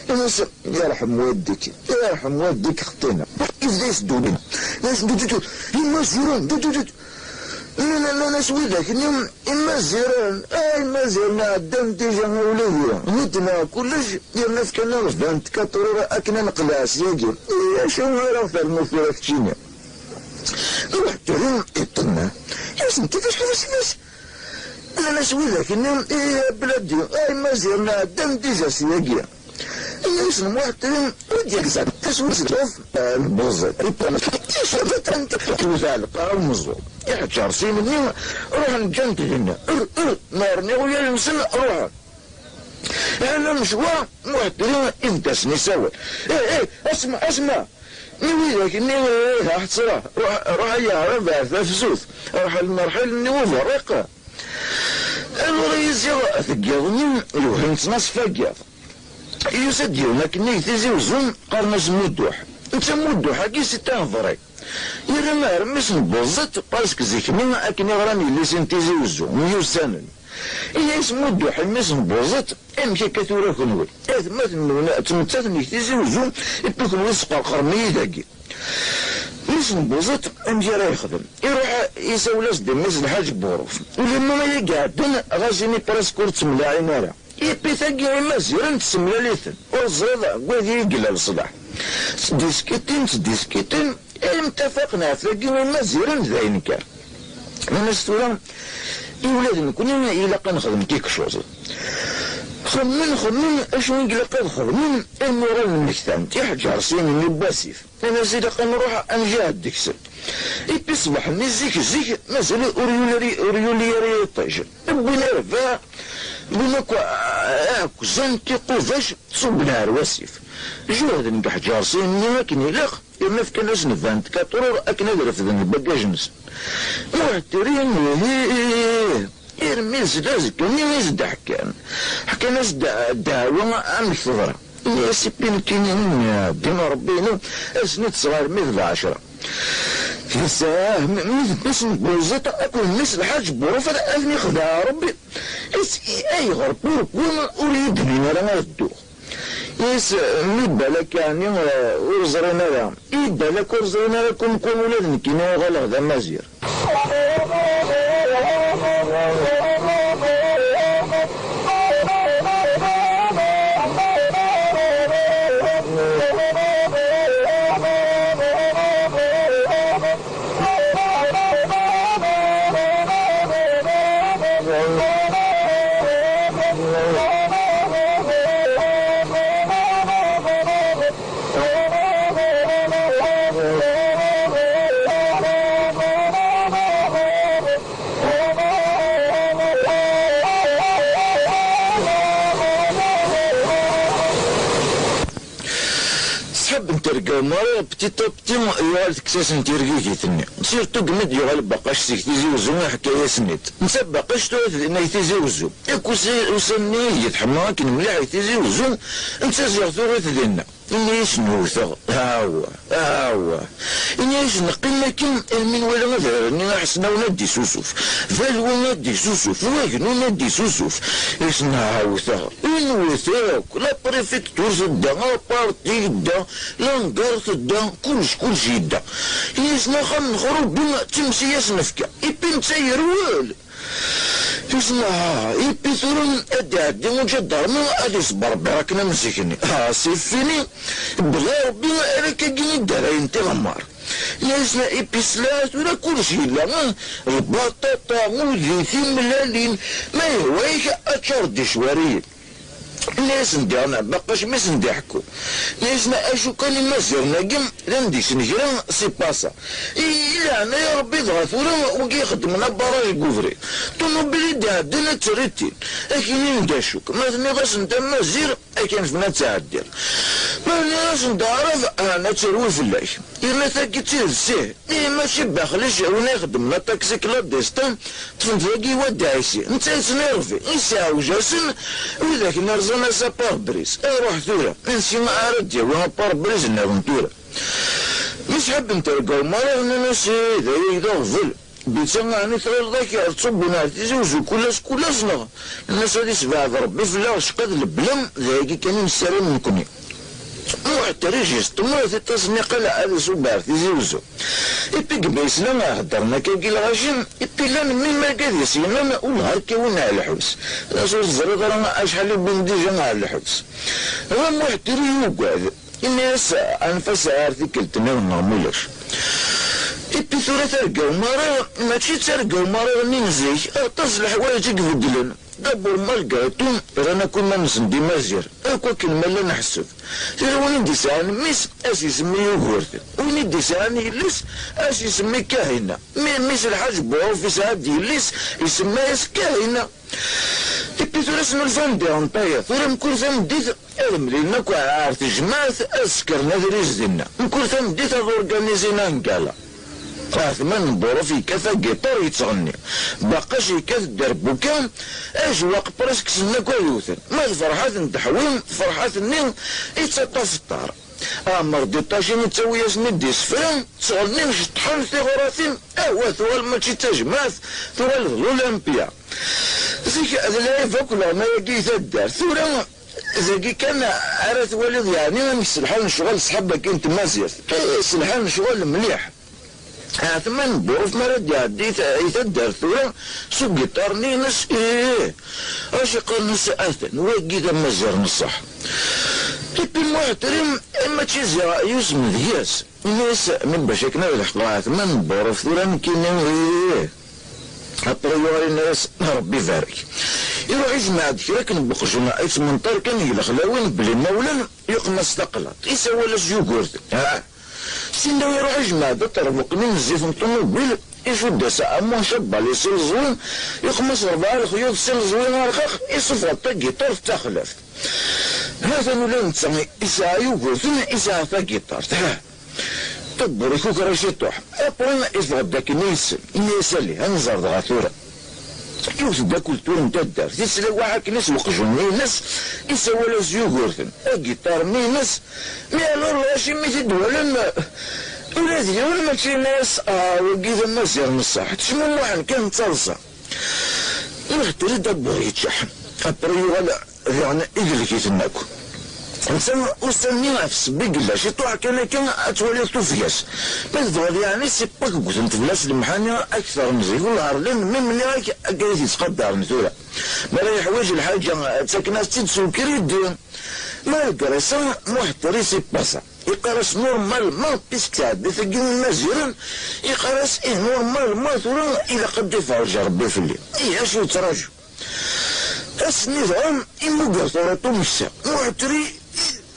Nnan-as, yerḥem waddek, yerḥem waddek xeṭṭina. Ibda yesdudin. Nnan-as, dududud, Imaziren, dududud. Nnan-as widak-nni, Imaziren, ay Imaziren, ɛeddan déjà a wladi. Nutni kullec, yerna fkan-aɣ vingt-quatre heures akken ad neqleɛ syagi. I acu ara ɣ-ternu tura keččini? Muḥ Tteri iṭṭenna. Yasen kifas, kifas, kifas. Nnan-as widak-nni, i bladi, ay Imaziren ɛeddan déjà syagi. Nnan-asen Muḥ Tteri, ur d-yegza taswirt n Buẓiṭ. Iṣabet anta twet lqaɛa umeẓẓuɣ. Iḥǧerṣiyen-nni ruḥen ǧǧan-t dinna. Ur, ur, ma rniɣ uyal-nsen ruḥen. Ɛni mecwa Muḥ Tteri ibedd-asen isawal. Eh, eh, asma, asma! I widak-nni, eh, eh, ḥeṣra, ruḥ, ruḥ ay aɛrab ar tafsut, rḥel n rḥil-nni uberriq. Anwa i ziɣ deg yiḍ-nni yewhem-tt Naṣfa n yiḍ. Yusa-d yiwen akken i Tizi Uzzu, qqaren-as Mudduḥ. Netta Mudduḥ-agi c'est un vrai. Yerra ar mmi-s n Buẓet, parce que zik-nni akken i ɣran yelli-s n Tizi Uzzu, myussanen. Ini-as Mudduḥ i mmi-s n Buẓet, amek akka tura kenwi? Atmaten-nwen ttmettaten deg Tizi Uzzu, ipi kenwi tesqerqrem-iyi dagi. Mmi-s n Buẓet, amek ara yexdem? Iruḥ isawel-as-d i mmi-s Lḥaǧ Buruf. Ulamma ay iɛeddan, ɣas ini presque ur ttemlaɛin ara. Ipi tagi Imaziren tessemlal-iten. Ur teẓriḍ deg waydi i yella leṣlaḥ. Ttdiskitin, ttdiskitin, imi ttafaqen ɣef tagi Imaziren d ayen kan. Nnan-as tura, i ula d nekni ilaq ad nexdem quelque chose. Xemmen, xemmen, acu i ilaq ad xedmen, armi uɣalen mmektan-d iḥǧerṣiyen-nni n wasif. Nnan-as ilaq ad nruḥ ad njahed deg-sen. Ipi ṣṣbeḥ-nni zik zik, mazal ur yuli ara, ur yuli ara yiṭij. Wwin arbaɛ, wwin akk aɛekkzan, tiqubac, ṣubben ar wasif. Jehden deg iḥǧerṣiyen-nni akken ilaq, yerna fkan-asen vingt-quatre heures akken ad refden lbagaj-nsen. Muḥ Tteri, ih, Irmi d azekka-nni i s-d-ḥkan. Ḥkan-as-d ddeɛwa amek teḍra. Ini-as i Pinkin, "Ddin Ṛebbi-inu, ass-nni ṭṭseɣ armi d lɛecṛa." Yes, ah, m-, mi d mmi-s n Buziṭ akked mmi-s Lḥaǧ Buruf ad, ad ten-ixdeɛ Ṛebbi. Is-, i-, ayɣer, pourquoi ur iyi-d-nnin ara ad dduɣ? Is, mi balak, yeɛni, eh, ur ẓrin ara. I balak ur ẓrin ara, comme quoi ula d nekkini uɣaleɣ d amaziɣ. Ṣṣḥab n terga umar, petit à petit, yuɣal tekkes-asen tirgigit-nni. Surtout deg mi d-yuɣal Baqac seg Tizi Uzzu, iḥka-yasen-id. Netta Baqac tura dinna i Tizi Uzzu. Akk usi-, ussan-nni i teḥma akken mliḥ i Tizi Uzzu, netta ziɣ tuɣ-it dinna. Ini-as nwet-aɣ, awah, awah. Ini-as neqqim akken almi nwala adrar-nni aḥesnawen ad d-isusuf. Balwa ad d-isusuf, wagnun ad d-isusuf. Is nɛawet-aɣ, nwet akk, la préfecture tedda, aparti yedda, langar tedda, kullec, kullec yedda. Ini-as axxam n Xrubi d times i as-nefka. Ipi netta yerwel. Isma, ipi tura ad d-iɛeddi uǧadarmi ad isberber akken am zik-nni. Ah, c'est fini. Bla Rebbi ara k-agin idarayen tiɣemmar. Isma, ipi sla tura kullec yella, ah, lbaṭaṭa, udi, timellalin, ma yehwa-yak ad ččar-d icwariyen. Nni-asen diɣen Baqac mi sen-d-iḥekku. Nni-asen acu kan imaziɣen-agi d anda isnegren si pasa. I, i leɛnaya Rebbi dɣa tura wigi ixeddmen abaraj deg ubrid. Ṭumubil i d-iɛeddan ad tt-rritin. Ad k-inin d acu-k. Ma tenniḍ-asen d amaziɣ, ad k-anfen ad tɛeddiḍ. Ma tenniḍ-asen d aɛrab, ɛni ad terwi fell-ak. Yerna tagi d tidet ih. Ihi mačči baxlic win ixeddmen aṭaksi clandestin, ṭṭfen-t dagi i wadda Ɛisi, netta yettnervi, yesɛewj-asen widak nni rẓan-as apare-brise, iruḥ tura, ansi ara d-yawi apare-brise nniḍen tura? Mi sḥabbent terga umar-iḍ nnan-as, ih, d ayagi d aɣbel, Bitsa ɛni tɣileḍ ad k-iṛettubun ar Tizi Uzzu kul ass, kul ass, neɣ? Nnan-as ad isbeɛd Ṛebbi fell-aɣ ccqa d lebla, d ayagi kan i nessaram nekkni. Muḥ Ṭrij yesṭemmer tiṭ-is-nni qala ad iṣubb ar Tizi Uzzu. Ipi gma yesla heddren akkagi lɣaci, ipi llan mim argaz yesyennan ulhar kawin ar lḥebs. Nnan-as ur teẓriḍ ara acḥal i wwin dija ar lḥebs. Dɣa Muḥ Ṭrij yugad, ini-as anef-as ar tikkelt-nniḍen neɣ mulac. Ipi tura targa umariɣ, mačči d targa umariɣ-nni n zik, aṭas n leḥwayeǧ i ibeddlen. D'abord malgré tout, rran akk iman-nsen d imaziɣen, akk akken ma llan ḥseb. Tella win i d-isɛan mmi-s, ad s-isemmi Yugurten. Win i d-isɛan yelli-s, ad s-isemmi Kahina. Mi mmi-s Lḥaǧ Buɛuf isɛa-d yelli-s, isemma-yas Kahina. Ipi tura snulfan diɣen tayeḍ. Tura mkul tameddit ad mlilen akk ar tejmaɛt, ad sekren adriz dinna. Mkul tameddit ad urganizin angala. Ɛetman n Buruf yekkat agiṭar yettɣenni. Baqac yekkat dderbuka, ajwaq presque ssnen akk ad wten. Ma d Ferḥat n Teḥwi, Ferḥat-nni yettaṭṭaf ṭṭar. Ɛmer Diṭacin yettawi-asen-id isefra, ttɣennin, ceṭṭḥen tiɣratin, ahwa tuɣal mačči d tajmaɛt, tuɣal d l'Olympia. Zik d lɛib akk leɣna-agi i taddart. Tura dagi kan ara twaliḍ yeɛni amek s lḥal n ccɣel ṣṣḥab-agi n tmazirt. Eh, s lḥal n ccɣel mliḥ. Ɛetman n Buruf mi ara d-iɛeddi i ta-, i taddart tura s ugiṭar-nni-ines, ih, acu qqaren-as atan, wagi d amaziɣ n ṣṣeḥ. Ipi Muḥ Ṭrij, eh, mačči ziɣ yusem deg-s. Ini-as, mi bac akken ad leḥqeɣ Ɛetman n Buruf tura nekkini, ih. Après yuɣal yenna-as, Ṛebbi ibarek. Iruḥ ijmeɛ-d kra akken n weqjun, ittmenṭar kan deg lexlawin belli imawlan yuqem-as taqlaṭ. Isawal-as Yugurten. Ah. Sinna iruḥ ijmeɛ-d aṭerbuq-nni n zzit n ṭumubil, icudd-as amuncabal i si leẓwi, yuqem-as rebɛa lexyuḍ si leẓwi arxax, isufeɣ-d tagiṭart d taxlaft. Ha-t-an ula d netta isɛa Yugurten, isɛa tagiṭart. Ha! Ṭebbur ikukra ciṭuḥ. Après, iffeɣ-d akken i yessen. Ini-as ali, ad nẓer dɣa tura. Yiwet n ddakelt tura n taddart, yettlawaḥ akken-is uqjun-ines, isawal-as Yugurten, agiṭar-nni-ines, mi alors lɣaci mi t-id-walan, ula d yiwen mačči yenna-as, ah, wagi d amaziɣ n ṣṣeḥ, ttcmumuḥen kan d taḍsa. Muḥ Trid abbuh yeččeḥ, après yuɣal diɣen idelk-iten akk. Netta ussan-nni ɣef ssebba i yella, ciṭuḥ kan akka ad twaliḍ tufeg-as. Ma tebɣiḍ yeɛni, si wakk ggten fell-as lemḥani akter n zik, wellah rlan, mi mliɣ-ak akka i t-yettqadaren tura. Mi ara yeḥwiǧ lḥaǧa, ttaken-as-tt-id s ukrid. Malgré ça, Muḥ Trid si pasa. Yeqqar-as normalement, puisque tɛedda tagi n Imaziɣen, yeqqar-as, ih, normalement tura ilaq ad d-iferrǧ Rebbi fell-i. Ih, acu yettraǧu? Ass-nni dɣa, imugger tura tumeksa. Muḥ Trid,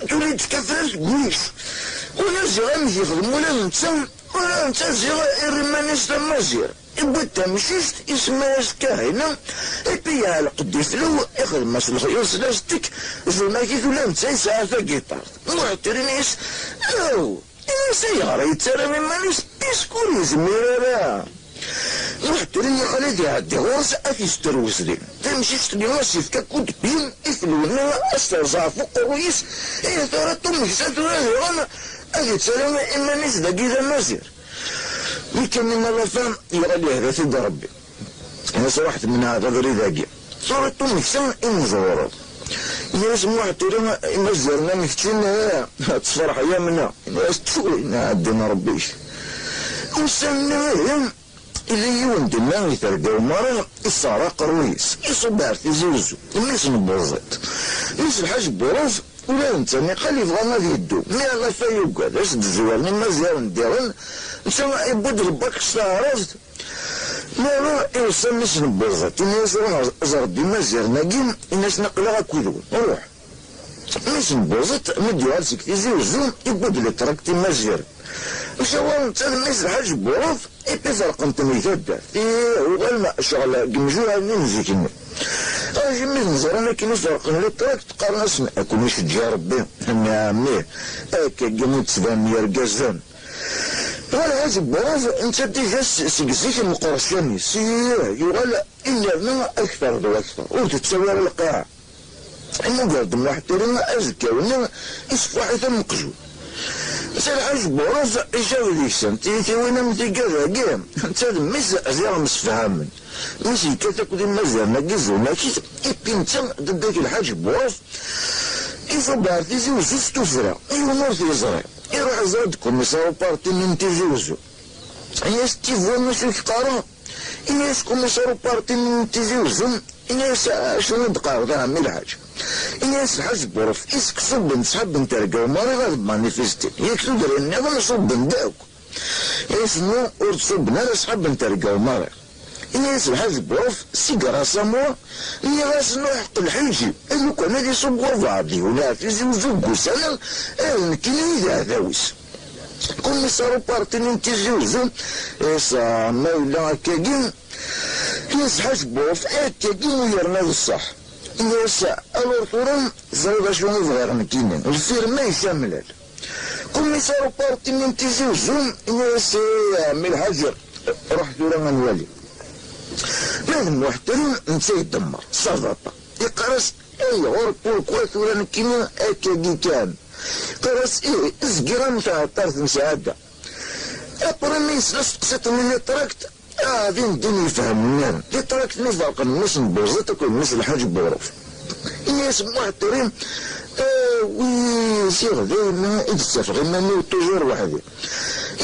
tura yettkafer deg wul-is. Ula ziɣ amek yexdem ula d netta, ula d netta ziɣ irra iman-is d amaziɣ. Iwwi-d tamcict, isemma-yas Kahina, ipi yeɛleq-d iflew, ixdem-as lexyuḍ s lastik, zunakit ula d netta yesɛa tagiṭart. Muḥ Trid yenna-yas, aw, ini-as ayɣer yettarra iman-is, puisque ur yezmir ara. Muḥ Trid yeɣli ad iɛeddi ɣur-s, ad t-yester wezdi. Tamcict-nni ad s-yefk akk udbi, iflew-nni ad s-terẓ ɣef uqerruy-is, ihi tura tumeksa tura diɣen ad yettarra iman-is dagi d amaziɣ. Mi kan imalafa, yuɣal yehda-t-id Rebbi. Yenna-as, ruḥ temneɛ abrid-agi. Tura tumeksa imeẓɣureḍ. Yenna-as Muḥ Trid, imaziren am keččini, eh, ad tefreḥ Yamna. Yenna-as, ttu, yenna, ɛeddi n Rebbi-k. Ussan-nni ihi, yella yiwen dinna i terga umariɣ, isseɣra aqerruy-is, iṣubb ar Tizi Uzzu, mmi-s n Buẓiṭ. Mmi-s Lḥaǧ Buruf, ula d netta niqal yebɣa ad yeddu, mi alafa yugad, as-d-zwaren imaziren diɣen, netta yewwi-d lbak s taɛrabt, mi ara iweṣṣa mmi-s n Buẓiṭ, ini-as, ruḥ ẓer-d imaziren-agi, ini-asen aql-aɣ akked-wen, ruḥ. Mmi-s n Buẓiṭ, mi d-yuɣal seg Tizi Uzzu, yewwi-d litrakti imaziren. Mcawaren netta d mmi-s Lḥaǧ Buruf, ipi ferqen-ten i taddart. Ih, uɣalen ccɣel deg imjuhalen n zik-nni. Ajim mi ten-ẓran akken i ferqen litrakti, qqaren-asen, ad ken-iceǧǧeɛ Rebbi. Nniɣ-am ih, akkagi i d-ttbanen yergazen. Ɣer Lḥaǧ Buruf, netta déjà s-, seg zik meqqer ccan-is. Ih, yuɣal inerna akter d wakter. Ur tettawi ara lqaɛa. Imuger-d Muḥ Trid azekka-nni, isfuḥ-it am uqjun. Netta Lḥaǧ Buruf ijab deg-sen tiyitiwin am tigad-agi, netta d mmi-s ziɣ msefhamen. Mi s-yekkat akk d imaziren-agi zunakit, ipi netta d ddak Lḥaǧ Buruf, iṣubb ar Tizi Uzzu s tuffra, yiwen ur t-yeẓri. Iruḥ iẓra-d kumiṣar uparti-nni n Tizi Uzzu. Ini-as, tifwa acu i k-qqareɣ? Ini-as kumiṣar uparti-nni n Tizi Uzzu, ini-as, acu i d-qqareḍ a ɛemmi Lḥaǧ? Ini-as Lḥaǧ Buruf, isekṣubben ṣḥab n terga umariɣ ad manifestin, yak tudrin-nniḍen ṣubben-d akk. Ini-as, nu, ur d-ṣubben ara ṣḥab n terga umariɣ. Ini-as Lḥaǧ Buruf, si grâce à moi, nniɣ-as, nuḥeq lḥiǧ-iw, lukan ad iṣubb wabeɛḍ yiwen ar Tizi Uzzu deg ussan-a, eh, d nekkini i d aɛdaw-is. Kumiṣar uparti-nni n Tizi Uzzu, is, ah, ma yella akkagi, is Lḥaǧ Buruf, akkagi u yerna d ṣṣeḥ. Is, alors tura, teẓriḍ acu i bɣiɣ nekkini, lfirma yesamlal. Kumiṣar uparti-nni n Tizi Uzzu, is, a ɛemmi Lḥaǧ, ruḥ tura ad nwali. Ma d Muḥ Trid, netta idemmer, ça va pas. Iqqar-as, ayɣer, pourquoi tura nekkini akkagi kan? Qqar-as, ih, zgiɣ am tɛeṭṭart n sɛada. Après mi yesla s teqsiṭ-nni n litrakti, ah, din din yefhem nniḍen. Litrakti-nni ferqen mmi-s n Buẓiṭ akked mmi-s Lḥaǧ Buruf. Ini-as Muḥ Trid, ah, wi ziɣ dayma i d-ttafeɣ iman-iw toujours weḥd-i.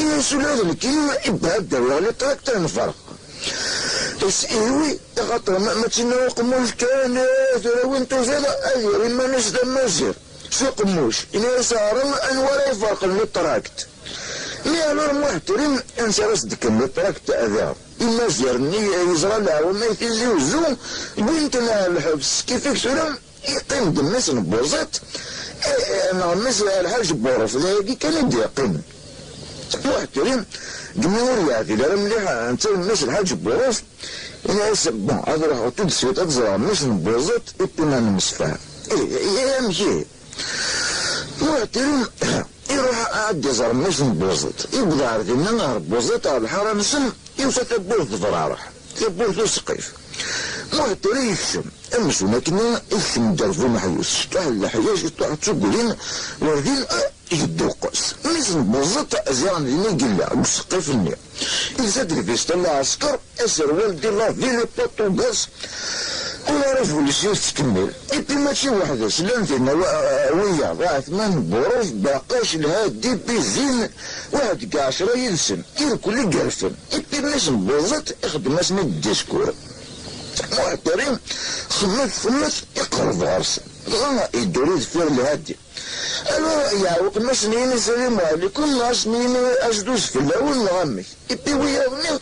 Ini-as ula d nekkini i bɣiɣ ad d-awiɣ litrakti ad nferq. Is iwi, axaṭer ma, ma ttinna uqemmuc kan, eh, tura win tufiḍ ad yerr iman-is d amaziɣ. S uqemmuc, ini-as, ara anwa ara iferqen litrakti? Mi alors Muḥ Trid, ansi ara s-d-kken litrakti diɣ? Imaziren-nni yeẓra leɛwama i Tizi Uzzu, wwin-ten ɣer lḥebs, kif i tura yeqqim-d mmi-s n Buẓiṭ, eh, neɣ mmi-s Lḥaǧ Buruf, d ayagi kan i d-yeqqimen. Muḥ Trid, deg mi ur yeɛdil ara mliḥ, netta d mmi-s Lḥaǧ Buruf, ini-as, bon, ad ruḥeɣ tout de suite ad ẓreɣ mmi-s n Buẓiṭ, et puis ad nemsefham. Eh, eh, amek ihi? Muḥ Trid iruḥ ad d-iẓer mmi-s n Buẓiṭ. Yewweḍ ɣer dinna, ɣer Buẓiṭ, ɣer lḥara-nsen, yufa tawwurt tebrareḥ, tawwurt useqqif. Muḥtari yekcem. Amzun akken ikcem-d ar bu meḥyus. Ciṭuḥ n leḥya, ciṭuḥ d tugrin, werdin, ah, yedduqqes. Mmi-s n Buẓeṭ, ziɣen din i yella, deg useqqif-nni. Yelsa-d lvista n lɛesker, aserwal de la ville portugaise, ula ara bu les yeux tettkemmil. Ipi mačči weḥd-s, llan dinna wa-, wiyaḍ, Ɛetman, Buruf, Baqac, Lhadi, Bizin, waḥed deg ɛecra yid-sen, irkel i yerfen. Ipi mmi-s n Buẓeṭ ixeddem-asen-id diskur. Muḥtari, xemmet, xemmet, iqerreb ɣer-sen. Dɣa yeddur i deffir Lhadi. Alors, yeɛweq ma sen-yini salam ɛlikum, neɣ ad sen-yini ajduz fell-awen, neɣ amek? Ipi wiyaḍ-nni,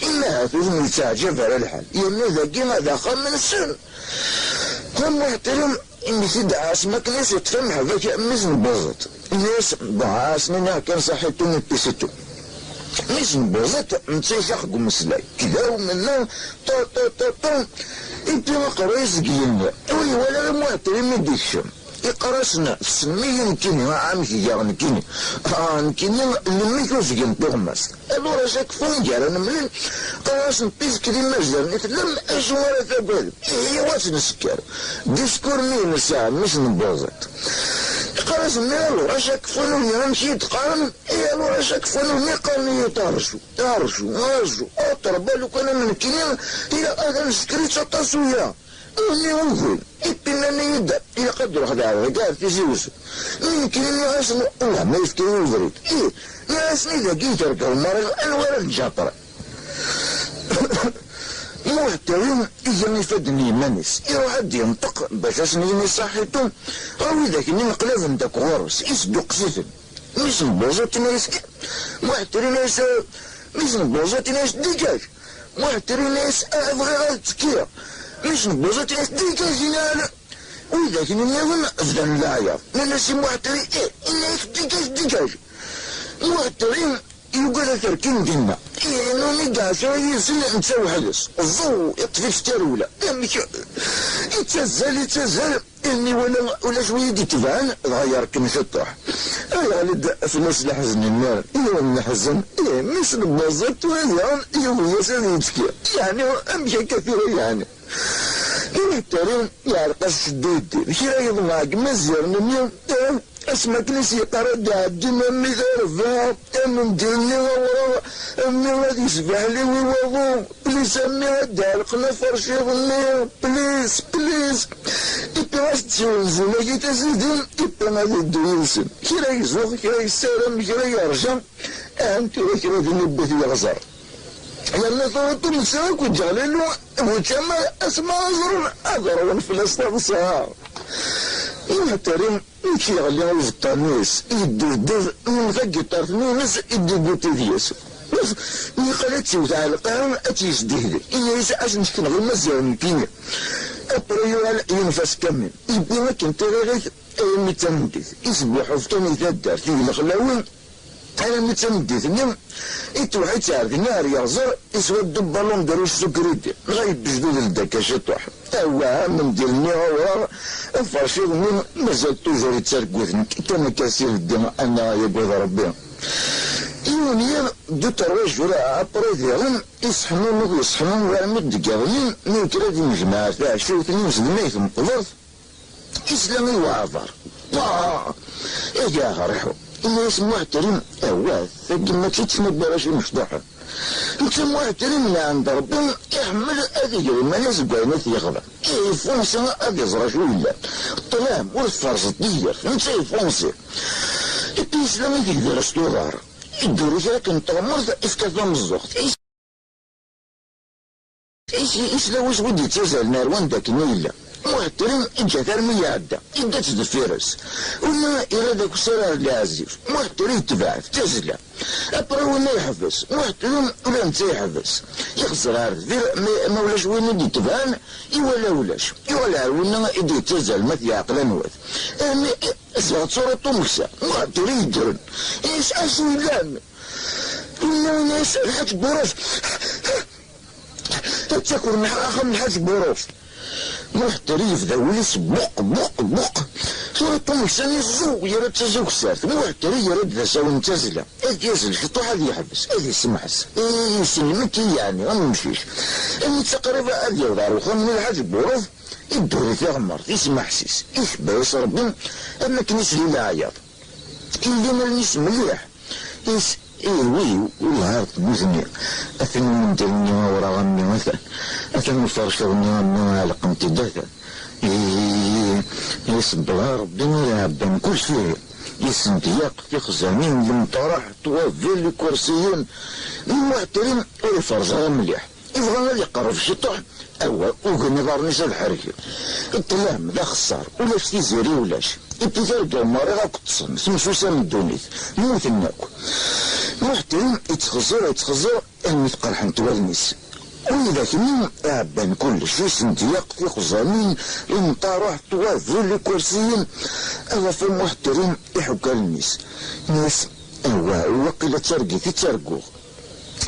imahat ur ten-yettaɛǧab ara lḥal. Yerna dagi d axxam-nsen. Am Muḥtari, imi t-id-ɛasen akken i s-yeṭṭef ameḥbak mmi-s n Buẓeṭ. Ini-as, dɣa ad sen-iniɣ kan saḥitu mi pisitu. Mmi-s n Buẓeṭ, netta ikax deg umeslay. Kda umenna, ṭu, ṭu, ṭu, ṭu. Ipi aqerruy-is deg yigenni. Ur iwala ara Muḥtari mi d-ikcem. Iqqar-asen, tessnem-iyi nekkini, ah, amek giɣ nekkini? Ah, nekkini, lemmik uzgen tuɣmast. Alors, à chaque fois, gar ad nemlil, qqar-asen, puisque d imazdanen i tellam, acu ara tagadem? Ihi, ad tt-nesker. Diskur-nni-ines, ah, mmi-s n Buẓeṭ. Iqqar-asen, mais alors, à chaque fois, nuni, amek i yi-d-qqaren? Et alors, à chaque fois, nuni, qqaren-iyi-d, arju, arju, arju. Ṭerba, lukan am nekkini, ilaq ad nesker aṭas uya. Imi ugen, ipi nnan-iyi-d, ilaq ad d-ruḥ d ɛerḍ deg ar Tizi Uzzu. Mi nekkini nniɣ-asen, wah, ma yefka-yi ubrid. Ih, nniɣ-asen, i dagi i terkeḍ Mariɣ, anwa ara d-ǧaṭren? Muḥtari iga ifadden i yiman-is, iruḥ ad d-yenṭeq bac ad sen-yini saḥitu, ɣer widak-nni qlaben-d akk ɣur-s, isdukes-iten. Mmi-s n Buẓeṭ yenna-yas, Muḥtari yenna-yas, mmi-s n Buẓeṭ yenna-yas, dégage! Muḥtari yenna-yas, ah, bɣiɣ ad ttekkiɣ. Mmi-s n Buẓeṭ yenna-yas, dégage, yenna-as. Widak-nni nniḍen bdan leɛyaḍ. Nnan-as i Muḥtari, ih, yenna-yak, dégage, dégage! Muḥtari yugad ad t-rkin dinna. Ih, nuni-d ɛecra yid-sen netta weḥd-s. Ẓẓu, iṭṭef-itt tarewla. Amek? Ittazzal, ittazzal. Almi wala ulac wi yi-d-itebɛen, dɣa yerkem ciṭuḥ. Yeɣli-d fell-as leḥzen-nni, yiwen n leḥzen, ih, mmi-s n Buẓeṭ tura daɣen yugi-yas ad yettekki. Yeɛni, amek akka tura yeɛni? Muḥtari yeɛreq-as cceddu yeddin. Kra yeḍmeɛ deg Imaziɣen-nni, ih, asmi akken i s-yeqqar ad d-ɛeddin a mmi d arbaɛ, amendil-nni awraɣ, a mmi ad yesbeḥliwi waḍu. Plis a mmi ad d-ɛelqen aferciḍ-nni, plis, plis. Ipi as-d-siwen zunagit a sidi, ipi ad iddu yid-sen. Kra yezuɣ, kra yessaram, kra yerja. Ahem tura kra din iwwi-t yeɣẓer. Yerna tura tumsa akk iǧeɣlilu, bu tcamar asma ara ẓren ad ṛwun fell-as taḍsa. Muḥtari Nekk yeɣli ubeṭṭan-is, yedduhdud, mm, tagiṭart-nni-ines i d-iguṭi deg-s. Yeqqel ad tt-iwet ɣer lqaɛa, ad tt-yesdihdi. Ini-as, ad s-nsekneɣ imaziɣen nekkini. Après yuɣal yenfa-s Kamil. Yewwi akken tiririt, armi d tameddit. Isbuḥuf kan i taddart, i lexlawi, armi d tameddit-nni, itweḥ-itt ar dinna ar yeɣẓer, iswa ddub balon de rouge s ukridi, dɣa yebbejdu d ldaka ciṭuḥ. Awah, amendil-nni awraɣ, aferciḍ-nni mazal toujours yettargu-t, nekk kan akka s ibeddi, anna yagad Rebbi. Yiwen yiḍ, deux trois jours après diɣen, isseḥnunef, isseḥnunef armi d deg iḍ-nni, mi yekker ad innejmaɛ ar taɛciwt-nni s tmeqbert, isla i waɛbar. Wah! Iga ɣriḥu. Ini-as Muḥtrim, awah, tagi mačči d tmugara imecṭuḥen. Netta Muḥtrim n ɛend Rebbi iḥemmel ad iger iman-is deg wayen i t-yexdem. Ihi ifunsi ad iẓer acu yellan. Ṭṭlam ur tferẓeḍ tigert, netta ifunsi. Ipi yesla i tegdara s tuḍar. Idduri kra akken teɣmert, ifka tameẓẓuɣt. Is-, is-, isla wis wi d-yettazalen ar wanda akken i yella. Muḥtrim iǧǧa-t armi iɛedda, idda-tt deffir-s. Winna irra d akessar ar Lɛezib. Muḥtrim yetbeɛ-t, d tazzla. Après winna yeḥbes. Muḥtrim ula netta yeḥbes. Ixẓer ar deffir, ma, ma ulac win i d-itebɛen, iwala ulac. Yuɣal ar winna i d-yettazal ma t-yeɛqel anwa-t. Armi, eh, zɣer tura ṭumeksa. Muḥtrim yeddren. Is-, acu yellan? Winna, winna, is-, Lḥaǧ Buruf. Ad taker nneḥ axxam n Lḥaǧ Buruf. Muḥtrim yebda wul-is buq, buq, buq. Tura Ṭumeksan iẓẓu, yerra-d tazugsart, Muḥ Teri yerra-d d asawen n tazzla. Ad yazzel ciṭuḥ, ad yeḥbes, ad isemḥes. Iselmek-iyi yeɛni am umcic. Armi d taqriba ad yaweḍ ɣer uxxam n Lḥaǧ Buruf, idduri tiɣmert, ismeḥsis, icebba-yas Rebbi am akken isli leɛyaḍ. Illi allen-is mliḥ. Is irwi ulhar n nutni. Atan umendil-nni awraɣ a mmi, atan. Atan uferciḍ-nni a mmi, ɛelqent-id, atan. Ih, isebbeḍ Rebbi ara iɛebban kullec ihi. Isendyaq tixzamin, lemṭareḥ, ṭwabil, ikursiyen. Muḥ Teri ur iferẓ ara mliḥ. Ibɣa ad iqerreb ciṭuḥ, awa, ugen iḍarren-is ad ḥergen. Ṭṭlam d axeṣṣar, ulac tiziri, ulac. Ipitarga umariɣ akk ṭṭsen, temsusam ddunit, mmuten akk. Muḥ Teri ittxeẓẓir, ittxeẓẓir, armi tqerḥent wallen-is. Widak-nni ɛebban kullec, isendyaq, tiqzamin, imṭaruḥ, ṭwabil, ikursiyen. Ad afan Muḥ Teri iḥukk allen-is. Ini-as, awa, waqila d targit i ttarguɣ.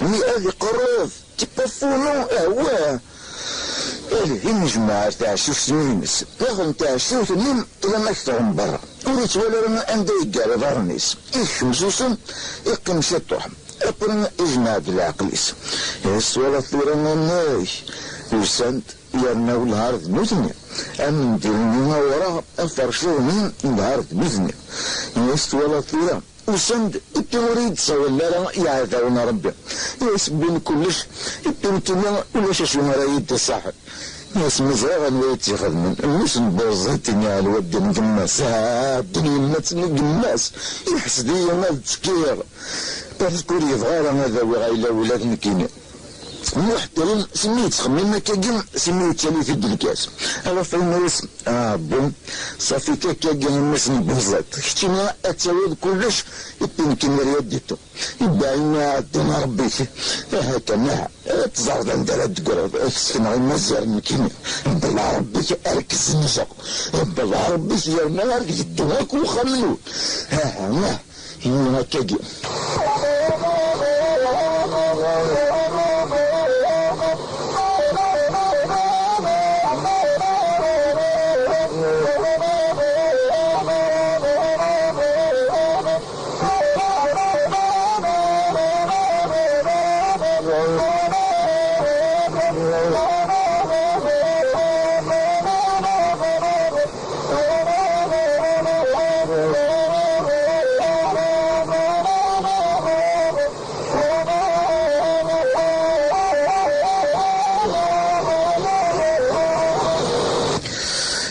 Mi ad iqerreb, tipafuno, awa! Alhin ijmeɛ ar tɛecciwt-nni-ines. Daɣen tɛecciwt-nni ṭṭlam akter n berra. Ur ittwali ara anda yeggar iḍarren-is. Ikcem s usem, iqqim ciṭuḥ. Après ijmeɛ-d leɛqel-is. Is twalaḍ tura amek? Usan-d yerna welhar d nutni. Amendil-nni awraɣ, aferciḍ-nni, welhar d nutni. Is twalaḍ tura? Usan-d, ippi ur iyi-d-sawalen ara yiɛdawen n Rebbi. Yes, wwin kullec, ippi nekkini ulac acu ara iyi-d-iṣaḥen. Yes, ma ẓriɣ anwa i tt-ixedmen. Mmi-s n Buẓẓit, ini-as lwadda n gma-s. Ah, ddin yemma-tt n gma-s. Iḥsed-iyi ad ttekkiɣ. Parce que ur yebɣi ara ad awiɣ ayla-w ula d nekkini. Muḥ Teri, simi yettxemmim akkagi, simi yettali-t-id lkas. Alors, yenna-yas, ah, bon, safi akkagi, a mmi-s n Buẓẓit. Keččini ad tawiḍ kullec, et puis nekkini rien du tout. Ibaɛin ɛeddan a Rebbi-k. Aha kan, aha. Ad teẓreḍ anda ara d-teggreḍ. Sekneɣ imazaren nekkini. Bla Rebbi-k, ar k-zzenzeɣ. Bla Rebbi-k, yerna ar k-bedduɣ akk uxxam-nwen. Aha, aha. Ini akkagi.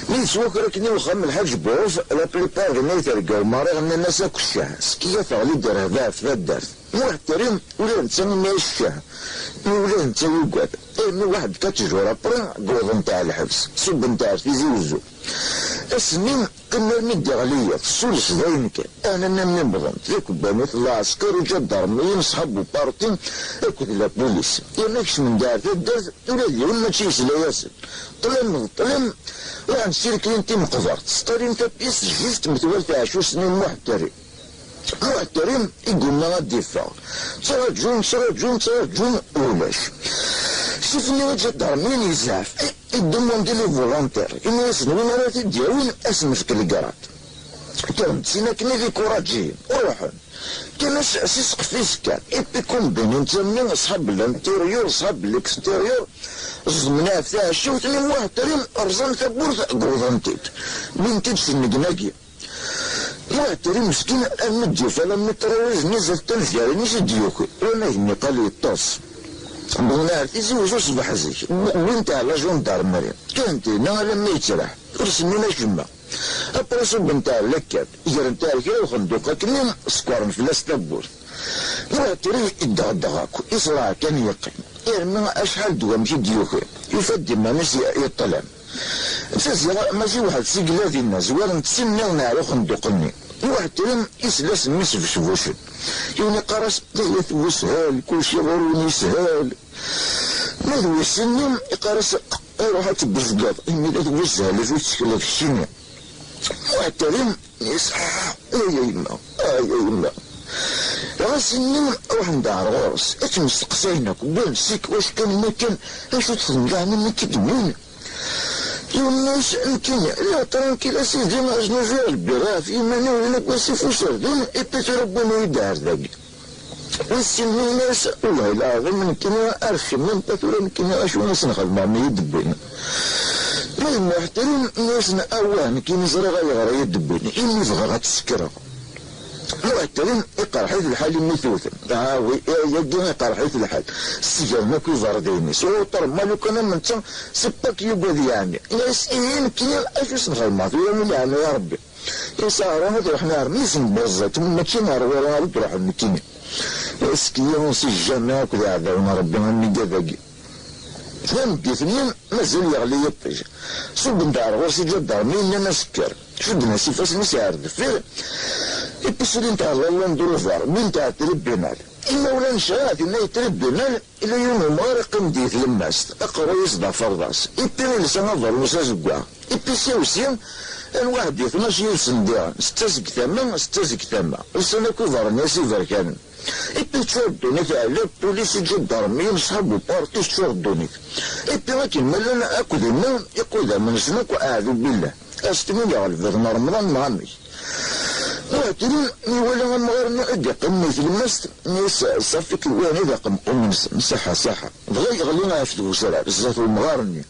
Mi yettwaker akken i wexxam n Lḥaǧ Buɛuf, la plupart dinna i terga umariɣ nnan-as akk ccah, skin teɣli-d rrehba ɣef taddart. Muḥ Teri ula d netta yenna-as ccah, ula d netta yugad. Armi waḥed quatre jours après, wwḍent ɣer lḥebs, ṣubbent ɣer Tizi Uzzu. Ass-nni, qqimen armi d-iɣli yiḍ, ssulles dayen kan. Ɛnan armi wwḍent d akebbanit, lɛesker, iǧadarmiyen, ṣṣḥab uparti akked la police. Yerna kecmen-d ɣer taddart, ula d yiwen mačči yesla-yasen. Ṭṭlam d ṭṭlam, ruḥen sirklen timeqbert, sṭalin tapyest juste metwal tɛeccuct-nni n Muḥ Teri. Muḥ Teri igumma ad d-iffeɣ. Ttraǧun, ttraǧun, ttraǧun, ulac. Sufni aǧadarmi yezɛef, i, idemandi les volontaires, ini-asen win ara t-id-yawin, ad s-nefk legrad. Kkren-d sin akken d ikuraǧiyen, ruḥen. Kkan-as s ssqef-is kan, et puis kombinin-tt am ṣṣḥab n l'intérieur, ṣṣḥab n l'extérieur, ẓedmen ɣef tɛecciwt-nni Muḥ Teri, rẓan tawwurt, wwḍen-t-id. Wwin-t-id cennegnagi. Muḥ Teri meskin, armi d-yufa la mitrailleuse-nni zdat tanzarin-is i d-yuki. Wanag-nni qal yeṭṭes. Wwḍen ar Tizi Uzzu ṣṣbeḥ zik. Wwin-t ɣer la gendarmerie. Kkren-t dinna alamma yettraḥ. Ur semminen acemma. Après ṣubben-t ɣer la cave. Gren-t ɣer kra uxenduq akkenni, sekkren fell-as tawwurt. Muḥ Teri iddeɣdeɣ akk. Iṣreɛ kan yeqqim. Irmi acḥal d wamek i d-yuki, yufa-d iman-is yeṭṭlam. Taziɣ, mačči weḥd-s i yella dinna, zwaren-t sin nniḍen ar uxenduq-nni. Muḥ Teri isla s mmi-s becbucen. Yiwen iqqar-as, ay at weshel, kulci ɣur-wen yeshel. Ma d wis-nni, iqqar-as, ruḥ ad tbezgeḍ, imi d at weshel, ad ur tettekleḍ keččini. Muḥ Teri, yesḥaḥ, ay a yemma, ay a yemma. Ɣas ini, ruḥen-d ar ɣur-s, ad tt-mesteqsayen akk, wwan sik, wacu kan, ma kan, acu txedmeḍ ɛni mi k-id-wwin? Yiwen-nni-as: "Nekkini lliɣ tranquille a sidi, znuzuyeɣ lbira ɣef yiman-iw, d nekk wasif userdun, ipi tura wwin-iyi-d ar dagi." Wis sin-nni yenna-as: "Wellah lɛaḍim, nekkini ar kemmem, pa tura nekkini acu i sen-xedmeɣ mi yi-d-wwin?" Ma d Muḥ Trim, yenna-asen: "Awah, nekkini ẓriɣ ayɣer i yi-d-wwin, imi bɣiɣ ad tt-sekreɣ." Muḥ Trim iqerḥ-it lḥal imi t-wten. Ah oui, yagi iqerḥ-it lḥal. Sgren akk iberdan-is. Uṭer ma lukan am netta, c'est pas que yugad yeɛni. Yenna-as: "Ihi nekkini acu sen-xedmeɣ tura mi leɛna ya Rebbi?" Is aɛrun ad ruḥen ar mmi-s n Buẓẓat, mačči ar wara ara d-ruḥen nekkini. Askiya si jamais akked iɛdawen n Rebbi am igad-agi. Tameddit-nni mazal yeɣli yiṭij. Ṣubben-d ar ɣur-s iǧadarmi, nnan-as: "Kker." Cudden-as ifassen-is ar deffir, ipi ssulin-t ar la Land Rover, wwin-t ar tribunal. Imawlan ccɣel, yenna-yi tribunal, ila yiwen umɣar iqqim di tlemmast, aqerruy-is d aferḍas, ipi ilsa abernus azeggaɣ, ipi siwsi, lwaḥed i tnac yid-sen diɣen, setta seg tama, setta seg tama, ussan akk iberrni-as iberkanen. Ipi teččur ddunit ɛla, pulis, iǧadarmiyen, ṣḥab uparti, teččur ddunit. Ipi akken ma llan akk dinna, iqudamen-nsen akk, aɛdu billah. As-tinin iɣelbet n Remḍan neɣ amek? Muḥ Trim iwala amɣar-nni i d-iqqimen i tlemmast, yenna-as: "Ṣafi, kemmini d aqemqum-nsen, saḥa, saḥa." Dɣa yeɣli ɣef tgecrar, zdat umɣar-nni.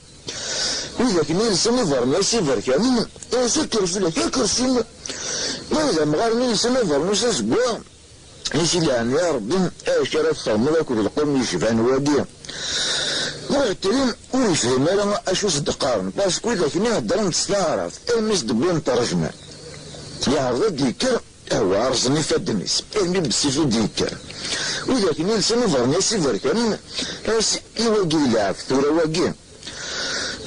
Widak-nni yelsan iberrni-as iberkanen, yenna-as: "Kker fell-ak, kker sin." Ma d amɣar-nni yelsan abernus azeggaɣ, yenna-as: "Leɛna ya Rebbi, acu ara txedmeḍ akked lqum yecban wagi?" Muḥ Trim ur yefhim ara acu s-d-qqaren, parce que widak-nni heddren s taɛrabt, armi s-d-wwin ṭṭrejman. Yeɛreḍ ad d-yekker, awa, rẓen ifadden-is, armi bessif i d-yekker. Widak-nni yelsan iberrni-as iberkanen, as i wagi d lɛebd, tura wagi.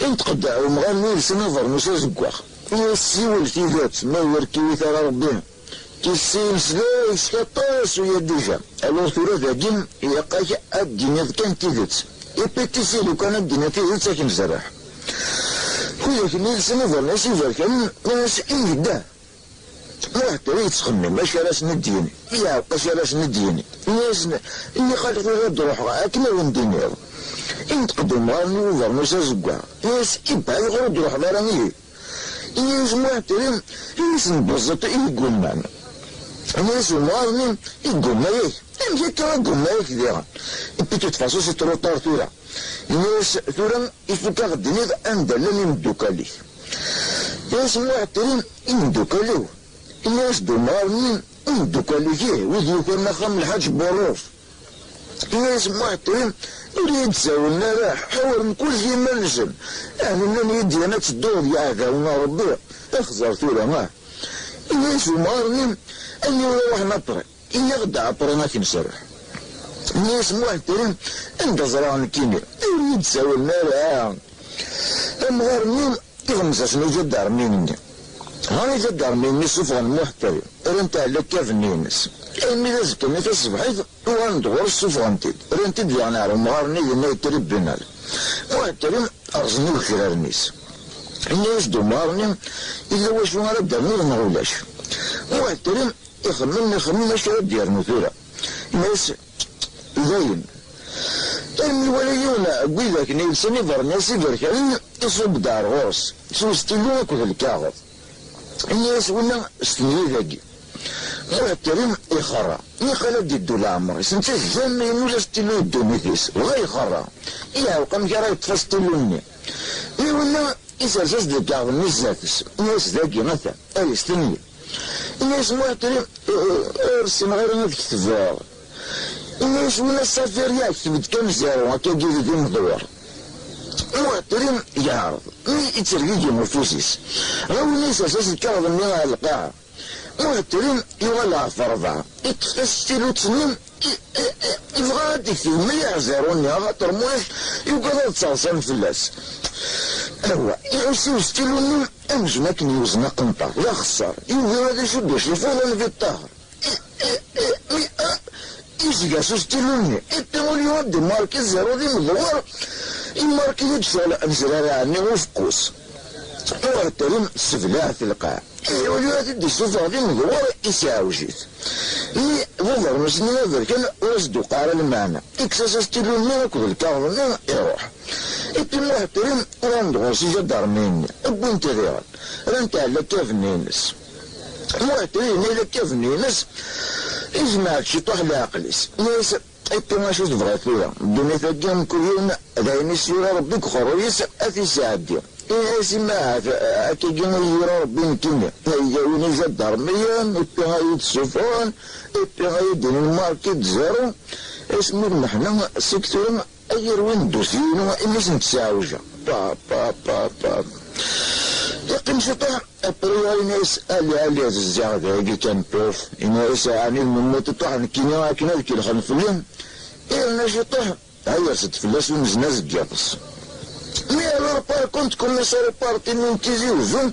Inṭeq-d umɣar-nni yelsan abernus azeggaɣ. Yenna-as: "Siwel tidet, ma ur k-iwit ara Rebbi." Tissin slay s aṭas uya déjà. Alors tura dagi, ilaq-ak ad d-tiniḍ kan tidet. Ipi tisi lukan ad d-tiniḍ tidet, ad k-nzerreḥ. Widak-nni yelsan iberrni-as iberkanen, nnan-as: "Ih, dah." Muḥ Trim yettxemmim acu ara sen-id-yini, yeɛweq acu ara sen-id-yini. Yenna-asen: "Nniɣ-ak tura ad d-ruḥeɣ akken ad wen-d-iniɣ." Inṭeq-d umɣar-nni ubernus azeggaɣ, yenna-as: "Iba, ayɣer ur d-ruḥeḍ ara ihi?" Yenna-as Muḥ Trim: "Yis n Buẓẓiṭ i yeggumman." Yenna-as umɣar-nni: "Yeggumma-yak? Amek akka yeggumma-yak diɣen?" Et puis de toute façon c'est trop tard tura. Yenna-as: "Tura ifuk-aɣ ddnid anda llan imeddukal-ik." Yenna-as Muḥ Trim: "Imeddukal-iw?" Yenna-as-d umɣar-nni: "Imeddukal-ik, ih, wid yukren axxam n Lḥaǧ Burruf." Yenna-as Muḥ Trim: "Ur iyi-d-sawlen ara, ḥawren kullec iman-nsen. Ɛni nnan-iyi-d yan ad tedduḍ d yiɛdawen n Ṛebbi? Axẓer tura, ah." Yenna-as umɣar-nni: "Aniwa ara iṛuḥen après? Ini-aɣ-d après ad k-nserreḥ." Yenna-as Muḥ Trim: "Anda ẓriɣ nekkini? Ur iyi-d-sawlen ara." Amɣar-nni iɣemmez-asen iǧadarmiyen-nni. Ɣer iǧadarmiyen-nni ssufɣen Muḥ Trim, rran-t ɛla kkabenni-ines. Armi d azekka-nni taṣebḥit, uɣalen-d ɣur-s, ssufɣen-t-id. Rran-t-id diɣen ar umɣar-nni dinna di tribunal. Muḥ Trim rẓen igecraren-is. Yenna-as-d umɣar-nni: "Yella wacu ara d-ternuḍ neɣ ulac?" Muḥ Trim ixemmem, ixemmem acu ara d-yernu tura. Yenna-as: "Dayen." Armi iwala yiwen n widak-nni yelsan iberrni-as iberkanen, iṣubb-d ar ɣur-s s ustilu akked lkaɣeḍ. Yenna-as winna: "Stenyi dagi." Muḥ Trim ixerra. Niqal ad d-iddu leɛmer-is. Netta jamais yenul astilu i ddunit-is. Dɣa ixerra. Iɛewq amek ara yeṭṭef astilu-nni. Mi winna isers-as-d lkaɣeḍ-nni zdat-s. Yenna-as: "Dagi, atan, ay stenyi." Yenna-as Muḥ Trim: "Ur ssineɣ ara ad ketbeɣ." Yenna-as winna: "Ṣafi, ryaɣ, ketb-d kan zéro, akkagi d imḍewwer." Muḥ Trim yeɛreḍ, mi ittergigi ufus-is. Ɣer winna isers-as lkaɣeḍ-nni ɣer lqaɛa. Muḥ Trim yuɣal ɣef rebɛa, iṭṭef tastilut-nni, i, i, i, ibɣa ad d-ikteb mliḥ zéro-nni, axaṭer mulac yugad ad ttaḍsan fell-as. Awa, iɛuss i ustilu-nni amzun akken yewzen aqenṭar, d axeṣṣar, yugi ad icudd ucifuḍ anbi ṭṭaher. I, i, i, mi, a, izga s ustilu-nni, ipi au lieu ad d-imarki zéro d imḍewwer, imarki-d ccɣel amezrar-nni ufekkus. Muḥ Trim tesseblaɛ-t lqaɛa. Ihi, au lieu ad t-id-issufeɣ d imḍewwer, isɛewj-it. Mi d aḍar-nsen aberkan ur as-d-uqeɛ ara lmeɛna. Ikkes-as astilu-nni akked lkaɣeḍ-nni, iruḥ. Ipi Muḥ Krim uɣalen-d ɣur-s ijadarmiyen-nni, wwin-t diɣen, rran-t ɛla kabenni-ines. Muḥ Krim yenna-yas kabenni-ines, ijmeɛ-d ciṭuḥ leɛqel-is. Yenna-yas, ipi acu tebɣiḍ tura? Ddunit-agi mkul yiwen d ayen i s-yura Ṛebbi deg uqerruy-is ad t-isɛeddi. Ini-as, ma ahat akkagi i yi-yura Ṛebbi nekkini. Ay yawin ijadarmiyen, ipi ay yi-d-ssufɣen, ipi ay yi-d-inin marki d zéro. Asmi d meḥna seg tura ay irwin ddus-inu imi s-nttseɛwjeɣ. Pa, pa, pa, pa. Yeqqim ciṭuḥ, après yenna-as, ali, ali, zziɣ dagi kan, puf. Yenna-as, ɛni d lmumut iṭuḥ nekkini akken ad kelxen fell-i? Yerna ciṭuḥ, ha yers-d fell-as uneznaz n yiḍes. Mi alors par contre commissaire u parti-nni n Tizi Uzzu,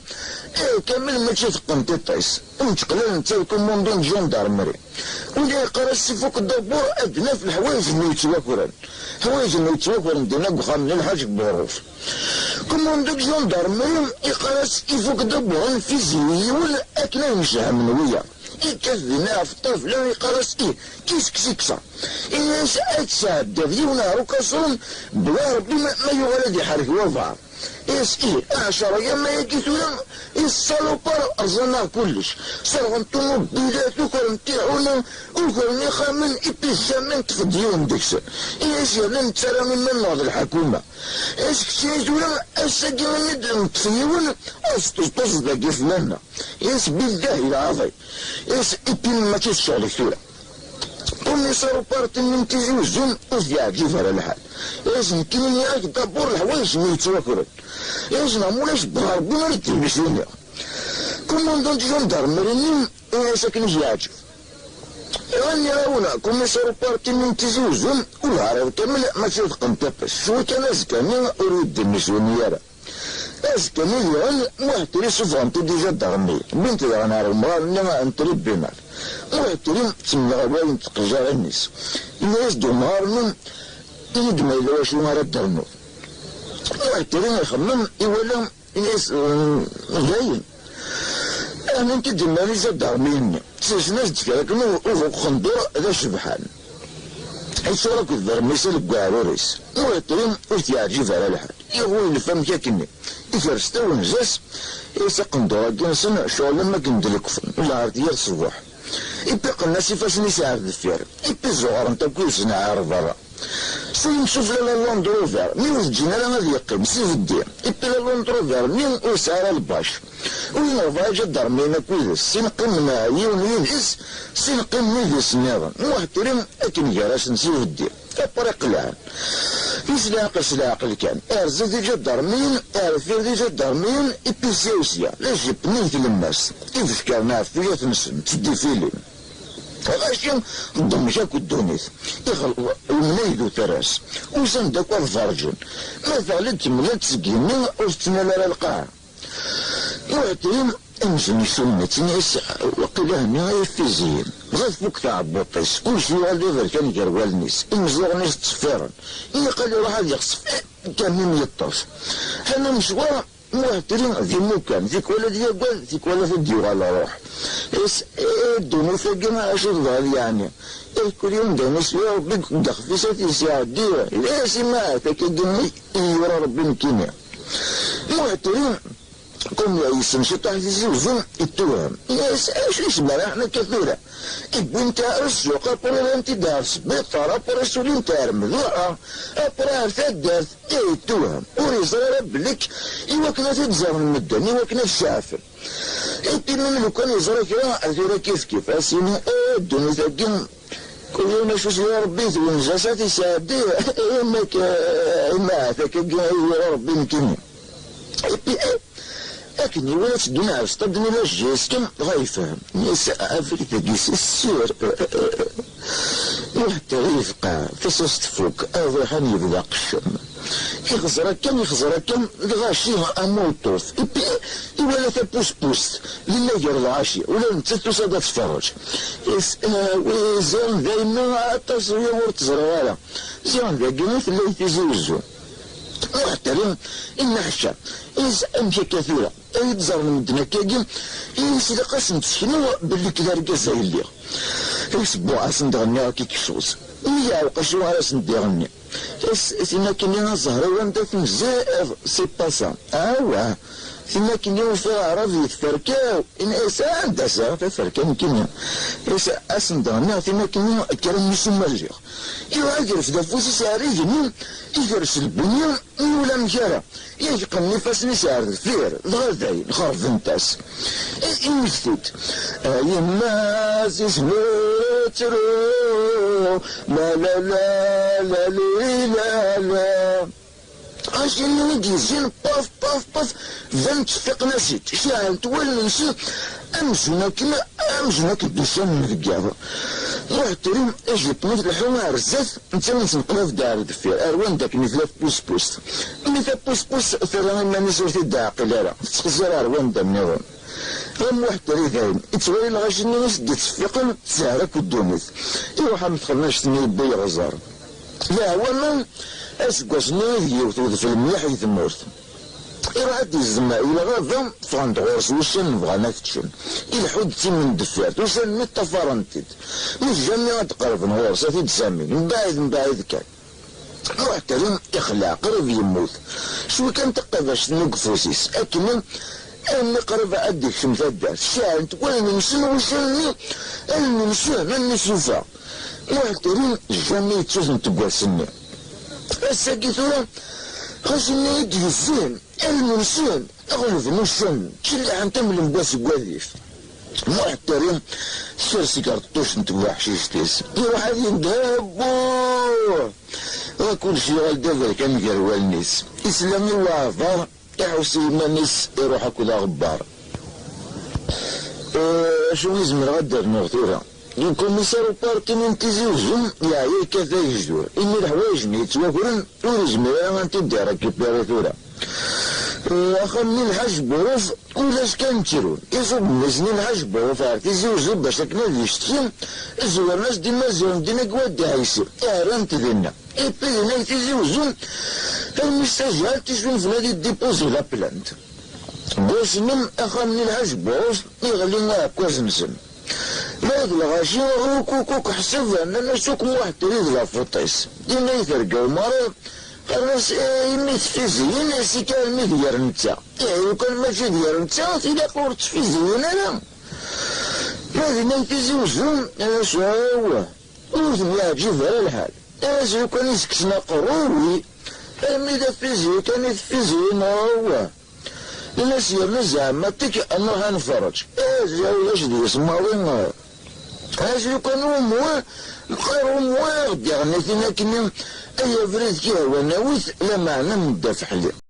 eh, kamel mačči teqqen tiṭ-is. Umceqlal netta d commandant gendarmerie. Win yeqqar-as ifuk ddabur ad d-naf leḥwayeǧ-nni yettwakren. Leḥwayeǧ-nni yettwakren dinna deg uxxam-nni Lḥaǧ Buruf. Commandant gendarmerie yeqqar-as ifuk ddabur ad nfizi yiwen akken ad mseḥmen wiyaḍ. Yekkat dinna ɣef ṭṭabla, yeqqar-as, ih, qu'est-ce que c'est que ça? Ini-as, ad tesɛeddiḍ yiwen ɣer ukaṣrum, bla Ṛebbi ma, ma yuɣal ad iḥerrek wabeɛḍ. Is, ih, aɛecra yama-agi tura, is salopar rẓan-aɣ kullec. Serɣen ṭumubilat, ukren tiḥuna, ukren ixxamen, ipi jamais neṭṭef-d yiwen deg-sen. Is yerna nettarra iman-nneɣ d lḥakuma. Is keččini tura, ass-agi imi d-neṭṭef yiwen, ad teṭṭeẓṭeẓ dagi fell-aneɣ. Is billahi lɛaḍim. Is ipi mačči d ccɣel-ik tura. Kumiṣar uparti-nni n Tizi Uzzu ur t-yeɛǧib ara lḥal. Is nekkini nniɣ-ak dabur leḥwayeǧ-nni yettwakren. Is neɣ mulac bɣa Rebbi ara d-tebisuniɣ. Commandant gendarmerie-nni, is akken i k-yeɛǧeb. Iɣanni-awen kumiṣar uparti-nni n Tizi Uzzu, ur lɛariḍ kamel mačči d qenṭiṭ-is. Cwi kan azekka-nni ur yi-d-immisuni ara. Azekka-nni diɣen, Muḥ Krim suffɣen-t-id ijadarmi, wwin-t daɣen ɣer umɣar-nni n tribunal. Muḥ Krim ttemneɣ awal n tqejjarin-is. Yenna-yas-d umɣar-nni, ini-d ma yella wacu ara d-ternuḍ. Muḥ Krim ixemmem, iwala, yenna-yas, "Mm, dayen." Rnan-t-id iman ijadarmiyen-nni. Sersen-as-d kra akken u-, ubuq xendur d acebḥan. Iṣur akked bermis deg uɛrur-is. Muḥ Krim ur t-yeɛǧib ara lḥal. Iɣuy lfam akken-nni. Ikres tawenza-s, is aqendur-agi-nsen, ccɣel am akken d lekfen, lɛerḍ yir ṣṣbuḥ. Ipi qqnen-as ifassen-is ar deffir, ipi zzuɣren-t akk i usenɛi ar berra. Syin sufella la Land Rover, mi ur t-ǧǧin ara ad yeqqim, s ibeddi. Ipi la Land Rover-nni ur tesɛi ara lbac. Ur yenɣeb ara ijadarmiyen akk yid-s, sin qqimen yiwen yid-s, sin qqimen yid-s nniḍen. Muḥ Krim akken gar-asen s ibeddi. Après qelɛen. Is leɛqel s leɛqel kan. Ar zdat d ijadarmiyen, ar deffir d ijadarmiyen, ipi sya u sya. La jipp-nni n tlemmast. Ibeckiren ɣef tuyat-nsen, ttdifilin. Ɣaci ddem-ik akk ddunit. Ixleḍ umnay d uterras. Usan-d akk ad ferǧen. Ma teɣli-d temlalt seg yigenni ur tettnal ara lqaɛa. Muḥ Krim amzun isumm-itt, ini-as, waqila henni ay ifiziyen. Dɣa tfuk tɛebbuṭ-is, kullec yuɣal d aberkan gar wallen-is, imeẓẓuɣen-is ttṣeffiren. Ilaq ad iruḥ ad yexsef, eh, kan mi yeṭṭef. Ḥan amecwar, Muḥ Krim d imukan, tikwal ad yagad, tikwal ad d-yuɣal ṛṛuḥ. Is, eh, ddunit-agi acu tebɣiḍ yeɛni? Eh, kul yiwen d ayen i s-yura Ṛebbi deg ixef-is ad t-yesɛeddi. Is, ma ahat akkagi i yura Ṛebbi nekkini. Muḥ Krim, comme yessen ciṭuḥ Tizi Uzzu, ittuhem. Yes, acu i s-merraḥen akka tura? Iwwin-t ɣer ssuq, après rran-t-id ɣer sbiṭar, après sulin-t ɣer Mduḥa, après ɣer taddart. Eh, ittuhem. Ur yeẓri ara belli i wakken ad t-id-ẓren medden, i wakken ad ceɛfen. Ipi même lukan yeẓra kra, tura kif kif, ad s-yini, eh, ddunit-agi, kul yiwen acu s-yura Ṛebbi, twenza-s ad t-isɛeddi, eh, amek, eh, ma ahat akkagi i yura Ṛebbi nekkini. Ipi, eh, akken iwala tteddun ɣer stade-nni la J S K, dɣa yefhem. Yes, abrid-agi c'est sûr. Muḥ Krim yefqeɛ, tasa-s tfuk, aḍiḥan yebda qeccem. Ixẓer akka, ixẓer akka, lɣaci am uweṭṭuf. Ipi, iwala tapuspust, dinna gar lɣaci, ula d nettat tusa-d ad tferreǧ. Is, ah, wi ziɣen daymi aṭas ur tt-ẓriɣ ara. Ziɣen dagi i tella i Tizi Uzzu. Muḥ Krim, inna ḥecca, is amek akka tura? Ay d-ẓren medden akkagi, is ilaq ad sen-d-seknuɣ belli nekk d argaz ay lliɣ. Is-, bon, asen-d-ɣenniɣ akka keccuẓ. Mi yeɛweq acu ara asen-d-iɣenni. Is-, tin akkenni aẓehriw anda temziḍ, c'est pas ça. Awah. Tin akkenni ufiɣ aɛrab di tferka-w. Ini-as anda-s taferka nekkini. Is-, asen-d-ɣenniɣ tin akkenni kra n usumajiɣ. Iruḥ ad yerfed afus-is ar igenni, igerrec lbunya, ulamek ara. Yeqqimen ifassen-is ar deffir, dɣa dayen, xerben-t-as. I, imekti-d. A yemma, ziznu, ttru, la, la, la, la, li, la, la. Acimi i d-yezzin, paf, paf, paf, bdan tteffiqen-as-id, ceɛlen-t wallen-nsen, amzun akken, amzun akken d-usan deg yiḍ. Ruḥ trim, ijiṭen tleḥḥu ar zdat, netta nettneqlab-d ar deffir, ar wanda akken i tella tpuspust. Mi tappuspust terra iman-is ur t-id-teɛqil ara, tettxezzir ar wanda nniḍen. Am Muḥ Teri dayen, ittwali lɣaci-nni i s-d-ittseffiqen, tezher akk ddunit. Iruḥ am txennact-nni yewwi yeɣẓer. Lehwa-nni, aseggas-nni i d yiwet wedfel mliḥ i tmurt. Iruḥ ad d-yezdem i lɣaba, ffɣen-d ɣur-s wuccanen bɣan ad t-ččen. Ileḥḥu-d d timendeffirt, ussan-nni ṭṭafaren-t-id. Mi tjammi ad d-qerben ɣur-s, ad t-id-samin, mbaɛid, mbaɛid kan. Muḥ Teri ixleɛ, qrib yemmut. Cwi kan taqabact-nni deg ufus-is, akken armi qrib ad d-ikcem taddart. Ceɛlen-t wallen-nsen wuccanen-nni, allen-nsen, allen-is yufa. Muḥ Teri jamais yettu-tent deg wass-nni. Ass-agi tura, ɣas-nni i d-yezzin, allen-nsen, ɣelben uccen, ttcelliḥen-t am lembas deg wadif. Muḥ Teri, ters igerṭucen n tbuḥcict-is. Iruḥ ad yendeh, buh! Dɣa kullec yuɣal d aberkan gar wallen-is. Isla i waɛbar, iḥus i yiman-is iruḥ akked aɣebbar. Eh, acu i zemreɣ ad d-rnuɣ tura? Lkumisar uparti-nni n Tizi Uzzu yeɛya yekkat agejdur, imi leḥwayeǧ-nni yettwakren ur yezmir ara ad t-id-irekipiri tura. Eh, axxam-nni n Lḥaǧ Buruf ulac kan ttrun. Iṣubb mmi-s-nni n Lḥaǧ Buruf ar Tizi Uzzu bac akken ad yecetki, zwaren-as-d imaziɣen din akked Dda Ɛisi, rran-t dinna. Ipi din ay Tizi Uzzu, armi s tajɛelt i sunfen ad iddipuzi la plainte. Deg wass-nni, axxam-nni n Lḥaǧ Buruf yeɣli uɛekkaz-nsen. Ma d lɣaci, ukukuk ḥseb, rnan-as akk Muḥ Teri d la faute-is. Dinna i terga umara, qqaren-as, eh, imi tfiziyin, si kan armi d yir netta. Ihi lukan mačči d yir netta, tilaq ur ttfiziyin ara. Ma d nay Tizi Uzzu, rran-as, awah, ur ten-yeɛǧib ara lḥal. Rran-as lukan i s-kksen aqerru, wi. Armi d afiziyi kan i tfiziyin, awah. Ini-as yerna zeɛma-tek ad nruḥ ad nferreǧ. Eh, ziɣ ulac deg-s maḍi. Acu kan umwi, lxir umwi, ɣ-d-iɣenni tin akkenni, ay abrid k-ihwan awit, lameɛna medda feḥli.